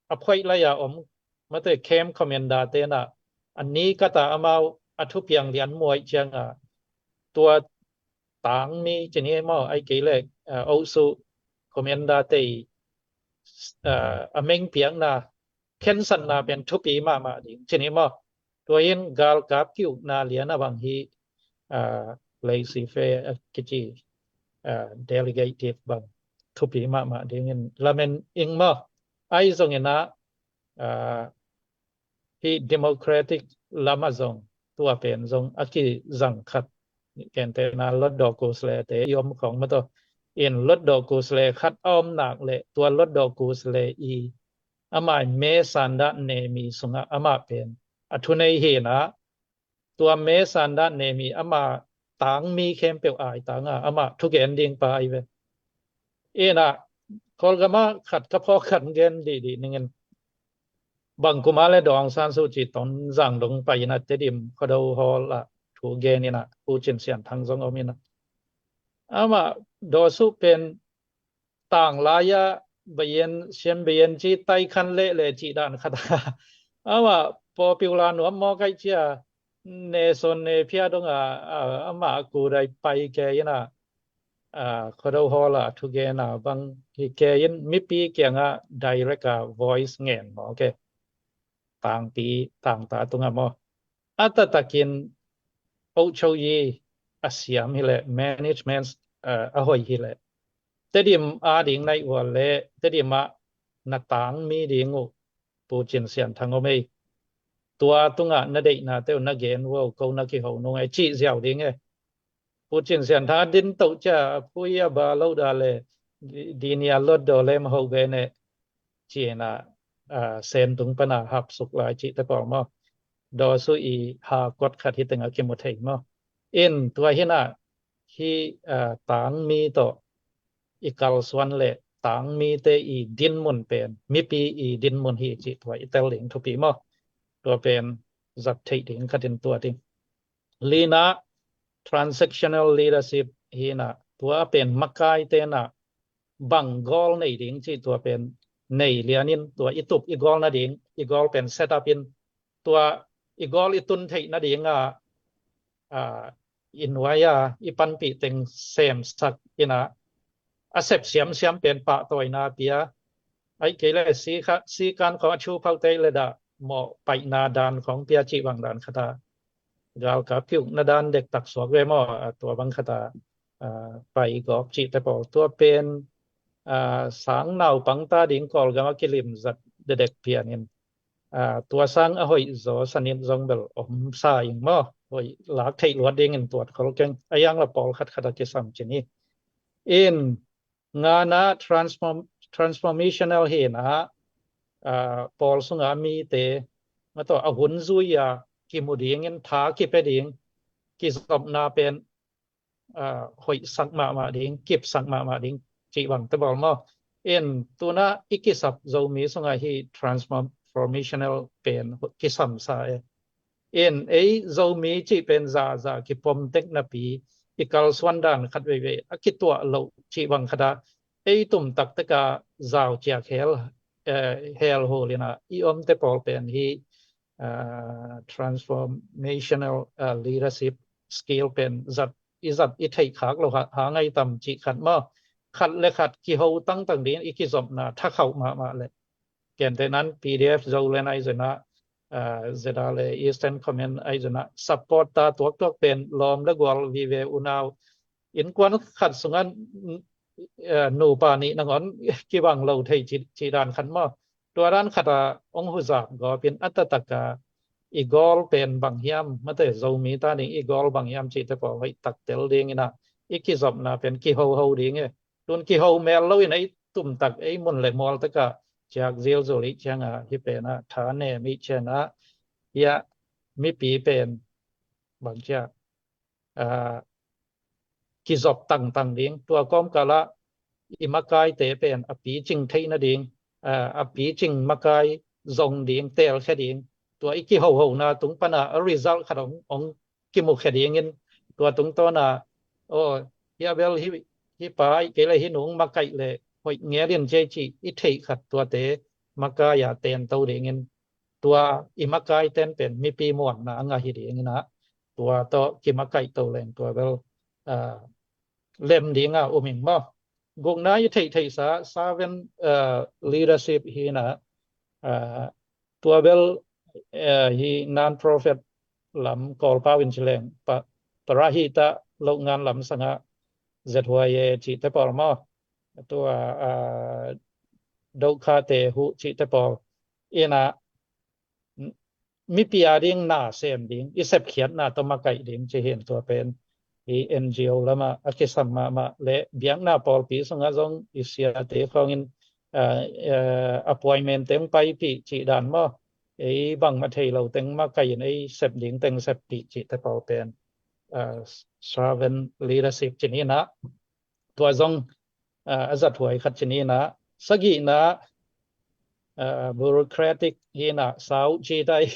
a phoih lai a om mate camp commander tenah a ni kata amau a thupiang lian muaih cianga tua tangmi ci ni maw, ahih kei leh, ah, osu commander te i, ah, a meng piakna khensatna pen thupi mahmah ding ci ni maw. Tua in galkap ki-ukna lian a bang hi, ah, laissez-faire, ah, kici, ah, delegative bang thupi mahmah dingin lamen ing maw. Ahi zongin ah, ah, hih democratic lam ah zong tua pen zong a kizang khat, gentehna Lotdaw Kusleh te i om khawng maw, tua in Lotdaw Kusleh khat a om nak leh tua Lotdaw Kusleh i amah i Me Sandat Nemi sungah amah pen a thunei hi in ah, tua Me Sandat Nemi ama tangmi khempeuh aitang a amah thugen ding pa ahi ve. Inah, Kawlgam ah khat ka phawk khat gen dihdih ning in, bang kum ah leh Daw Aung San Suu Kyi Tonzang dong pai in ah Tedim Khuado Hall ah thu gen in ah, Pu Cin Sian Thang zong om in ah, amah Daw Suu pen tang lai ah bayan, sian bayan ci, tai khan leh leh cih dan khat a, amah popular nuam mawk ahih ciang, Nelson Napier dong a, a, amah a kudai pai kei in ah, a, Khuado Hall ah thugen a bang hi kei in, mipi kiangah direct a voice ngen mawk e. Tangpi, tangta tungah maw. A taktakin အုပ်ချုပ်ရေး a siam hi leh, management, a, a hoih hi leh, Tedim ading na hih uh leh Tedim ah na tangmi ding uh Pu Cin Sian Thang om ei. Tua tungah na deihnate uh na gen uh, ko na kiho nung ei cih ziau ding e. Pu Cin Sian Thang a din toh ciang a pui a ba lo da leh, di, di ni a Lotdaw lem ho ve ne, ci in ah, a, Sen tung pan a hap suk lai cihte pawl maw. Daw Suu i ha kot khat hi teng a kimu thei maw. In tua hi in ah, hih, a, tangmi tawh i kalsuan leh tangmite i dinmun pen mipi i dinmun hi cih tua i tel ding thupi maw. Tua pen zat theih ding khat in tua ding. Lina, transactional leadership hi in ah, tua pen makaite in ah bang goal nei ding cih tua pen nei lian in, tua i tup i goal nading, i goal pen set up in, tua i goal i tun theih nading a, a, i nuai a i panpih teng semsak in ah, a sep siamsiam pen pahtawina pia, ahih kei leh si kha, si kan khawng a chu phau te leh dah mawh paihna dan khawng pia cih bang dan khat a, galkap ki-ukna dan dektak suak ve maw, a, tua bang khat a, a, pai gawp cihte pawl. Tua pen, a, sang naupang ta ding Kawlgam a kilim zat dedek pian in, a, tua sang a hoih zaw sanit zong bel om sa ing maw. Hoih lak theih luat dingin tuat khol keng. A yang la pawl khat khat a kisam ci ni. In ngana transform, transformational hi in ah, a, pawl sunga mite, ma tawh a hun zui a kimu dingin tha kipia ding, kizopna pen, a, hoihsak mahmah ding, kipsak mahmah ding cih bangte bawl maw. In tuna i kisap Zomi sunga hih transformational pen kisamsa e. In ei Zomi cih pen zaza kipom tek napi, i kalsuan dan khat veivei a kituah loh cih bang khat a, ei tumtak tek a zau ciak hel, eh, hel hul in ah i omte pawl pen hih, ah, transformational, ah, leadership skill pen zat, i zat i theih khak lo ha, ha ngai tam cih khat maw. Khat le khat kiho tangtang ding i kizopna thakhauh mahmah le. Gentehna in P D F Zoland ahi zongin ah, ah, ZRA le Eastern Command ahi zongin ah support ta tuaktuak pen lawm le gual vive unau. Innkuan khat sungah, eh, nupa nih nangawn kibang lo thei cih, cih dan khat maw. Tua dan khat a hong huzap gawp in a taktak a i goal pen bang hiam, mate Zomi ta ding i goal bang hiam cihte pawl hoih tak tel ding in ah i kizopna pen kihoho ding e. Tun kiho mel lo in ei tumtak ei mun le mual tak a ciak zilzul i ciang a hih pen a tha nem i ciang a, hia mipi pen bang ciang, ah, kizop tangtang ding, tua kawmkal ah i makaite pen a picing theih nading, ah, a picing makai zong ding, telkhia ding, tua i kihohona tung pan a, a result khat hong, hong kimukhia dingin, tua tungtawn a, aw, hia bel hih, hih pa ahih kei leh hih nung makaih leh hoih ngel in ci ei cih i theih khat tuate makai a tento dingin, tua i makaite pen mipi muanna a ngah hi ding in ah, tua tawh kimakaihto leng tua bel, ah, lem dinga um ing maw. Gukna i theihtheihsa servant, uh, leadership hi na, uh, tua bel, uh, hi non-profit lam Kawlpau in ci leng pa, para hi ta lo ngan lam sanga Z Y A cihte pawl maw. Tua, uh, dokhate huh cihte pawl ina mipi a ding na sem ding, i sepkhiatna tawh makaih ding ci hin tua pen i N G O lama a kisam mahmah le biakna pawlpi sunga zong i siate khawngin, uh, uh, appointment teng paipih cih dan maw. Ei bangmah thei lo teng makaih in ei sep ding teng seppih cihte pawl pen, uh, servant leadership ci ni na. Tua zong, uh, a zathuai khat ci ni na. Sagihna, uh, bureaucratic hi na, sau ci dai.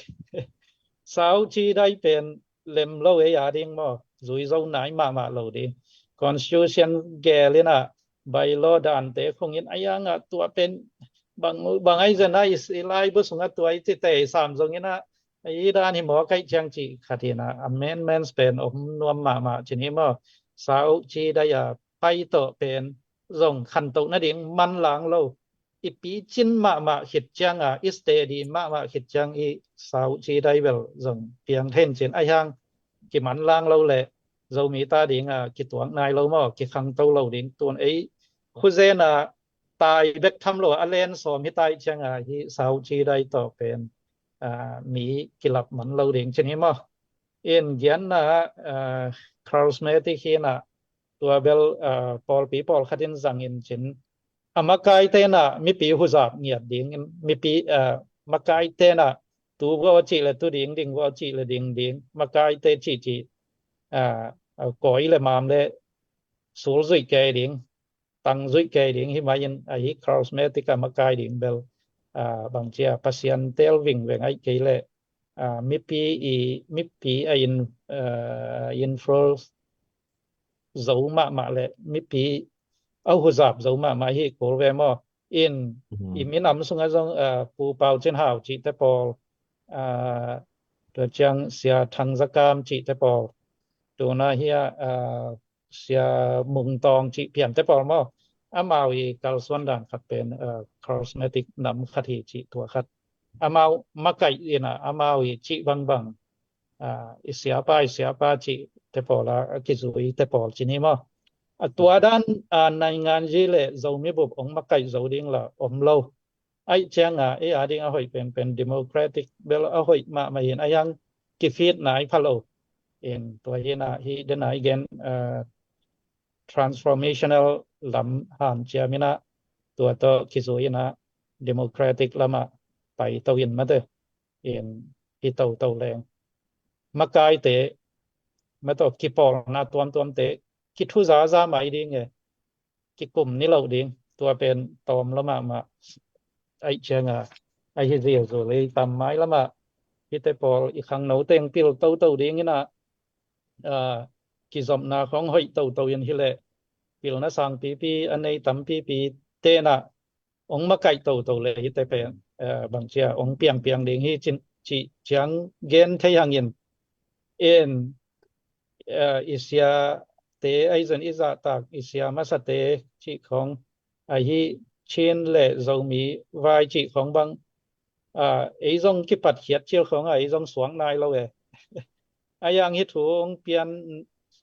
Sau ci dai pen lem lo ei a ding maw, zui zo nai mahmah lo ding. Constitution gel ina, bylaw dante khungin a yanga tua pen bang, bang ai zena i, i laibu sunga tua i cite i sam zong ina, i dan hi maw kaih ciang ci khat ina, amendments pen om nuam mahmah ci ni maw. Sau ci dai a pai tawh pen zong khantoh nading manlang lo. I picin mahmah khit cianga, i steady mahmah khit ciang i sau ci dai bel zong piang hen cin a hiang kimanlang lo le Zomi ta dinga kituak nai lo maw, kikhangto lo ding tun ei khuzena tai bek tham lo a len sawm hi tai cianga hi sau ci dai tawh pen, uh, mi kilap man lo ding cin hi maw. In gianna, uh, charismatic hi na, tua bel, uh, pawlpi pawlkhat in zang in cin a makaite na mipi huzap ngiat ding, mipi, uh, makaite na tu vua cih le tu ding, ding vua cih le ding ding, makaite cih cih, uh, uh, koi le mam le sul zuih kei ding, tang zuih kei ding hi mai in a hi charismatic a makai ding bel, uh, bang cia Pasian tel vingveng ai kei le, uh, mipi i, mipi a in, uh, influence zo mahmah le mipi a huzap zo mahmah hi kul ve maw. In i minam sunga zong, uh, Pu Pau Cin Hau cihte pawl, uh, tua ciang Sia Thang Za Kam cihte pawl, tuna hi a, uh, Sia Mung Tawng cih piante pawl maw. Amau i kalsuan dan khat pen, uh, charismatic nam khat hi cih tua khat. Amau makaih ina, amau i cih bangbang, uh, i siapa, i siapa cihte pawl a, a kizui te pawl ci ni maw. A tua dan, uh, naingan zi le Zomi bup ong makaih zo ding la om lo. Ai cianga ei a ding a hoih penpen democratic bel a hoih mahmah in a hiang kifit nai pha lo. In tua hi na hi dena i gen, uh, transformational lam han ciam ina tua tawh kizui ina democratic lama pai to in mate. In hi to to leng makaite mate kipawlna tuamtuamte kithuzaza mai ding e. Kikum ni lo ding, tua pen tawm lo mahmah. Ai cianga a hi zilzul ei tam mai lama hite pawl i khangno teng pil toto ding ina, uh, kizopna khong hoih toto in hi le pilna sang pipi a nei tam pipi tena ong makaih toto le hite pen, uh, bang cia ong piangpiang ding hi cin cih ciang gen thei hangin. In, uh, i siate ai zon i zahtak i sia masate cih khong a hi Chin le Zomi vai cih khong bang, uh, ei zong kipat khiat cil khong a ei zong suang nai lo e. A yang hi thu ong pian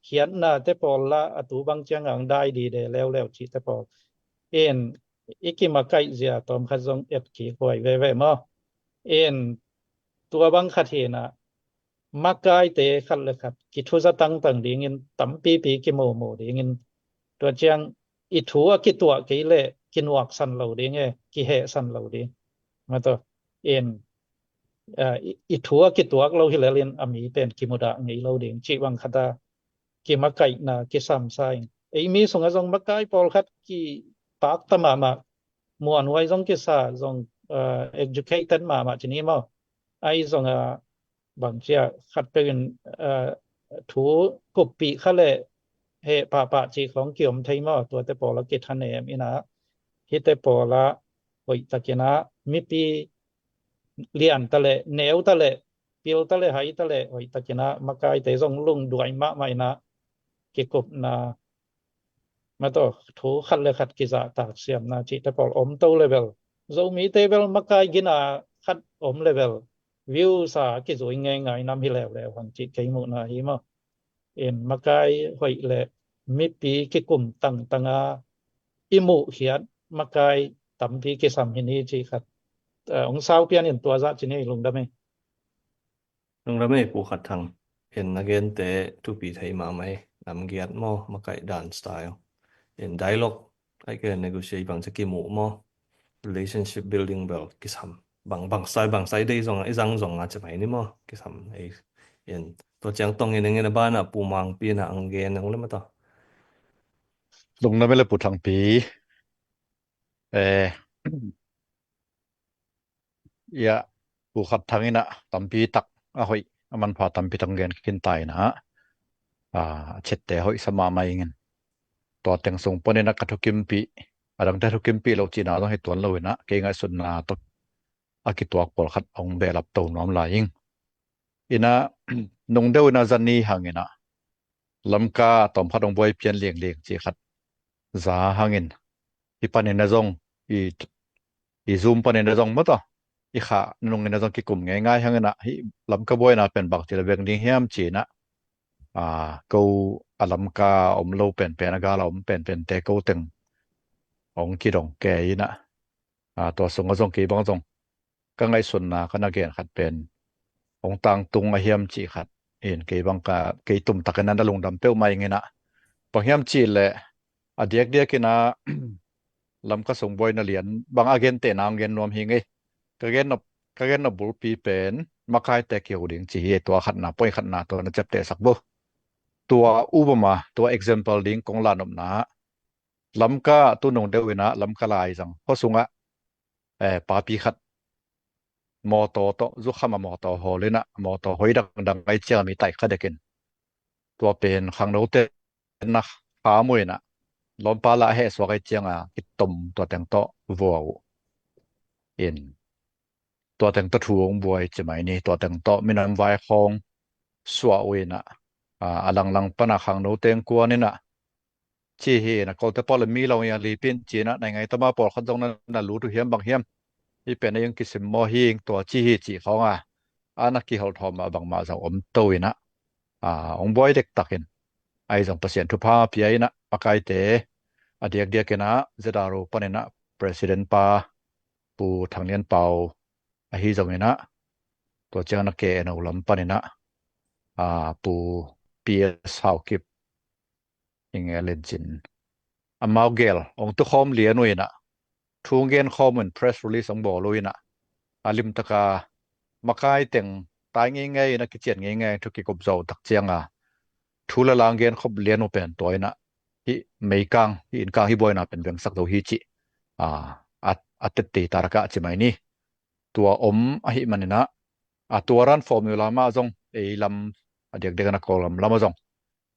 khiatna te pawl la a tu bang cianga ong dai di de leuleu cih te pawl. In i kimakaih zia tawm khat zong et kik huai veve maw. In tua bang khat hi na makaite khat le khat kithuza tangtang dingin tampipi kimomo dingin tua ciang i thu a kituah kei le kinuaksan lo ding e, kihehsan lo ding. Mate in, uh, i, i thu a kituak lo hi lelin a mi pen kimudah ngei lo ding cih bang khata kimakaihna kisamsa in. Ei mi sunga zong makai pawlkhat kipak ta mahmah, muanhuai zong kisa zong, uh, educated mahmah ci ni maw. Ai zong a bang cia khat peuh in, uh, thu kuppih kha le heh pahpah cih khong kiom thei maw, tuate pawl a kithanem ina hite pawl a hoih takina mipi lian ta le neu ta le pil ta le hai ta le hoih takina makaite zong lungduai mahmah ina kikupna Mataw, thu khat le khat kizahtak siamna cihte pawl om to level, Zomite bel makai gina khat om level, views a kizui ngeingai nam hi leuleu hang cih kei muhna hi maw. In makai hoih le mipi kikum tangtanga i muh hiat makai tampi kisam hi ni cih khat, eh, ong sau pian in tua zah ci ni. Lungdam hi. Lungdam hi Pu Khat Thang. In a gente thupi thei mahmah hi. Namgiat maw, makai dan style. In dialogue, ai ke negotiate bang ci kimuh maw, relationship building bel kisam. Bang, bang style, bang style dei zong, i zang zong a ci mai ni maw, kisam ei. In tua ciang tong in eng in a bana Pu Mangpi na ang gen ang le mataw. Lungdam hi le Pu Thangpi. Eh, ia, Pu Khat Thang in a tampi tak a hoih a manpha tampi tak gen khin ta in a, a, a chette hoih sa mahmah ing in. Tua teng sung panin a ka thukimpih, a dangte thukimpih lo cihna zong hi tuan lo in a, kei ngaihsutna tawh a kituak pawlkhat ong behlap to nuam lai ing. In a, nung deuh in a zani hang in a, Lamka tawmkhat ong buai pian liangliang cih khat za hang in, hi panin a zong, i, i Zoom panin a zong mataw, i kha nung in a zong kikum ngeingai hang in a, hi Lamka buaina pen bang ci le veng ding hiam ci in a, a, ko a Lamka om lo penpen, a gal a om penpente ko teng ong kidong kei in a, a, tua sung a zong kei bang zong ka ngaihsutna ka na gen khat pen ong tangtung a hiam cih khat in kei bang ka, kei tumtakin a na lungdam peuhmah ing in a, bang hiam cih leh a diakdiak in a Lamka sung buaina lian bang a gentehna ong gen nuam hi ing ei. Ka gen nop, ka gen nop bulpi pen makaite kiho ding ci hi. Tua khatna, point khatna tua na ciaptehsak bo. Tua upama, tua example ding kong lanopna, Lamka tu nung deuh in a Lamka laizang khuasung ah, eh, papi khat mawtaw tawh zukham a mawtaw hawl in a, mawtaw hoi dangdang ai ciang a mi taikha dek in, tua pen khangnote na kha mu in a, lawmpa lah a hehsuak ai ciang a kitom tua teng tawh vua uh in, tua teng tawh thu ong buai ci mai ni. Tua teng tawh minam vai khawng suah uh in a, a, a langlang pan a khangnote ong kuan in a, ci hi in a, kolte pawl le mi lo ong lipi in ci in a, nai ngai tama pawlkhat zong na, na lut uh hiam bang hiam, hi pen a ong kisim maw hi ing tua ci hi cih khawng a, a na kiholh thawm a bangmah zong om to in a, a, ong buai dektak in, ai zong Pasian thupha pia in a, makaite a diakdiak in a, Z R O pan in a President pa Pu Thang Lian Pau ahi zong in a, tua ciang a K N O lam pan in a, a, Pu P S Hau Kip, ing e len cin, amau gel ong tukhawm lian uh in a, thu ong gen khawm uh in, press release ong bawl uh in a, a limtaka makai teng tai ngeingei in a, kician ngeingei thu kikup zo tak ciang a, thu le la ong gen khop lian uh pen tua in a, hi meikang, hi innkang, hi buaina pen vengsak zo hi cih, a, a, a tette ta lak ah ci mai ni. Tua om ahih man in a, a, tua run formula mah zong ei lam, a diakdiak in a Kawlgam lam ah zong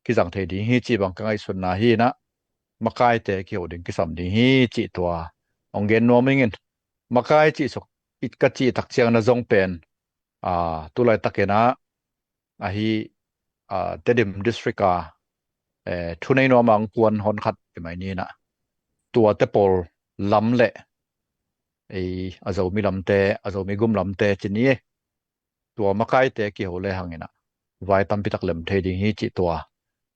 kizang thei ding hi cih bang ka ngaihsutna hi in a, makaite kiho ding kisam ding hi cih tua ong gen nuam ing in. Makai cih suk, i ka cih tak ciang na zong pen, a, tulaitak in a, ahi, a, Tedim District a, eh, thunei nuam a ong kuan honkhat ci mai ni in a, tuate pawl lam le, ei, a Zomi lamte, a Zomi gum lamte ci ni e, tua makaite kiho le hang in a, vai tampi tak lem thei ding hi cih tua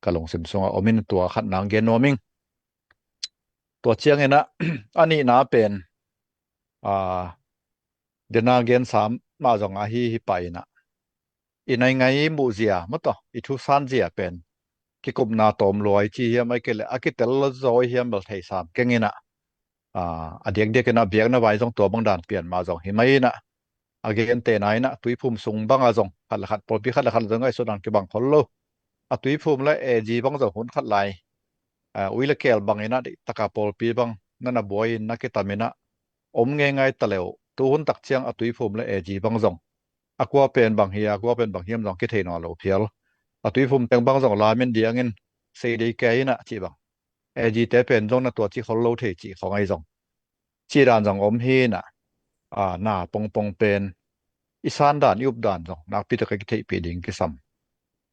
ka lungsim sung a om in, tua khatna ong gen nuam ing. Tua ciang in a, a nihna pen, a, dena gen sam mah zong ahi hi pah in a, i nai ngai muh zia mataw, i thu san zia pen kikupna tawm lua i ci hiam, ai ke le a kitel zaw i hiam bel thei sam keng in a, a, a diakdiak in a biakna vai zong tua bang dan pian mah zong hi mai in a, a gentehna in a Tuiphum sung bang a zong khat le khat, pawlpi khat le khat zong ngaihsut dan kibang khol lo. A Tuiphum le A G bang zong hun khat lai, a, ui le keel bang in a, deihtaka pawlpi bang na na buai in na kitam in a, om ngeingai ta le uh. Tu hun tak ciang a Tuiphum le A G bang zong a kua pen bang hi a, a kua pen bang hiam zong kithei nawn lo phial. A Tuiphum teng bang zong lamin diang in sei dei kei in a cih bang, A G te pen zong na tua ci khol lo thei cih khawng ahi zong, cih dan zong om hi in a, a, na pongpong pen i san dan, i up dan zong nakpi tak a kitheihpih ding kisam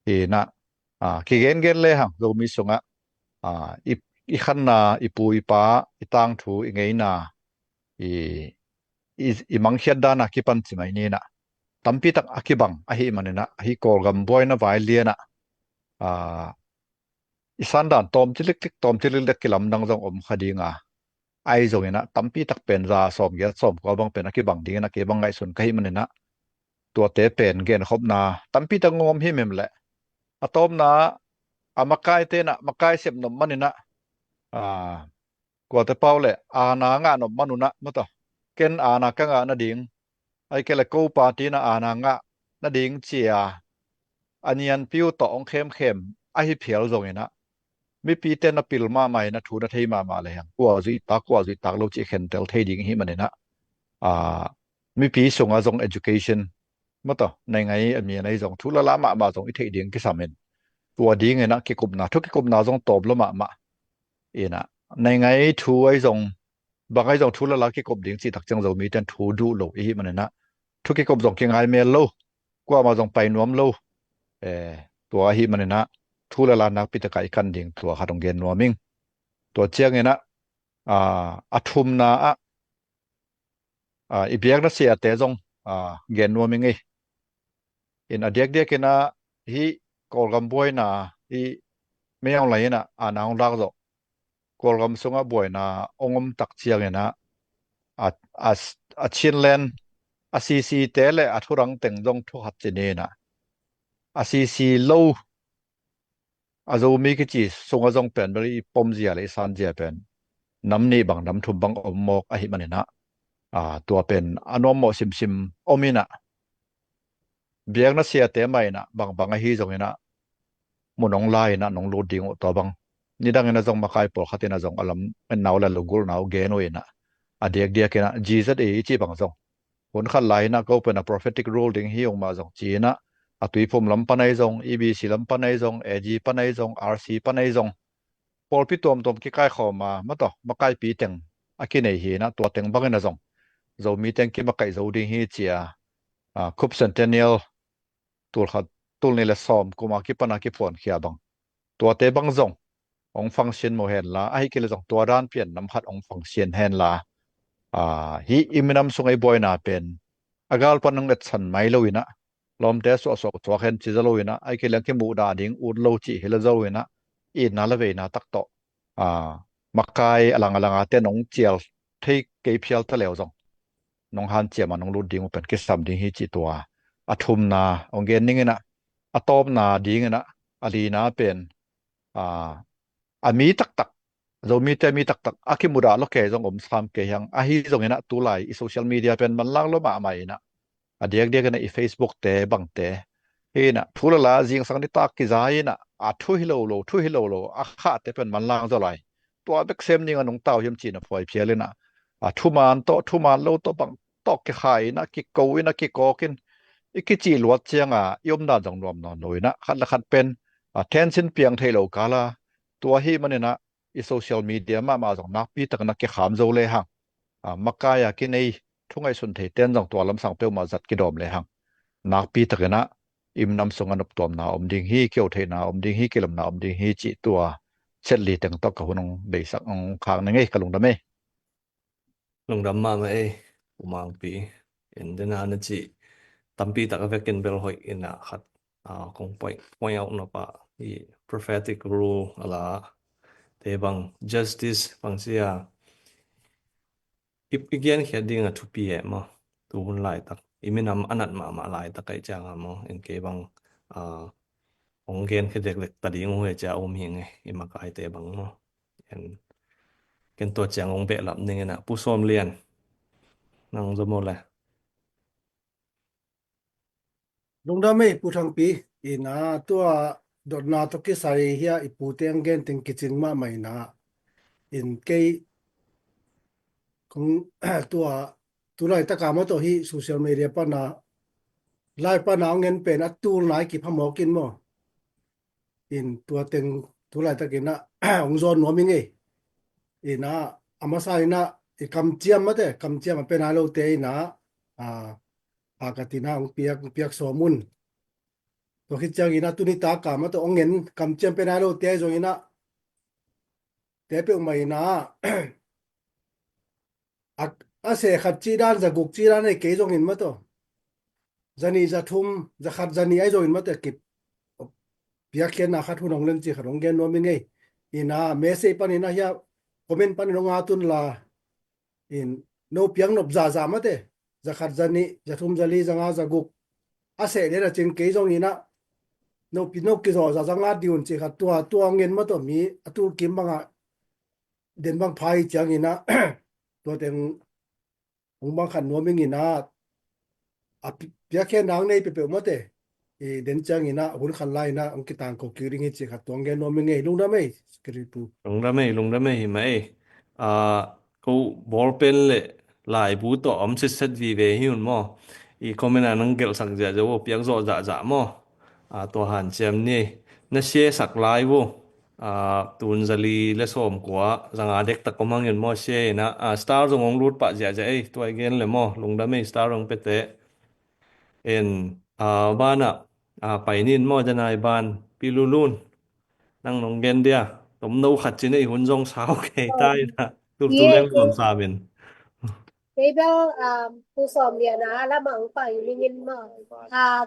hi in a, a, kigengen le hang Zomi sung ah, a, i, i khanna, i pu i pa, i tangthu, i ngeina, i, i, i mangkhiat dana kipan ci mai ni inah, tampitak a kibang ahih maninah, hih Kawlgam buaina vai lianah, a, i sandan tawm ciliklik, tawm ciliklik kilamdang zong om kha dinga, ahi zonginah tampitak pen za sawm giat sawm kua bang pen a kibang dinginah kei bang ngaihsun ka hih maninah, tuate pen genkhopna tampitak ngawm himhim leh, a tawpna a makaite inah makai sep nop maninah, a, kuate pau le aana ngah nop manunah mataw, ken aana ka ngah nading, aike le ko party na aana ngah nading cia a nianpi uh tawh hong khemkhem ahi phial zonginah, mipite na pil mahmah inah thu na thei mahmah le hiang, kua zuihtak kua zuihtak lo cih khentel thei ding hih maninah, a, mipi sungah zong education mataw, nei ngai a mi a nei zong thu lala mahmah zong i theih ding kisam in, tua dinginah kikupna, thu kikupna zong tawm lo mahmah inah, nei ngai thu ahi zong, bang ahi zong thu lala kikup ding cihtak ciang Zomite in thu duh lo ihih maninah, thu kikup zong kingai mel lo, kuamah zong pai nuam lo, eh, tua ahih maninah thu lala nakpitakah i kan ding tua khat hong gen nuam ing. Tua cianginah, a, a thumna ah, a, i biakna siate zong, a, gen nuam ing ei. In a diakdiakinah hih Kawlgam buaina, hih Min Aung Hlaing inah aana hong lak zawh, Kawlgam sungah buaina hong om tak cianginah, a, a, a Chinland, a C C te le a thurang teng zong thukhat ci ni inah, a C C lo a Zomi kici sungah zong pen bel i pomzia le i sanzia pen nam nih bang nam thum bang om mawk ahih maninah, a, tua pen a nuammawh simsim om inah, biakna siate mah inah bangbang ahi zonginah mun hong la inah nong lut ding uh tua bang, nidanginah zong makai pawlkhat inah zong a lam en nau le lugulh nau gen uh inah, a diakdiakinah G Z A i cih bang zong hun khat lai inah ko pen a prophetic rule ding hi ung mah zong ci inah, a Tuiphum lam pan ahi zong, E B C lam pan ahi zong, A G pan ahi zong, R C pan ahi zong, pawlpi tuamtuam kikaikhawm a mataw, makaipi teng a kinei hi inah, tua teng bangin a zong Zomi teng kimakaih zo ding hi cia, a, Khup Centennial, tul khat, tul nih le sawm kuma kipana kiphuankhia bang, tuate bang zong hong function maw henla, ahi kei le zong tua dan pian nam khat hong function henla, a, hih i minam sung ei buaina pen a gal pan hong etsan mai lo inah, lawmte suahsuah suak hen ci za lo inah, ahi kei le kimuhdah ding ut lo cih hi la zo inah, itna la veina tak tawh, a, makai a lang a langa te nong cial thei kei phial ta leu zong nong hanciam a nong lut ding uh pen kisam ding hi cih tua a thumna hong gen ninginah, a tawpna dinginah a lina pen, a, a mi taktak, Zomite mi taktak a kimudah lo kei zong om sam kei hiang, ahi zonginah tulai i social media pen manlang lo mahmah inah, a diakdiakinah i Facebook te bangte hi inah thu lala zingsang nitak kiza inah, a thu hi lo lo, thu hi lo lo a khahte pen manlang zaw lai. Tua bek sem ninga nong tau hiam cihna phuai phial inah, a, thuman tawh thuman lo tawh bang tawh kikhai inah, kiko inah, kikawk in, i kicih luat cianga i omdan zong nuam nawn lo inah, khat le khat pen, a, tension piang thei lo kala, tua ahih maninah i social media mahmah zong nakpi takinah kikham zo lehang, a, makai a kinei thu ngaihsun theiten zong tua lamsang peuhmah zat kidawm lehang, nakpi takinah i minam sungah noptuamna om ding hi, kiotheihna om ding hi, kilemna om ding hi cih tua chet li teng tawh ka hun hong beisak hong khak ning ei, ka lungdam ei. Lungdam mahmah ei, U Mangpi. In dena na cih tampi tak a vekin bel hoih inah khat, a, kong point, point out nop a, i prophetic rule a la te bang, justice bang cia i, i genkhiat ding a thupi eh maw. Tu hun laitak i minam a nat mahmah laitak ahi cianga maw, in kei bang, a, hong genkhiat leklek ta ding uh hi cia om hi ngei, i makaite bang maw. Ken, ken tua ciang hong behlap ning inah, Pu Sawm Lian, nang zaw maw le? Lungdam ei, Pu Thangpi. Inah tua dotna tawh kisai hia, i pute ang gen teng kicing mahmah inah, in kei kong tua tulaitak a maw tawh hih social media pana, live pana hong en pen a tulna i kiphamawk in maw. In tua teng tulaitak inah hong zawn nuam ing ei. Inah a masa inah i kamciam mate, kamciam a pe nai lote inah, a, a ka tina hong piak, hong piak sawm un. Tua khit ciang inah tuni taka mah tawh hong en kamciam pe nai lote ahi zong inah te peuhmah in ah, a, a seh khat cih dan, za guk cih dan ei kei zongin mataw, za nih, za thum, za khat, za nih ahi zongin mataw, kip piakkhiatna khat hun hong len cih khat hong gen nuam i ngei. In ah message panin ah hiah comment panin hong at un la, in no piak nop zahzah mate, za khat, za nih, za thum, za li, za nga, za guk a seh le na cin kei zongin ah no pi no kizawh zahzah ngat dih un cih khat, tua tua hong gen mataw, mi a tul kim bangah den bang pha i ciangin ah tua teng hong bang khat nuam ing in ah, a pi-, piakkhiatna hong nei peuhpeuh mate, i den ciangin ah hun khan lai in ah hong kitangko kik ding hi cih khat tua hong gen nuam i ngei. Lungdam ei, secretary pu. Lungdam ei, lungdam ei, hi mah ei. Ah, ko ball pen le laibu tawh om sitset vive hi un maw. I comment ah nang gelhsak ziahziah uh, piak zawh zahzah maw. Ah, tua hanciam ni. Na share sak lai uh. Ah, tun za li le sawmkua, za nga dektak om hangin maw, share in ah, ah, star zong hong lut pah ziahziah ei, tua i gen le maw, lungdam ei, star hong pete. En, ah, banah, ah, pai nin maw, janai ban, Pi Lulun. Nang nong gen dia, tomno khat cin ei, hun zong sau kei ta in ah, tultul leng nuam sam in. Kei bel, um, Pu Sawm Lian a lamah hong pai ning in maw. Ah,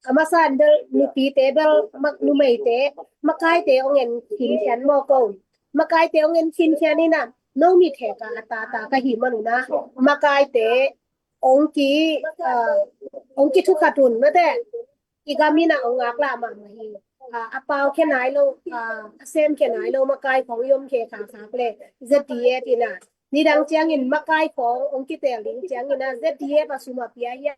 a masa in bel nupite bel, ma-, numeite, makaite hong en khinkhian maw ko. Makaite hong en khinkhian in ah, no mit hek a, a tata ka hih man un ah, makaite hong ki, ah, hong kithukhat un mate. I gam in ah hong ngaklah mahmah hi. Ah, a pau khia nai lo, ah, a sem khia nai lo makai khawng i om khekha khak le Z D F in ah, nidang ciangin makai khawng hong kiteel ding ciangin ah Z D F a sum a pia hi a,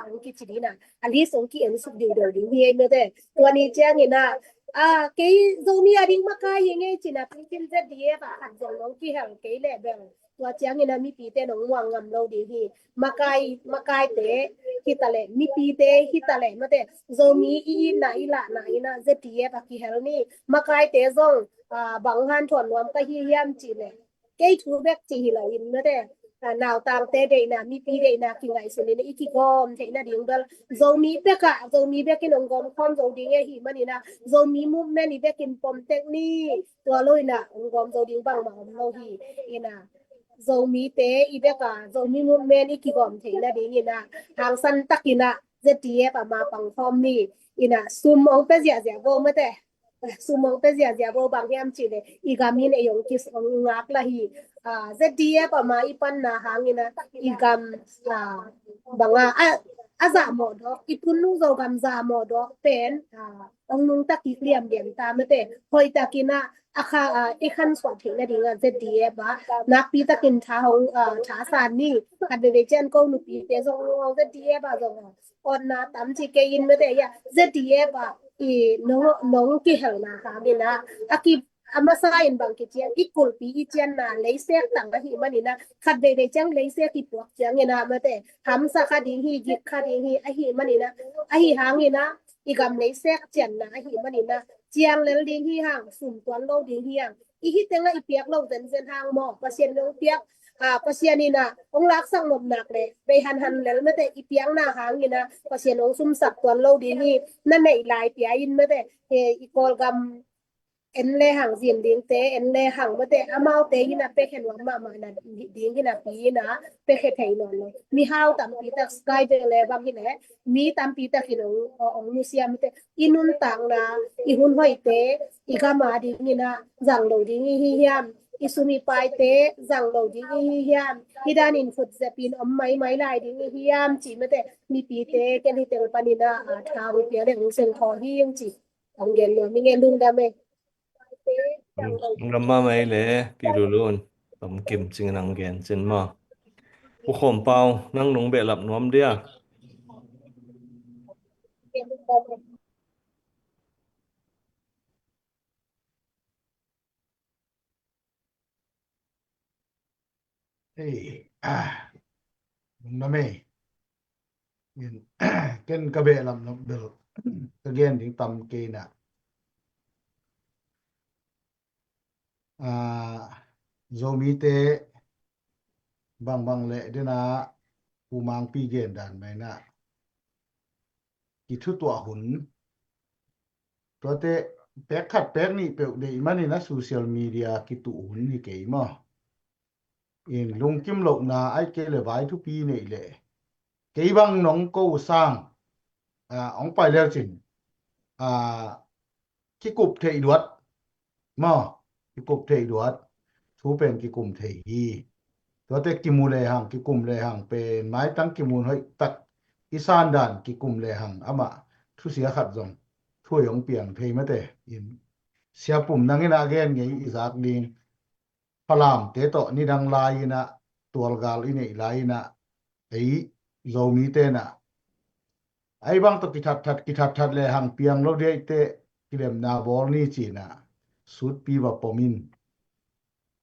hong kici ding in ah, a list hong ki-en suk dingdel ding hi ei mate. Tua ni ciangin ah, ah, kei Zomi a ding makai hi ngei cin ah, pingkin Z D F a khat zong hong kihel kei le bel, tua ciangin ah mipite nong muang ngam lo ding hi. Makai, makaite hi ta leh, mipite hi ta leh mate, Zomi i itna i lahna in ah Z D F a kihel ni. Makaite zong, ah, bang hanthawn nuam ka hi hiam cih leh, kei thu bek cih hi lo in mate, ah, nautangte deihna, mipi deihna kingaihsun in i kigawm theihna ding bel, Zomi bek ah, Zomi bek in hong gawm khawm zo ding ahih manin ah, Zomi movement i bek in pom tek ni. Tua lo in ah hong gawm zo ding bangmah om lo hi. In ah Zomite i bek a, Zomi movement i kigawm theihna ding in ah, hangsan tak in ah Z D F a ma pang khawm ni. In ah sum hong pia ziahziah bo mate. Sum hong pia ziahziah bo, bang hiam cih leh i gam in ei hong ki, hong ngaklah hi. Ah, Z D F a ma i panna hang in ah i gam, ah, bang a, a, a zahmawh dawk, i Punnu Zogam zahmawh dawk pen, ah, hong nungta kik liamliam ta mate. Hoih tak in ah, a kha, ah, i khansuah theihna ding ah Z D F ah nakpi takin tha hong, ah, tha san ni. Khat veivei ciang ko nupite zong hong Z D F ah zong hong awtna tam ci kei in mate, ya, Z D F ah i nong, nong kihelna hang in ah, a ki, a masa in bang kician, i kulhpi i cianna leisek tang ahih manin ah, khat veivei ciang leisek i puak ciangin ah mate, hamsa kha ding hi, gik kha ding hi, ahih manin ah, ahi hangin ah, i gam leisek cianna ahih manin ah, ciang lel ding hi hang, sum tuan lo ding hi hang, i hi tengah i piak lo zenzen hang maw, Pasian in hong piak, ah, Pasian in ah hong laksak nop nak leh, bei hanhan lel mate, i piakna hangin ah Pasian hong sumsak tuan lo ding hi. Na neih lai pia in mate, he, i Kawlgam en le hang, zin dingte en le hang mate, amaute in ah piakhia nuam mahmah na ding hi napi in ah piakhia thei nawn lo. Mihau tampi tak, Sky Valley bang hi leh, mi tampi tak in hong, hong nusia mate. I nuntakna, i hun hoihte, i gam a ding in ah zang lo ding i hi hiam? I sum i paite zang lo ding i hi hiam? Hi dan in khut zep in om maimai lai ding i hi hiam cih mate, mipite ken hi teng panin ah, ah, tha hong pia le hong sen khaw hi ing ci. Hong gen nuam i ngei, lungdam ei. Lungdam mahmah ei le, Pi Lulun. Tom kim cing in hong gen cin maw. Pu Khawm Pau, nang nong behlap nuam dia. Hei, ah, lungdam ei. In, ken ka behlap nop bel, ka gen ding tam kei in ah. Ah, Zomite bangbang leh den ah, Pu Mangpi gen dan mah in ah, kithutuah hun, tuate pek khat pek nih peuh deih manin a social media kituh hun hi kei maw. In lungkim lohna ai kei le vai thupi neih leh kei bang nong ko sang, ah, hong pai leu cin, ah, kikup theih duat maw, kikup theih duat, thu pen kikum thei hi. Tuate kimu lehang, kikum lehang pen maitang kimun hoih tak i sandan kikum lehang amah thusia khat zong thu hong piang thei mate. In siapum nangin a gen ngei i zak ding, Falamte tawh nidang lai-inah tualgal i neih lai-inah ei Zomite inah ei bang tawh kithatthat kithatthat lehang piang lo diaite kilemna bawl ni cinah sutpi va pom in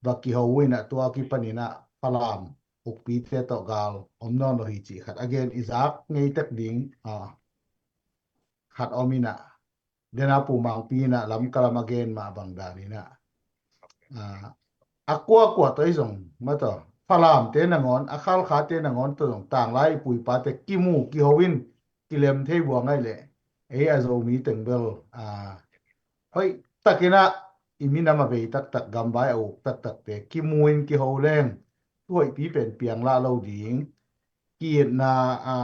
va kiho inah tua kipaninah Falam ukpite tawh gal om nawn lo hi cih khat a gen i zak ngei tek ding, a, khat om inah dena Pu Mangpi inah Lamka lam a gen mah bang daninah, a, a kuakua tawh i zong mataw Falamte nangawn a Khalkhate nangawn tawh zong tanglai i puipate kimu kiho in kilem thei buang ai leh ei a Zomi teng bel, a, hoih takinah i minam a bei taktak, gamvai a uk taktakte kimu in kiho leng thu hoihpi pen piang lah lo ding, ki-itna, a,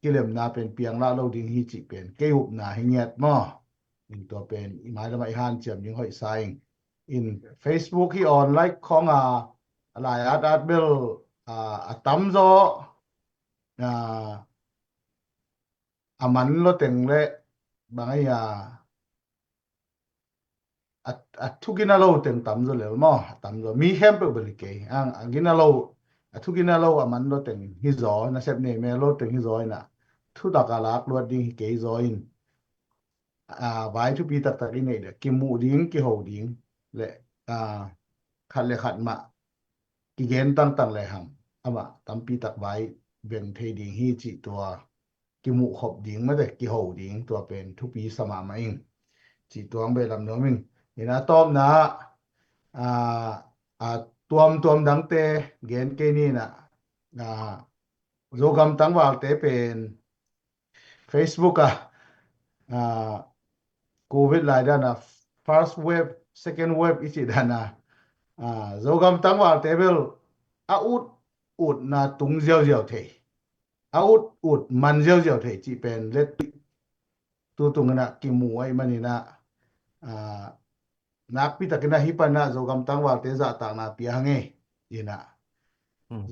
kilemna pen piang lah lo ding hi cih pen kei upna hi ngiat maw. In tua pen i mailamah i hanciam ding hoih sa ing. In Facebook hi online khong a, a lai at at bel, a, a tamzaw, a, a man lo teng le bang ai a, a, a thugina lo teng tamzaw lel maw, a tamzaw mi khempeuh bel hi kei ang, a gina lo, a thugina lo a man lo teng hi zaw, nasep nei me lo teng hi zaw inah thutak a lak luat ding hi kei zaw in, a, vai thupi taktak i neih le kimuh ding kiho ding le, a, khat le khat mah kigen tangtang lehang amah tampi tak vai veng thei ding hi cih tua kimuh khop ding mate kiho ding tua pen thupi sa mahmah ing. Cih tuang behlap nuam ing. Ina tawpna, a, a, tuamtuam dangte gen kei ninah, a, Zogam tangvalte pen Facebook a, a, Covid lai dana first wave, second wave i cih dana, a, Zogam tangvalte bel a ut utna tung ziauziau thei, a ut ut man ziauziau thei cih pen let tu tunginah kimu ahi maninah, a, nakpi takinah hih panah Zogam tangvalte zahtakna pia hang ei. Inah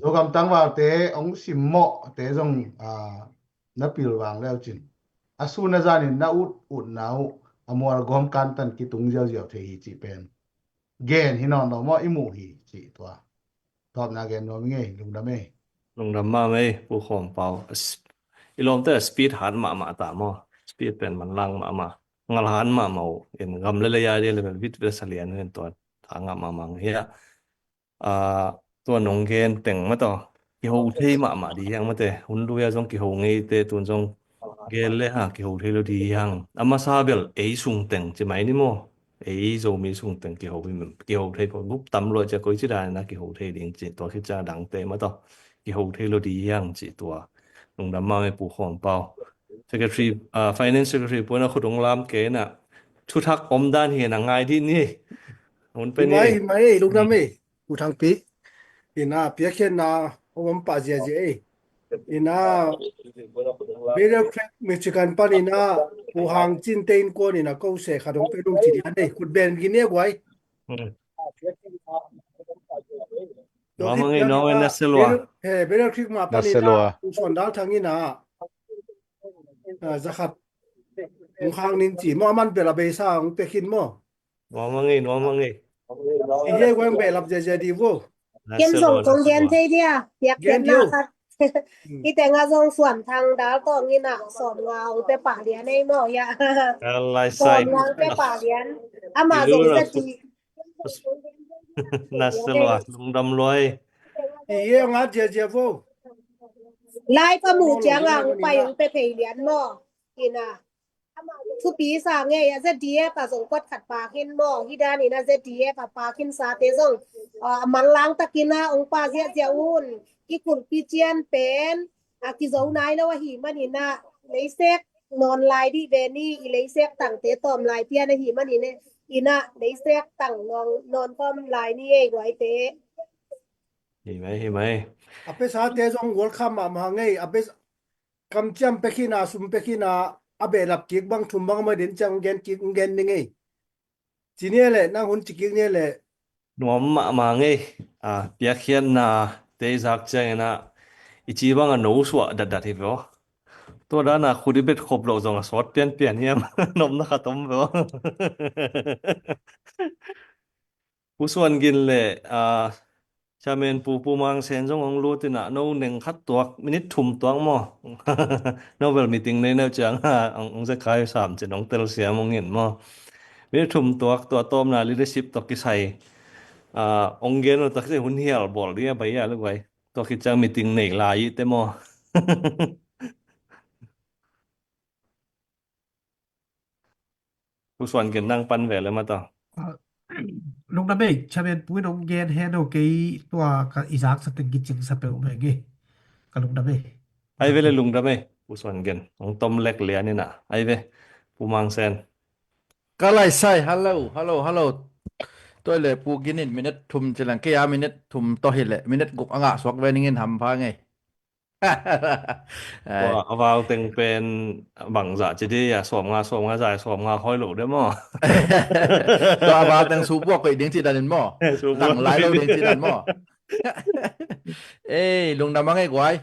Zogam tangvalte hong simmawhte zong, a, na pilvang leucin a sun a zanin na ut utna uh a mualgawm kantan kitung ziauziau thei hi cih pen gen hi nawn lo maw, i muh hi cih tua. Tawpna gen nuam ing ei, lungdam ei. Lungdam mahmah ei, Pu Khawm Pau. A sp-, i lawmte a speed hat mahmah ta maw. Speed pen manlang mahmah. Ngal hat mahmah uh. In gam le lei a dia le vit vit a salian uh in tua. Tha ngah mahmah hi a. A, tua nong gen teng mataw. Kiho thei mahmah di hiang mate. Hun lui a zong kiho ngeite tun zong gel le ha kiho thei lo di hiang. A masa bel ei sung teng ci mai ni maw. Ei Zomi sung teng kiho hi mem. Kiho thei ko gup tam lua cia koi ci dan na kiho thei ding ci tua khi cia dangte mataw. Kiho thei lo di hiang ci tua. Lungdam mahmah ei Pu Khawm Pau. Secretary, a, Finance Secretary puan a khut hong lam kei na. Thuthak om dan hi na ngai di ni. Hun pe ni. Hi mai, hi mai, lungdam ei. Pu Thangpi. Ina piakkhiatna om om pah ziazia ei. Ina Battle Creek, Michigan pan ina Pu Hang Cin te innkuan ina ko se khat hong pe nung ci dia nei. Khut ben gin e guai. Hmm. Nuam a ngei, nuam a ngei, na se lua. Battle, he, Battle Creek ma pan ina Pu Suan Dal Thang ina, a, za khat hong khang nin ci maw, a man bel a beisa hong pe khin maw. Nuam a ngei, nuam a ngei. I hia guang behlap ziazia di vo. Ken zong kong gen thei dia, piak gen na khat. I teng a zong Suan Thang Dal Tawng ina sawm nga hong pe pah lian ei maw, ya. Sawm nga hong pe pah lian. Ama zong za ti. Na se lua, lungdam lua ei. I hia ngat ziazia vo. Lai pa mu ciang a hong pai hong pe phei lian maw. Ina. Thupi sa ngei a Z D F a zong kuat khat pa khin maw, hi dan ina Z D F a pa khin sa te zong, a, a manlang takin a hong pa ziahziah un, kikulpi cian pen, a, kizo nai lo ahi man ina, leisek, nawn lai dih ve ni, i leisek tangte tawm lai pian ahi manin e, ina leisek tang nawn, nawn khawm lai ni ei guaite. Hi mai, hi mai. A pesate zong welcome mahmah ngei, a pes-, kamciam pekhin a, sum pekhin a, a behlap kik bang thum bang a mai den ciang gen kik, gen ni ngei. Ci ni e le, nang hun ci kik ni e le. Nuam mahmah ngei, a, piakkhiatna te i zak ciangin a, i ci bang a no suah datdat hi ve aw. Tua dan a khut i bet khop loh zong a sawt pianpian hiam? Nopna khat om ve aw. Pu Suan Gin le, a, Chairman Pu, Pu Mang Sen zong hong lut in a, no neng khat tuak, minute thum tuak maw? No bel meeting nei neu ciang a, hong, hong zekai sam cin hong telsiam hong in maw? Minute thum tuak, tua tawpna leadership tawh kisai, a, hong gen uh tak si hun hial bawl ding a bai a le guai. Tua khit ciang meeting nei lai i te maw? Pu Suan Gin nang pan ve le mah ta. Ah, lungdam ei, Chairman Pu in hong gen hen aw, kei tua ka i zaksa teng kicingsa peuhmah ngei. Ka lungdam ei. Ai ve le lungdam ei, Pu Suan Gin. Hong tom lek lian in a. Ai ve, Pu Mang Sen. Ka lai sai, hello, hello, hello. Tua le Pu Gin in minute thum ci leng, kei a minute thum tawh hi le, minute guk a ngah suak ve ning in hampha ngei. Ai. Tua a val teng pen bangzah ci di a, sawmnga, sawmnga zai, sawmnga hoi lo de maw? Tua a val teng subuak koih ding ci dan in maw? Subuak dang lai lo ding ci dan maw? Ei, lungdam a ngei guai.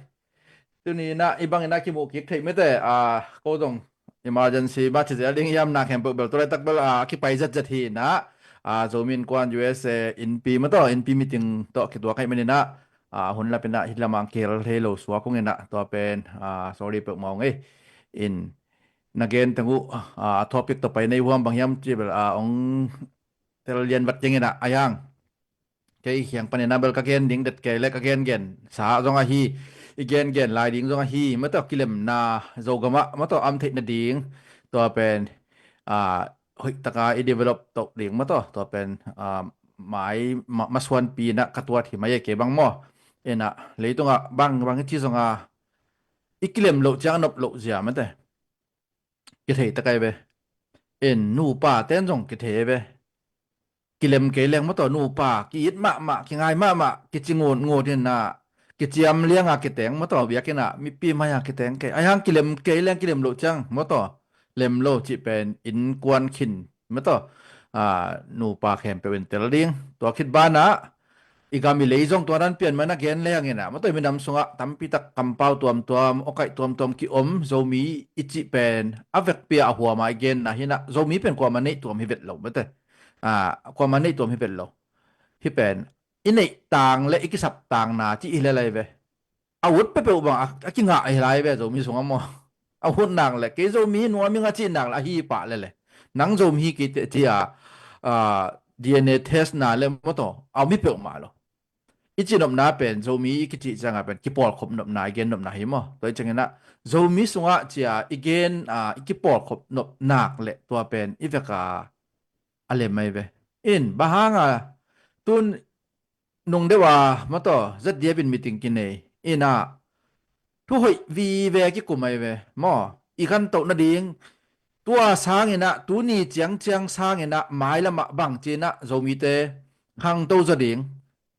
Tuni in a, i bang in a kimuh kik theih mite, a, ko zong emergency mah ci zel ding hiam na khempeuh bel tua laitak bel, a, kipai zetzet hi in a, a, Zomi Innkuan U S A innpi mah tawh, innpi meeting tawh kituak ahih manin a, a, hun lap in a hih lamah kihel thei lo suak hong in a, tua pen, a, sorry peuhmah hong ei. In na gen teng uh, a, topic tawh pai nei huam bang hiam ci bel, a, hong tel lian vat keng in a, a hiang. Kei khiang panin a bel ka gen ding det kei le ka gengen sa zong ahi, i gengen lai ding zong ahi, mah tawh kilemna Zogamah, mah tawh am theih nading, tua pen, a, hoih taka i develop toh ding, mah tawh, tua pen, a, mai, ma, masuanpi in a ka tuat hi mai e kei bang maw. In a, leitungah bang, bang i ci zong a, i kilem loh ciang a nop loh zia mah te. Kithei ta kai ve. In nupa ten zong kithei ve. Kilem kei leng mah tawh nupa, ki-it mahmah, kingai mahmah, kici ngutngut in a, kiciam liang a kiteng mah tawh, biakinn ah, mipi mai a kiteng kei. Ai hang kilem kei leng kilem loh ciang mah tawh, lem lo cih pen innkuan khin mah tawh, a, nupa khempeuh in tel ding. Tua khit banah, i gam i lei zong tua dan pian mah na gen leng in a, mah tawh i minam sungah tampi tak kampau tuamtuam, awkaih tuamtuam ki-om, Zomi i cih pen a vekpi a huam a i genna hi in a, Zomi pen kuamah neih tuam hi vet lo, mah tawh, a, kuamah neih tuam hi vet lo. Hih pen i neih tang le i kisap tangna cih hi le lai ve. A ut peuhpeuh bang a, a kingah hi lai ve Zomi sungah maw. A ut nak le kei Zomi nuam ing a cih nak le ahi pah le le. Nang Zomi hi kei teh ci a, a, D N A test na le mah tawh a om hi peuhmah lo. I cih nopna pen Zomi i kicih ciangah pen kipawlkhop nopna, i gen nopna hi maw. Tua i ciangin ah Zomi sungah ci a i gen, a, i kipawlkhop nop nak le tua pen i vek a a lem mai ve. In, bang hang a, tun nung deuh a, mah tawh, Z D F in meeting kinei. In a, thu hoih vive kikum mai ve. Maw, i khantoh nading, tua sangin ah, tuni ciangciang sangin ah, mailam ah bang ci in ah, Zomite, khangto zaw ding,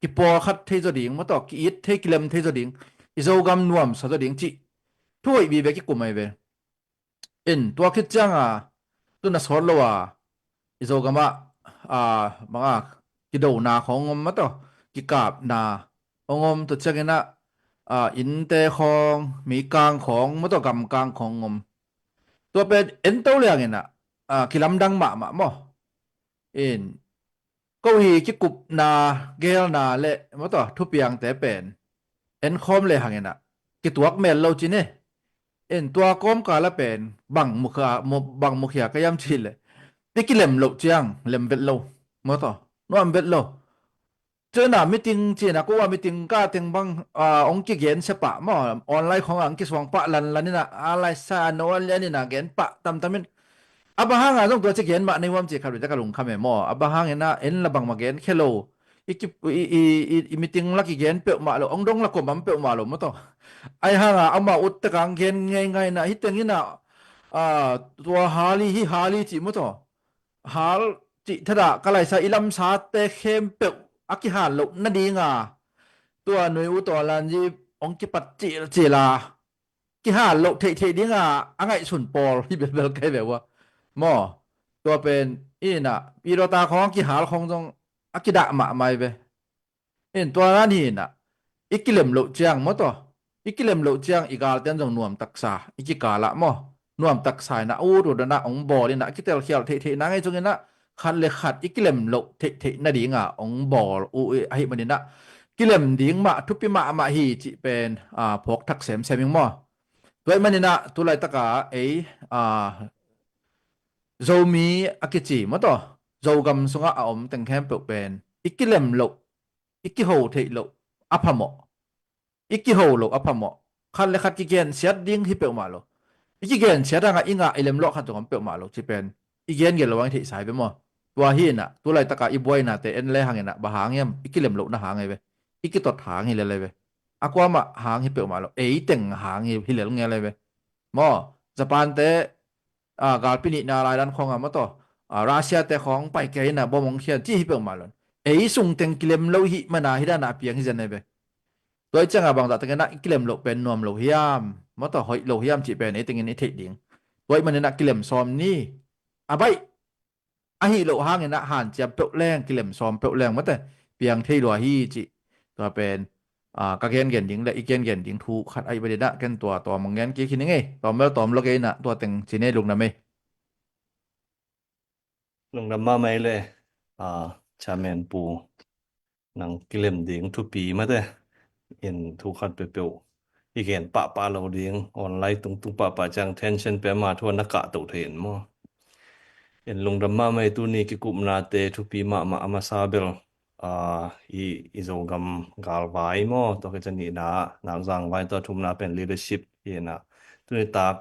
kipawlkhat thei zaw ding, mah tawh, ki-it thei, kilem thei zaw ding, i Zogam nuamsa zaw ding cih. Thu hoih vive kikum mai ve. In, tua khit ciang a, tun a sawt lo a, i Zogam ah, a, bang a, kidona khawng om mah tawh, kikapna hong om, tua ciangin ah, a, innte khawng, meikang khawng, mah tawh gamkang khawng om. Tua pen en to liangin ah, a, kilamdang mahmah maw. In, ko hi kikupna, geelna le, mah tawh, thupiangte pen en khawm le hangin ah, kituak mel lo ci ni. In tua kawmkal ah pen, bang mukhia, mu-, bang mukhia ka hiam cih le, i kilem loh ciang, lem vet lo, mah tawh, nuam vet lo. Cun ah meeting ci in ah, ko a meeting ka teng bang, a, hong kigen sia pah maw, online khawng ah hong kisuang pah lanlan in ah, a lai sa, no a lian in ah gen pah tamtam in, a bang hang a zong tua ci gen mah nei huam ci khat uh te ka lungkham e maw. A bang hangin ah en la bangmah gen khia lo. I ki, i, i, i, i meeting la kigen peuhmah lo, hong dong la kuamah om peuhmah lo mah tawh. Ai hang a amau ut tak a hong gen ngeingai in ah, hih teng in ah, aa, tua hal hi, hih hal hi cih maw taw. Hal cih thadah ka laisa i lamsate khempeuh a kihal loh nadinga tua Nui U Taw Lan Zip hong kipat cilcila kihal loh theihtheih dinga a ngaihsun pawl hi belbel kai ve ua. Maw, tua pen inah i dota khawng a kihal khawng zong a kidah mahmah hi ve. In tua nan hinah i kilem loh ciang maw taw, i kilem loh ciang i galten zong nuam taksa i kikalah maw, nuam taksa inah ut ut inah hong bawl inah a kitelkhial theihtheih na ngei cunginah khat le khat i kilem loh theihtheih nadinga hong bawl uh ahih maninah kilem ding mah thupi mahmah hi cih pen, aa, phawk thak semsem ing maw. Tua ahih maninah tulaitaka ei, aa, Zomi a kici maw taw, Zogam sungah a om teng khempeuh pen i kilem loh, i kiho theih loh a phamawh, i kiho loh a phamawh. Khat le khat kigensiat ding hi peuhmah lo. I kigensiat hangah i ngah i lem loh khat zong om peuhmah lo ci pen i gengen lo hang i theihsa hi ve maw. Tua hinah tulaitaka i buainate en le hanginah bang hang hiam, i kilem lohna hang hi ve. I kitot hang hi lel hi ve. A kuamah hang hi peuhmah lo, ei teng hang hi, hi lel ngel hi ve. Maw, Japan te, aa, galpi nihna laidan khawngah maw taw, aa, Russia te khawng pai kei inah bom hong khian ci hi peuhmah lo. Ei sung teng kilem lo hih mana hih dana a piang hi zen hi ve. Tua ih cianga bangzah takinah i kilem loh pen nuam lo hiam maw taw, hoih lo hiam cih pen ei tengin i theih ding. Tua ih maninah kilem sawm ni. A baih ahih loh hanginah hanciam peuh leng, kilem sawm peuh leng mate piang thei lua hi cih. Tua pen, aa, ka gengen ding le i gengen ding thu khat ahih maninah ken tua tawm hong gen kik hi ning ei. Tawm bel tawm lo kei inah tua teng ci ni, lungdam ei. Lungdam mahmah ei le, aa, Chairman Pu, nang kilem ding thupi mate in thu khat peuhpeuh i gen pahpah lo ding, online tungtung pahpah ciang tension pia ma thu a na kahtoh thei in maw. In lungdam mahmah ei, tuni kikupnate thupi mahmah, a masa bel, aa, i, i Zogam galvai maw, tua khit ciang nihna nakzang vai, tua thumna pen leadership hinah tuni tak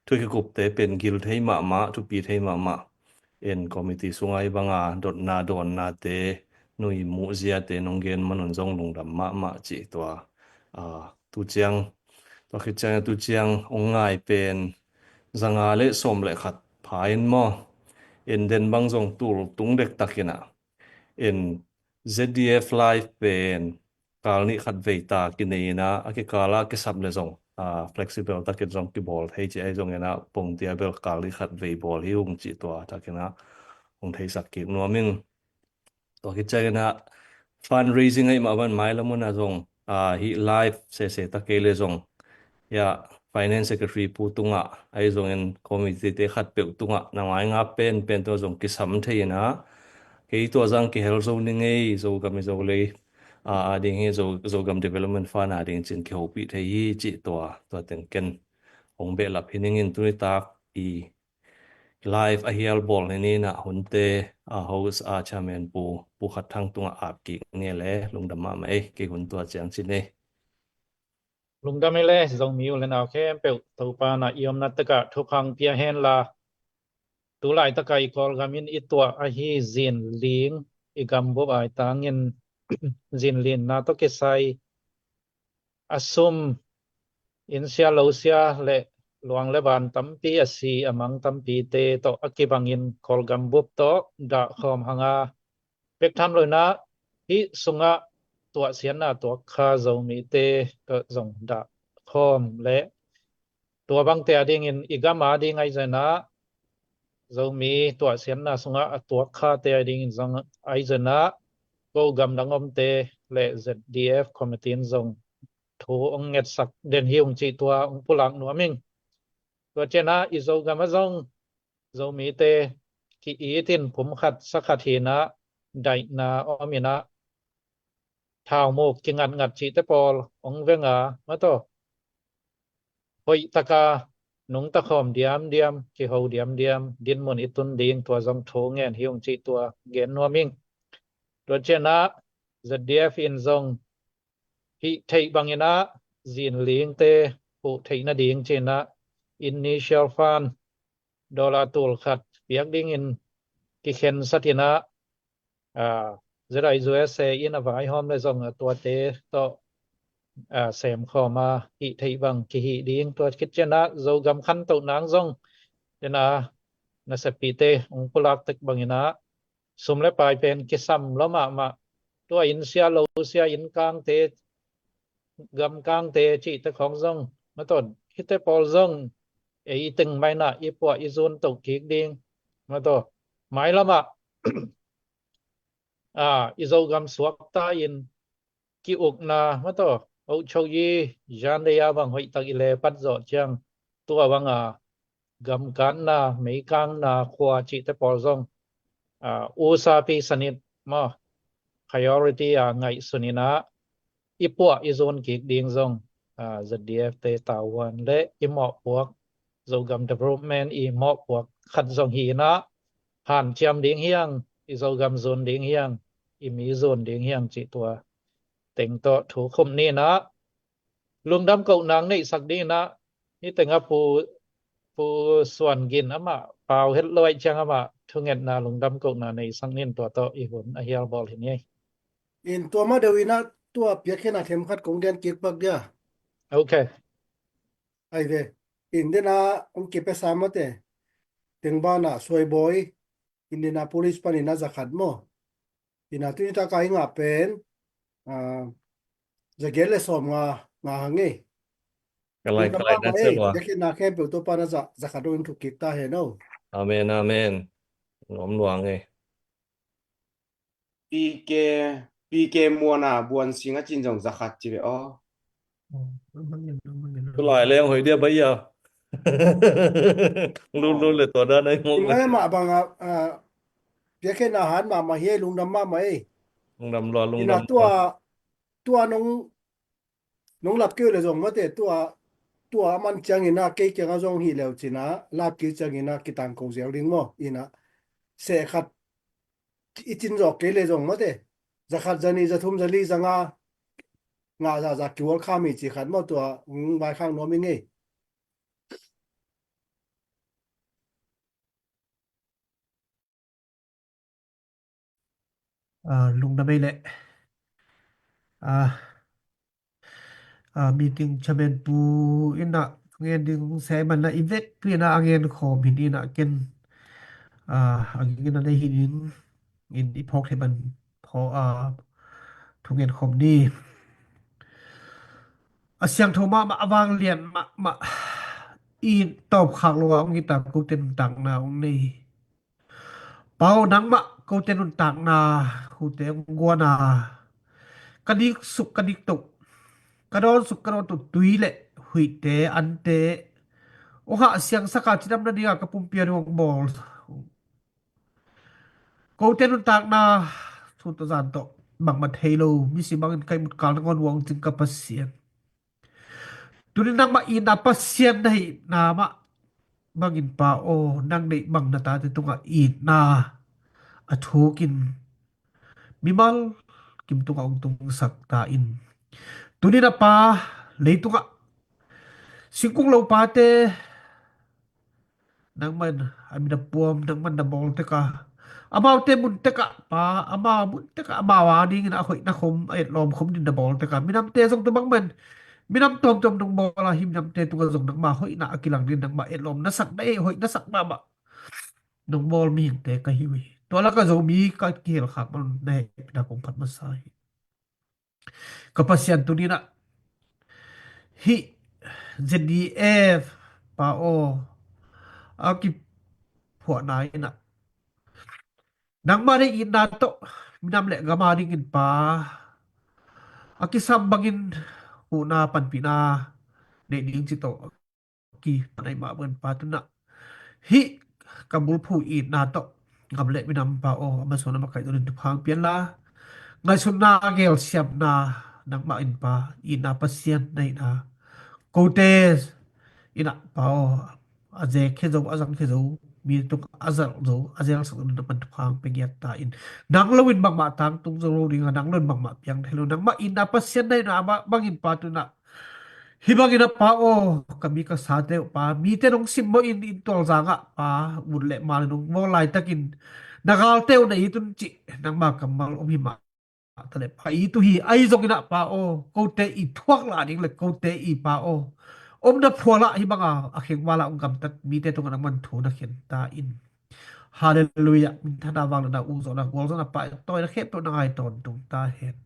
thu kikupte pen gil thei mahmah, thupi thei mahmah. En committee sunga i banga dotna dawnnate, nui muhziate nong gen manun zong lungdam mahmah cih tua. Aa, tu ciang, tua khit ciang, tu ciang hong ngai pen zanga le sawm le khat pha in maw. En den bang zong tul tung dektakinah en Z D F Live pen kal nih khat vei ta kinei inah a kikala kisap le zong, aa, flexible takin zong kibawl thei ci ahi zonginah pongtia bel kal nih khat vei bawl hi ung cih tua takinah hong theisak kik nuam ing. Tua khit cianginah fundraising ahih mah bang mailam unah zong, aa, hih live sese ta kei le zong, ya, Finance Secretary Pu tungah ahi zongin committee te khat peuh tungah na ngainga penpen tungah zong kisam thei inah kei tua zang kihel zo ning ei, Zogam i Zolei, aa, a ding hi, Zo, Zogam Development Fund a ding cin kihopih thei hi cih tua, tua teng ken hong behlap hi ningin tuni tak i live a hial bawl hi ninah hunte, a host a Chairman Pu, Pu Khat Thang tungah ap kik ni le lungdam mahmah ei, kei hun tua ciang ci ni. Lungdam ei le Zomi u le nau khempeuh, Topa na i omna takah thupha hong pia henla, tulaitakah i Kawlgam in i tuah ahi zinling, i gambup aitangin zinlinna tawh kisai a sum, inn sia lo sia le luang le van tampi a si a mang tampite tawh a kibangin Kawlgam bup tawh dahkhawm hanga pek tham lo inah hih sungah tuahsiatna tuak kha Zomite tawh zong dahkhawm le tua bangte a dingin i gam a ding ahi zongin ah, Zomi tuahsiatna sungah a tuak khate a dingin zong ahi zongin ah, ko gamdang omte le Z D F committee in zong thu hong ngetsak den hi ung cih tua hong pulak nuam ing. Tua ciangin ah i Zogam ah zong Zomite ki-it in pum khat sa khat hi-in ah, daihna om in ah, thaumuk kingatngat cihte pawl hong veng a, mataw, hoih taka nungta khawm diamdiam, kiho diamdiam, dinmun i tun ding tua zong thu ngen hi ung cih tua gen nuam ing. Tua ciangin ah Z D F in zong hih theih bangin ah zinlingte huh theih nading ci-in ah initial fund dollar tul khat piak dingin kikhensat in ah, ah, Z I U S A in a vaihawm le zong a tuate tawh, ah, semkhawm a hih theih bang kihih ding, tua khit ciangin ah Zogam khantoh nang zong ina, nasepite hong pulak tek bangin ah sum le pai pen kisam lo mahmah. Tua inn sia lo sia, inn kangte, gam kangte cihte khong zong, mataw, hihte pawl zong ei teng mah in ah i puah i zun toh kik ding, mataw. Mailam ah a, i Zogam suakta in ki-ukna, mataw, ochok i zan dei a bang hoihtak i le pat zawh ciang, tua bang a gamkatna, meikangna, khua cihte pawl zong, a, usapi sanit maw, priority a ngaihsun in ah i puah i zun kik ding zong, a, Z D F te tavuan le i mawhpuak, Zogam development i mawhpuak khat zong hi in ah, hanciam ding hiang, i Zogam zun ding hiang, i mi zun ding hiang cih tua teng tawh thu khum ni in ah, lungdam kohna neihsak ding in ah, hih teng ah Pu, Pu Suan Gin amah pau het lo ahih ciang amah thungetna lungdam kohna neihsak ni in, tua tawh i hun a hial bawl hi ni. In tua mah deuh in ah tua piakkhiatna themkhat kong gen kik pak dia. Ok. Ai ve. In den ah hong kipia sa mate. Teng ban ah Suaibawi, Indianapolis panin ah za khat maw. In ah tuni tak a i ngah pen, a, za giat le sawmnga, nga hang ei. Ka lai, ka lai, lungdam mahmah ei, piakkhiatna khempeuh Topa'n ah za, za khat dong in thuk kik ta hen aw. Amen, amen. Nuam lua ei. P K, P K Muan a Buan Sing a cin zong za khat ci ve aw. Tulai leng hoih dia bai a. Lulu le tua dan ai mawk. Lungdam mah bang a, a, piakkhiatna han mahmah hi, lungdam mahmah ei. Lungdam lua, lungdam lua. Tua, tua nong, nong lap kei uh le zong mate, tua, tua a man ciangin ah kei kiangah zong hi leu cin ah, lap kei ciangin ah kitangko zel ding maw. In ah seh khat i cin zawk kei le zong mate, za khat, za nih, za thum, za li, za nga, ngah zahzah kihual kha mi ci khat maw, tua hong vaikhak nuam ing ei. A, lungdam ei leh. A, a, meeting chairman pu in ah ngen ding se man ah i vekpi in ah a ngen khawm hi in ah ken, a, a ging in ah nei hi ding in i phawk thei ban phaw, a, thungen khawm ni. A siangtho mahmah, a vanglian mahmah, i tawpkhak lo a hong hi ta kote nuntakna hong nei. Pa aw, nangmah kote nuntakna, kote hong guan a, ka dik suk ka dik toh, ka dawn suk ka dawn toh tui le huihte, ante hong hah siangsak a cidam nading a ka pumpi a ding hong bawl. Kote nuntakna, sun tawh zan tawh bangmah thei lo, misi bangin ka ihmut kal nangawn hong cing ka Pasian. Tuni nangmah itna Pasian na hihna mah bangin Pa aw, nang deih bang na tate tungah itna a thukin mimal kim tungah hong tungsak ta in. Tuni na Pa, leitungah singkung lo pate nangman a min a puam, nangman na bawl tek a, amaute mun tek ah Pa, amau mun tek ah amau a dingin a hoihna khom, a etlawm khom dingin na bawl tek a, minamte zong tua bangman minam tuamtuam nong bawl a, hih minamte tungah zong nangma hoihna a kilang dingin nangma etlawm na sak, na ei hoih na sak mahmah nong bawl mihingte ka hi uh hi. Tua lakah Zomi ka kihel khak man na hehpihna kong phat masa hi. Ka Pasian, tuni in ah hih Z D F Pa aw, a kiphuahna in ah nangmah deih itna tawh minam le gam a dingin Pa, a kisam bangin huhna panpihna neih ding cih tawh kipan ahih mah bangin Pa, tuni in ah hih ka bulphuh itna tawh gam le minam Pa aw, a masuan a makaih dongin thupha hong pia inla, ngaihsutna, gelsiamna nangmah in Pa, itna Pasian na hihna, kote in ah Pa aw, a ze khia zo, a zang khia zo, mi tung a zalh zo, a zelsak zo, nangman thupha hong pia ngiat ta in. Nang lo in bangmah tangtung zo lo ding a, nang lo in bangmah piang thei lo, nangmah itna Pasian na hihna bangin Pa, tuni in ah hih bangin ah Pa aw, ka mi ka sate uh Pa, mite nong simmawh in, inn tualzang ah Pa, ut le mal in nong bawl laitakin na galte uh na it un cih nangma kammal om hi mah ta leh Pa, it uh hi. Ahi zongin ah Pa aw, kote i thuak lah ding le kote i Pa aw, omna phualah hih banga a khengvalah hong gamtat mite tungah nangman thu na khen ta in. Halleluiah. Minthana, vangliatna, ukzawhna, gualzawhna, pahtawina khempeuh na ngai tawntung ta hen.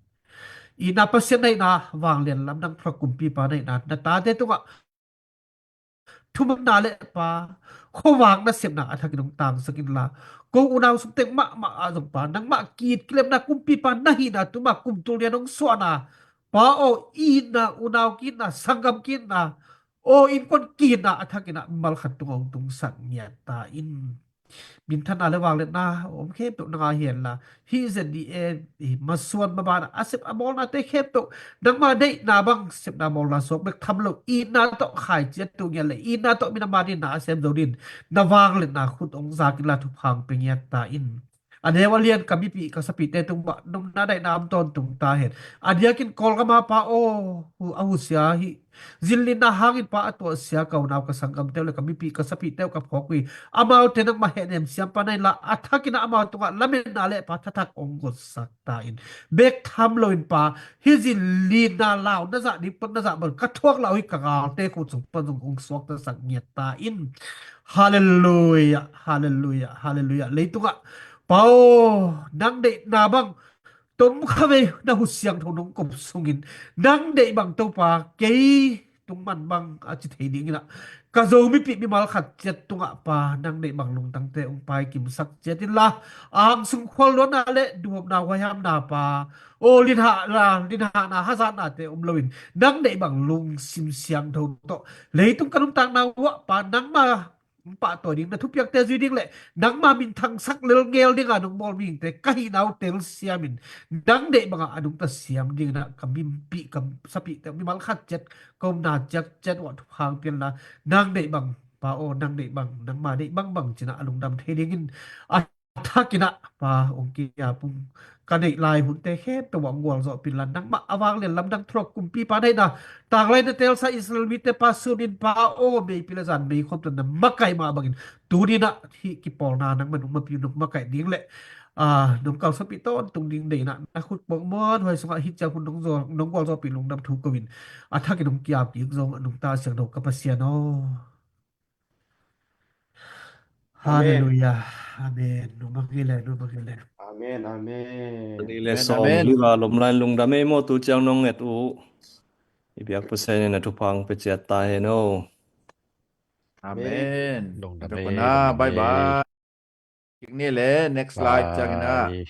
Itna Pasian na hihna, vanglian lamdang thulak kumpipa na hihna, na tate tungah thumanna le pa, khuavak nasepna a thakin hong tangsak inla, ko unau sungteng mahmah ah zong pa, nangmah ki-it kilemna kumpipa na hihna, tuma kum tul riat hong suahna, pa aw, itna, unau ki-itna, sanggam ki-itna, aw, innkuan ki-itna a thakin ah mimal khat tungah hong tungsak ngiat ta in. Minthana le vangliatna om khempeuh na ngah hen la, hih Z D A i masuan maban a sep a bawlnate khempeuh nangma deihna bang sepna bawlna suak bek tham lo, itna tawh khaici a tu ngiat le itna tawh minam a dinna a sem zo din na vangliatna khut hong zak inla thupha hong pia ngiat ta in. A neu a lian ka mipih ka sapihte tungah nopna daihna om tawntung ta hen. A diakin Kawlgam a pa aw, hu, a husia hi, zinlinna hangin pa a tuahsia ka unau ka sanggamte uh le ka mipih ka sapihte uh ka phawk uh hi. Amaute nangmah hehnem siampa na hinla a thakin ah amau tungah lametna le pa thathak hong gotsak ta in. Bek tham loin pa, hih zinlinna lau na zah ding pan na zah bang ka thuak lah uh hi, ka galte khut sung pan zong hong suaktasak ngiat ta in. Halleluiah, halleluiah, halleluiah. Leitungah pa aw, nang deihna bang tom kha vei, na khut siangtho nong kop sungin nang deih bang Topa kei tung man bang a ci thei dingin ah ka Zo mipih mimal khat ciat tungah pa nang deih bang lungtangte hong paikimsak ciat inla, angsung khualluatna le duhopna huaihamna pa, aw, linhahna, linhahna hazatnate om loin nang deih bang lungsim siangtho tawh leitung ka nuntakna uah pa nangma hong pahtawi ding, na thupiakte zui ding le nangma minthangsak lelngel dinga nong bawl mihingte ka hihna uh telsiamin nang deih bangah a nungta siam dingin ah ka mipih ka sapihte mimal khat ciat ka omna ciatciat uah thupha hong pia inla, nang deih bang pa aw, nang deih bang, nangma deih bangbang ci-in ah a lungdam thei dingin a thakin ah pa hong ki-ap ung. Ka neih lai hunte khempeuh ah hong gualzawhpih inla, nangmah a vanglian lamdang thulak kumpipa na hihna, tanglai na teelsa Israel mite pa sunin pa aw, meipi le zan meikhawm tawh na makaih mah bangin tuni-in ah hih kipawlna nangman hong makaih ding le, ah, nong kalsuanpih tawntung ding deihna na khut pawng muanhuai sungah hih ciang hun nong zaw, nong gualzawhpih lungdam thu ko-in a thakin hong ki-ap kik zong a nungta siangtho ka Pasian aw. Amen. Halleluiah. Amen. Nungmang hi le, nungmang hi le. Amen, amen. Amen, amen. Nih le sawm hih va lom lai lungdam ei maw, tu ciang nong et uh. I biak Pasian in a thupha hong pia ciat ta hen aw. Amen. Lungdam ei, lungdam ei. Bye bye. Kik ni le, next live ciangin ah. Bye.